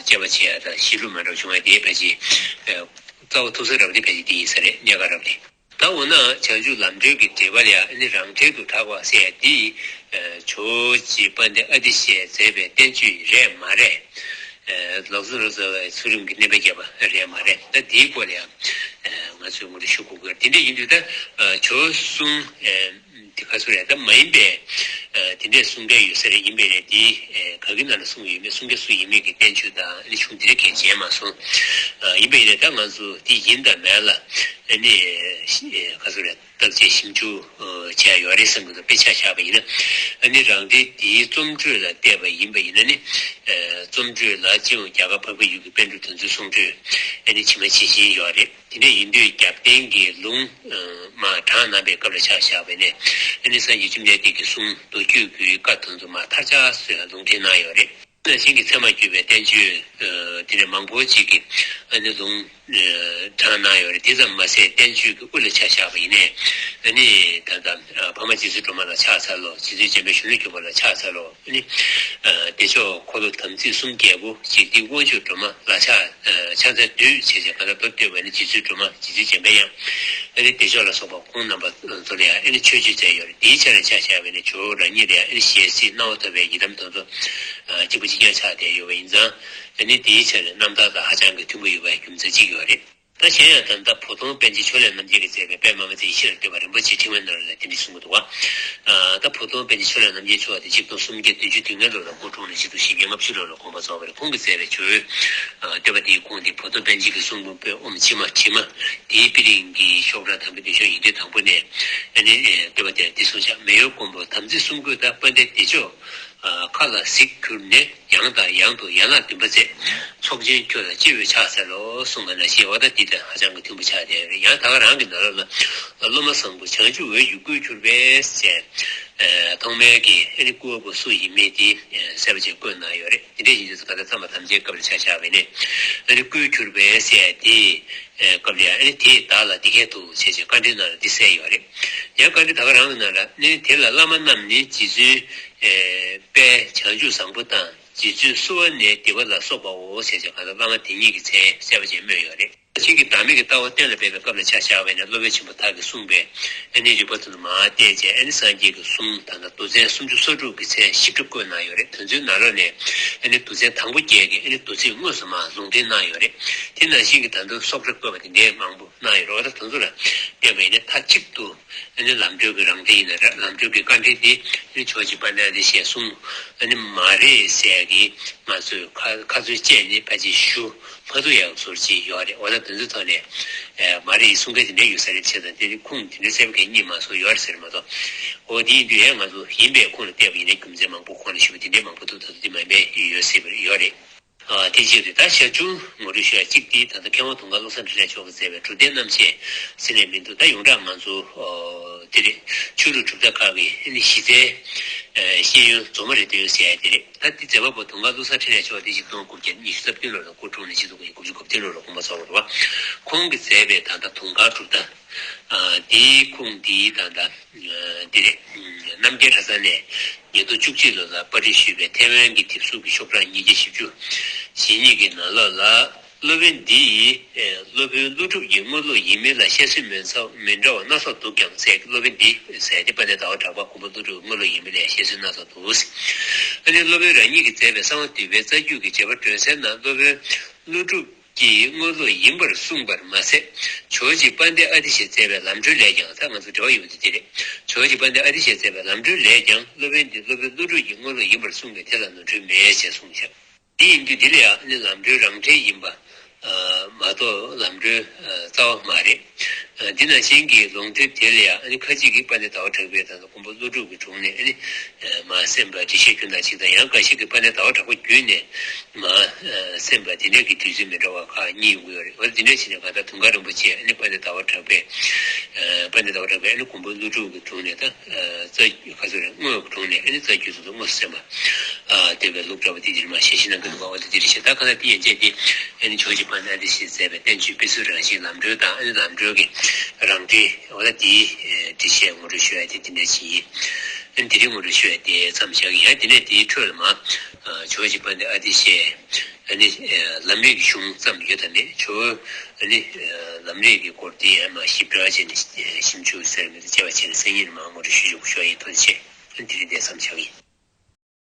དཔྱད་པ་བྱེད་ཡ་དང་གཞི་ལུགས་མ་འདྲ་བ་བྱུང་བ་དེ་ཕལ་ཆེར། རྩ་བ་ཐུག་ས་རབ་དེ་ཕལ་ཆེར་དེ་ཡིན་ས་རེད། གནད་འགག་རབ་དེ། ད་འོ་ན་བྱང་ཆུབ་ལམ་སྒྲོན་གྱི་འགྲེལ་པ་ལ་ཡང་ཨ་ནི་རང་འགྲེལ་དུ་གྲགས་པ་ཟེར་ཡ་འདི་ཇོ་བོ་རྗེ་དཔལ་ལྡན་ཨ་ཏི་ཤས་མཛད་པའི་བསྟན་བཅོས་རེད་མ་རེད། ལགས་སོ་ལགས་སོ། ཚུལ་ཁྲིམས་ཀྱི་གནོད་པ་བསྐྱལ་བ་རེད་མ་རེད། ད་དེའི་སྐོར་ལ་ཡང་ང་ཚོས་ངོ་སྤྲོད་ཞུ་དགོས་ཀྱི་རེད། དེ་འདྲ་ཡིན་དུས་ད་ཇོ་བོ་གསུམ། དེ་ག་ཚོད་རེད། ད་མ་ཡིན་པའི་དེ་འདྲས་གསུང་མཁན་ཡོད་ས་རེད། ཡིན་པས་རེད། དེ་ག་གི་ནང་ལ་གསུངས་ཡོད་མེད། གསུང་མཁན་སུ་ཡིན་མིན་གྱི་བསྟན་བཅོས་དང་ཨ་ནི་གཞུང་དེ་འདྲ་གས་མཇལ་མ་སོང་། ཡིན་པས་རེད། ད་ང་ཚོ་དེ་ཡིན་དང་མིན་ལ་ཨ་ནི་ག་ཚོད་རེད། བརྟག་དཔྱད་ཞིབ་འཇུག་བྱས་ཡོད་རེད་བསམ་གྱི་འདུག་དཔེ་ཆ་བཞག་པ་ཡིན་ན། ཨ་ནི་རང་འགྲེལ་དེའི་རྩོམ་འགྲོས་ལ་བལྟས་པ་ཡིན་པ་ཡིན་ན་ནི། རྩོམ་འགྲོས་ལ་སྤྱི་ཡོངས་རྒྱ་གར་འཕགས་པའི་ཡུལ་གྱི་པཎ་གྲུབ་དེ་ཚོའི་གསུང་སྒྲོས་ཨ་ནི་ཇི་མ་ཇི་བཞིན་ཡོད་རེད། དེ་འདྲ་ཡིན་དུས་རྒྱབ་རྟེན་གྱི་ལུང་མར་དྲངས་གནང་པའི་སྐབས་ལ་ཆ་བཞག་པ་ཡིན་ན། ཨ་ནི་སངས་རྒྱས་བཅོམ་ལྡན་འདས་ཀྱི་གསུང་མདོ་རྒྱུད་ཀྱི་བཀའ་དེ་ཚོ་མར་མཐར་ཆགས་སུ་ཡང་ལུང་འདྲེན་གནང་ཡོད་རེད། ནང་བཞིན་གྱི་ཚད་མར་གྱུར་པའི་བསྟན་བཅོས་དེ་འདྲ་མང་པོ་ཅིག་གི་ཨ་ནི་ལུང་དྲངས་གནང་ཡོད་རེད། དེ་ཙམ་མ་ཟད་བསྟན་བཅོས་ཀྱི་དབུ་ལ་ཆ་བཞག་པ་ཡིན་ན། ཨ་ནི་ད་ལྟ་འཕགས་མ་རྗེ་བཙུན་སྒྲོལ་མ་ལ་ཕྱག་འཚལ་ལོ། རྗེ་བཙུན་འཇམ་དཔལ་གཞོན་ནུར་གྱུར་པ་ལ་ཕྱག་འཚལ་ལོ། ཨ་ནི། བདེ་མཆོག་འཁོར་ལོ་དམ་ཚིག་གསུམ་རྒྱལ་པོ་འཇིག་རྟེན་དབང་ཕྱུག་སྒྲོལ་མ་ལ་ཕྱག་ཕྱག་འཚལ་འདུད་བྱས་བྱས་གང་ལྟར་མདོར་བསྡུས་པ་ནི་རྗེ་བཙུན་སྒྲོལ་མ་རྗེ་བཙུན་འཇམ་དཔལ་དབྱངས། ཨ་ནི་བདེ་མཆོག་ལ་སོགས་པ་ཁོང་རྣམ་པ་ཚོ་ལ་ཡང་ཨ་ནི་མཆོད་བརྗོད་མཛད་ཡོད་རེད། དེའི་ཆ་ལ་ཆ་བཞག་པ་ནི་ཇོ་བོ་རང་ཉིད་ལ་ཡང་ཨ་ནི་ཞལ་གཟིགས་གནང་བ་ཐོབ་པའི་ཡི་དམ་དེ་ཚོ་གཅིག་པ་གཅིག་རྐྱང་ཆགས་བསྡད་ཡོད་པ་ཡིན་ཙང་། ཨ་ནི་དེའི་ཆ་ལ་རྣམ་ཐར་དང་ཧ་ཅང་གི་མཐུན་པོ་ཡོད་པའི་རྒྱུ་མཚན་གཅིག་ཡོད་རེད། ད་གཞན་ཡང་ད་ལྟ་བོ་དོང་པཎ་ཆེན་ཕྱོགས་ལས་རྣམ་རྒྱལ་གྱིས་མཛད་པའི་དཔལ་མ་མ་བཙན་ཡེ་ཤེས་ལ་བསྟོད་པ་རིན་པོ་ཆེའི་ཕྲེང་བའི་ནང་ལ་དེ་འདྲ་གསུང་གི་འདུག་བ། ད་བོ་དོང་པཎ་ཆེན་ཕྱོགས་ལས་རྣམ་རྒྱལ་མཆོག་དེ་ཆིག་སྟོང་སུམ་བརྒྱ་བདུན་ཅུ་དོན་ལྔའི་ལོ་ལ་སྐུ་འཁྲུངས་ནས་ཆིག་སྟོང་བཞི་བརྒྱ་ལྔ་བཅུ་ལོ་ལ་དགོངས་པ་རྫོགས་པ་རེད། ཁོང་གིས་མཛད་པའི་ཇོ་བོའི་བསྟོད་པ་དེའི་ཁུངས་དེ་བོ་དོང་པཎ་ཆེན་གྱི་གསུང་འབུམ་པོད་ཨོཾ་ཕྱི་མ་དྲི་མ་དེའི་དཔེ་རིང་གི་ཤོག་གྲངས་དང་པོའི་མདུན་ཤོག་ཡིན་དུས་དང་པོ་ནས་ཨ་ནི་བསྟོད་པ་དེར་འདི་གསུངས་བཞག་མེ་ཡོར་མགོན་པོ་དམ་ཚིག་གསུམ་བཀོད་དང་དཔལ་ལྡན་བདེ་མཆོག་མཁའ་ལ་གཟིགས་གྱུར་ནས། ཡང་དང་ཡང་དུ་ཡན་ལག་བདུན་པ་མཛད། ཚོགས་ཆེན་ཁྱོད་ལ་སྤྱི་བོས་ཕྱག་འཚལ་ལོ་གསུངས་པ་ནང་བཞིན། འོ་ད་འདི་དང་ཧ་ཅང་གི་མཐུན་པོ་ཆགས་བསྡད་ཡོད་རེད། ཡང་ད་ག་རང་གི་ནང་ལོགས་ལ་སློབ་མ་བཟང་པོ་བྱང་ཆུབ་འོད་ཀྱི་སྐུར་གྱུར་པའི་ཟེར། ཐོག་མའི་གི་ཨ་ནི་སྐུ་བ་པོ་སུ་ཡིན་མིན་དེ་གསལ་པོ་ཅིག་བཀོད་གནང་ཡོད་རེད། དེ་འདྲ་ཡིན་དུས་ད་ལྟ་ཚད་མ་དམ་བཅའི་སྐབས་ལ་ཆ་བཞག་པ་ཡིན་ན་ཨ་ནི་སྐུར་གྱུར་པའི་ཟེར་དེ། སྐབས་ལ་ཨ་ནི་དེས་བདག་ལ་འདི་སྐད་དུ་ཞེས་བྱའི་བཀའ་འགྲེལ་ནང་ལ་འདི་གསལ་ཡོད་རེད། ཡང་བཀའ་འགྲེལ་ད་ག་རང་གི་ནང་ལ་ནི་དེ་ལ་བླ་མ་རྣམས་ནི་རྗེ་བཙུན་དཔལ་བྱང་ཆུབ་བཟང་པོ་དང་། རྗེ་བཙུན་བསུ་བ་ནས་འདི་པ་ལ་སོགས་པའོ་ཞེས་བྱ་གང་ལྟར་བླ་མ་དེ་ཉིད་ཀྱི་མཚན་གསལ་བ་ཅན་སྨོས་ཡོད་རེད། ཕྱིན་གྱི་བདག་མེད་ཀྱི་ལྟ་བ་གཏན་ལ་འབེབས་པའི་སྐབས་ལ་ཆ་བཞག་པས་ན་སློབ་དཔོན་ཆེན་པོ་དག་གིས་གསུངས་པའི་ཨ་ནི་རིགས་པ་དེ་ཚོ་མར་བལྟས་རྗེས་ཨ་ནི་སངས་རྒྱས་ཀྱི་གསུང་ད་ལྟ་མདོ་ཚན་སུམ་ཅུ་སོ་དྲུག་གི་མཚན་ཞིབ་ཕྲ་བཀོད་གནང་ཡོད་རེད། དེ་ཚོའི་ནང་ལོགས་ནས་ཨ་ནི་མདོ་ཚན་དང་པོ་བརྒྱད་ཀྱི་ཨ་ནི་མདོ་ཚིག་དངོས་སུ་མར་ལུང་འདྲེན་གནང་ཡོད་རེད། དེ་ནང་བཞིན་གྱི་ད་དུང་སོགས་ཁྲ་བཀོད་པ་དེ་འདྲའི་མང་པོ་གནང་ཡོད་རེད། འོ་ད་དེ་ཚོ་ལ་བལྟས་པ་ཡིན་ན་མཐའ་གཅིག་ཏུ། ཨ་ནི་ལམ་སྒྲོན་གྱི་རང་འགྲེལ་ཡིན་ན་ར་ལམ་སྒྲོན་གྱི་བཀའ་འགྲེལ་དེ་ཨ་ནི་ཇོ་བོ་རྗེ་དཔལ་ལྡན་ཨ་ཏི་ཤས་གསུང་ཨ་ནི་མ་རེད་ཟེར་གྱི་ང་ཚོས་ཁ་ཁ་ཚོན་བཅད་ནས་ཕལ་ཆེར་ཞུ་མ་ཐུབ་ཡག་ཟུར་ཅིག་ཡོད་རེད། འོ་ད་དེ་ཚོའི་ཐོག་ནས་ཨ་མ་རེད་གསུང་མཁན་དེ་འདྲ་ཡོད་ས་རེད་བྱས་ཙང་དེ་ནི་ཁུངས་དེ་འདྲ་གསལ་པོ་གང་རྙེད་མ་སོང་ཡོད་རེད་ཟེར་མ་གཏོགས། འོ་དེ་ཡིན་དུས་ཡང་ང་ཚོ་ཡིན་པའི་ཁུངས་ལ་བལྟས་པ་ཡིན་ན་རྒྱུ་མཚན་མང་པོ་ཁོང་ལ་ཞུ་བ་དེ་འདྲའི་མང་པོ་འདུག་ད་དུང་དེ་མ་འབད་ཡོད་སྲིད་པ་ཡོད་རེད། ཨ་དེ་བྱས་ཏེ་ད་ཞར་བྱུང་ངོ་སྤྲོད་ཞུ་ཡ་གཅིག་དེ་ད་ལྟ་མཁས་དབང་དུང་དཀར་བློ་བཟང་འཕྲིན་ལས་མཆོག་གིས་མཛད་པའི་གྲུབ་བརྟན་རྣམ་བཤད་ཟེར་ནས་མི་འདུག་ད་ཡོངས་གྲགས་ང་ཚོ་ཨོ་དེ་རེད། ཆོས་ལུགས་གྲུབ་མཐའ་ཁག་གི་ཨ་ནི་གཞི་རྩའི་ཨ་ཤེས་ཡོན་རྫོགས་མ་རེད་དོན་ཟེར་ཡ་དེ་རེད། ད་དེ་མཛད་པ་པོ་དུང་དཀར་བློ་བཟང་འཕྲིན་ལས་མཆོག་དེ་ཆིག་སྟོང་དགུ་བརྒྱ་ཉི་ཤུ་རྩ་བདུན་ལོ་ལ་སྐུ་འཁྲུངས་ནས་ཆིག་སྟོང་དགུ་བརྒྱ་དགུ་བཅུ་གོ་བདུན་ལོ་ལ་དགོངས་པ་རྫོགས་པ་རེད་བ། ཁོང་གིས་མཛད་པའི་ད་ལྟ་དུང་དཀར་གྲུབ་མཐའ། ཨ་དེའི་ཁུངས་དེའི་ད་ལྟ་འདི་རེད། རྣམ་རྒྱལ་གྲྭ་ཚང་ནས་ཉིས་སྟོང་བཅུ་གཅིག་ལོ་ལ་པར་སྐྲུན་ཞུས་པའི་ཐེ་ཝན་གྱི་དེབ་གཟུགས་ཀྱི་ཤོག་གྲངས་ཉིས་བརྒྱ་བཞི་བཅུ། ཞེ་གཉིས་ཀྱི་ནང་ལོགས་ལ་སློབ་དཔོན་འདི་ཡིས་སློབ་དཔོན་ཀླུ་སྒྲུབ་ཀྱི་དངོས་ལུགས་ཡིན་མིན་ལ་བཤད་སྲོལ་མི་འདྲ་མི་འདྲ་བ་སྣ་ཚོགས་འདུག་ཀྱང་ཟེར། སློབ་དཔོན་འདི་ཟེར་ཏེ་དཔལ་ལྡན་ཟླ་བ་གྲགས་པ་མགོན་པོ་ཀླུ་སྒྲུབ་དངོས་ལུགས་ཡིན་མིན་ལ་བཤད་སྲོལ་སྣ་ཚོགས་འདུག་ཨ་ནི་སློབ་དཔོན་རང་ཉིད་ཀྱིས་མཛད་པའི་གསང་བ་འདུས་པའི་རྩ་རྒྱུད་ཀྱི་འགྲེལ་པ་སྒྲོན་གསལ་ནང་སློབ་དཔོན་ཀླུ་སྒྲུབ་ཀྱི་དངོས་ལུགས་ཡིན་པར་གསུངས་པར་མ་ཟད། ཇོ་བོ་རྗེ་དཔལ་ལྡན་ཨ་ཏི་ཤས་མཛད་པའི་ལམ་སྒྲོན་ལས་ཀྱང་། ད་ང་ཚོ་འབྲེལ་བ་ཡོད་པ་དེ་དེ་རེད། ཇོ་བོ་རྗེ་དཔལ་ལྡན་ཨ་ཏི་ཤས་མཛད་པའི་ལམ་སྒྲོན་ལས་ཀྱང་སློབ་དཔོན་འདི་སློབ་དཔོན་ཀླུ་སྒྲུབ་ཀྱི་དངོས་ལུགས་ཡིན་པར་གསུངས་པས་དེ་ལ་ནོར་འཁྲུལ་མེད་ཅེས་གསུངས་ཤག་དེ་ཡིན་དུས་འདི་ལ་ཡང་ནི་ལམ་འགྲོའི་རང་འགྲེལ་ཡིན་པ་མ་གཏོགས་ལམ་འགྲོའི་རྩ་བ་མ་རེད། འདི་ནང་བཞིན་གྱི་ལུང་དེབ་དེ་ལ་ཡང་ནི་ཁ་ཅིག་གིས་དཔལ་ལྡན་ཟླ་བ་གྲགས་པས་ད་ལྟ་མགོན་པོ་ཀླུ་སྒྲུབ་ཀྱི་དྲུང་ནས་ནི་མ་གསན་པ་འགྲེལ་བཤད་རྒྱུ་ནང་གཅིག་དང་། ཡང་འགའ་ཞིག་གིས་དཔལ་ལྡན་ཟླ་བ་གྲགས་པ་བརྒྱུད་ནས་མ་གསན་པ་དེ་འདྲ་གི་དུས་ཚོད་མི་འདྲ་བ་ཁག་གཉིས་ཡོང་གི་ཡོད་རེད། འོ་དེ་འདྲ་བྱས་ནས་གང་ལྟར་དུང་དཀར་རིན་པོ་ཆེ་ནི་དཔལ་ལྡན་ཟླ་བ་གྲགས་པས་དཔལ་ལྡན་ཟླ་བ་གྲགས་པས་ནི་མགོན་པོ་ཀླུ་སྒྲུབ་ཀྱི་དྲུང་ནས་ད། རྩ་ཁ་སོ་རེ་དངོས་ཀྱི་དྲུང་ནས་ཨ་ནི་རྩ་རྒྱུད་སོ་སོ་དངོས་སུ་གསན་པ། ཨ་དེ་བས་ལུགས་འདྲ་བ་དེ་འདིར་མ་ཞལ་བཞེས་གནང་གི་འདུག་པ། འོ་དེ་འདིར་བཤད། ད་ག་ལ་དེ་ཡན་ཆད་དེ་ཨ་ནི་ཇོ་བོ་རྗེ་དཔལ་ལྡན་ཨ་ཏི་ཤའི་མཛད་པའི་བསྟན་བཅོས་དཔེ་སྲོལ་རང་བཞིན་ལམ་འགྲོའི་དང་ཨ་ནི་ལམ་འགྲོའི་གི་རང་འགྲེལ། འོ་ད་དེའི་འགྲེལ་བཤད་ངོ་སྤྲོད་ཞུ་ཡ་དེ་དེ་འདྲ་ཞིག་ཡིན། ཨ་ནི་དེ་རིང་ངོ་སྤྲོད་ཞུ་ཡ་དེ་མཚམས་བཞག་གི་ཡིན། དེ་ནས་དེའི་འཕྲོས་ལ་མ་ཇོ་བོ་རྗེ་དཔལ་ལྡན་ཨ་ཏི་ཤའི་ཨ་ནི་ལམ་རིམ་གྱི་གཞུང་ཙམ་ཡོད་དམ་མེད། ཇོ་བོ་ཨ་ནི་ལམ་རིམ་གྱི་སྐོར་དེ་ཡང་མ་ཞིབ་ཕྲ་བྱས་ནས་ཞིབ་འཇུག་ཟེར་མི་དེ་བྱས་པ་བྱས་ནས་སང་ཉིན་མ་ངོ་སྤྲོད་ཞུ་ཞུ་ཞུ་ཡ་ཡིན། ཐུགས་རྗེ་ཆེ། ཨ་ནི་དེ་རིང་དེ་མཚམས་བཞག་གི་ཡིན།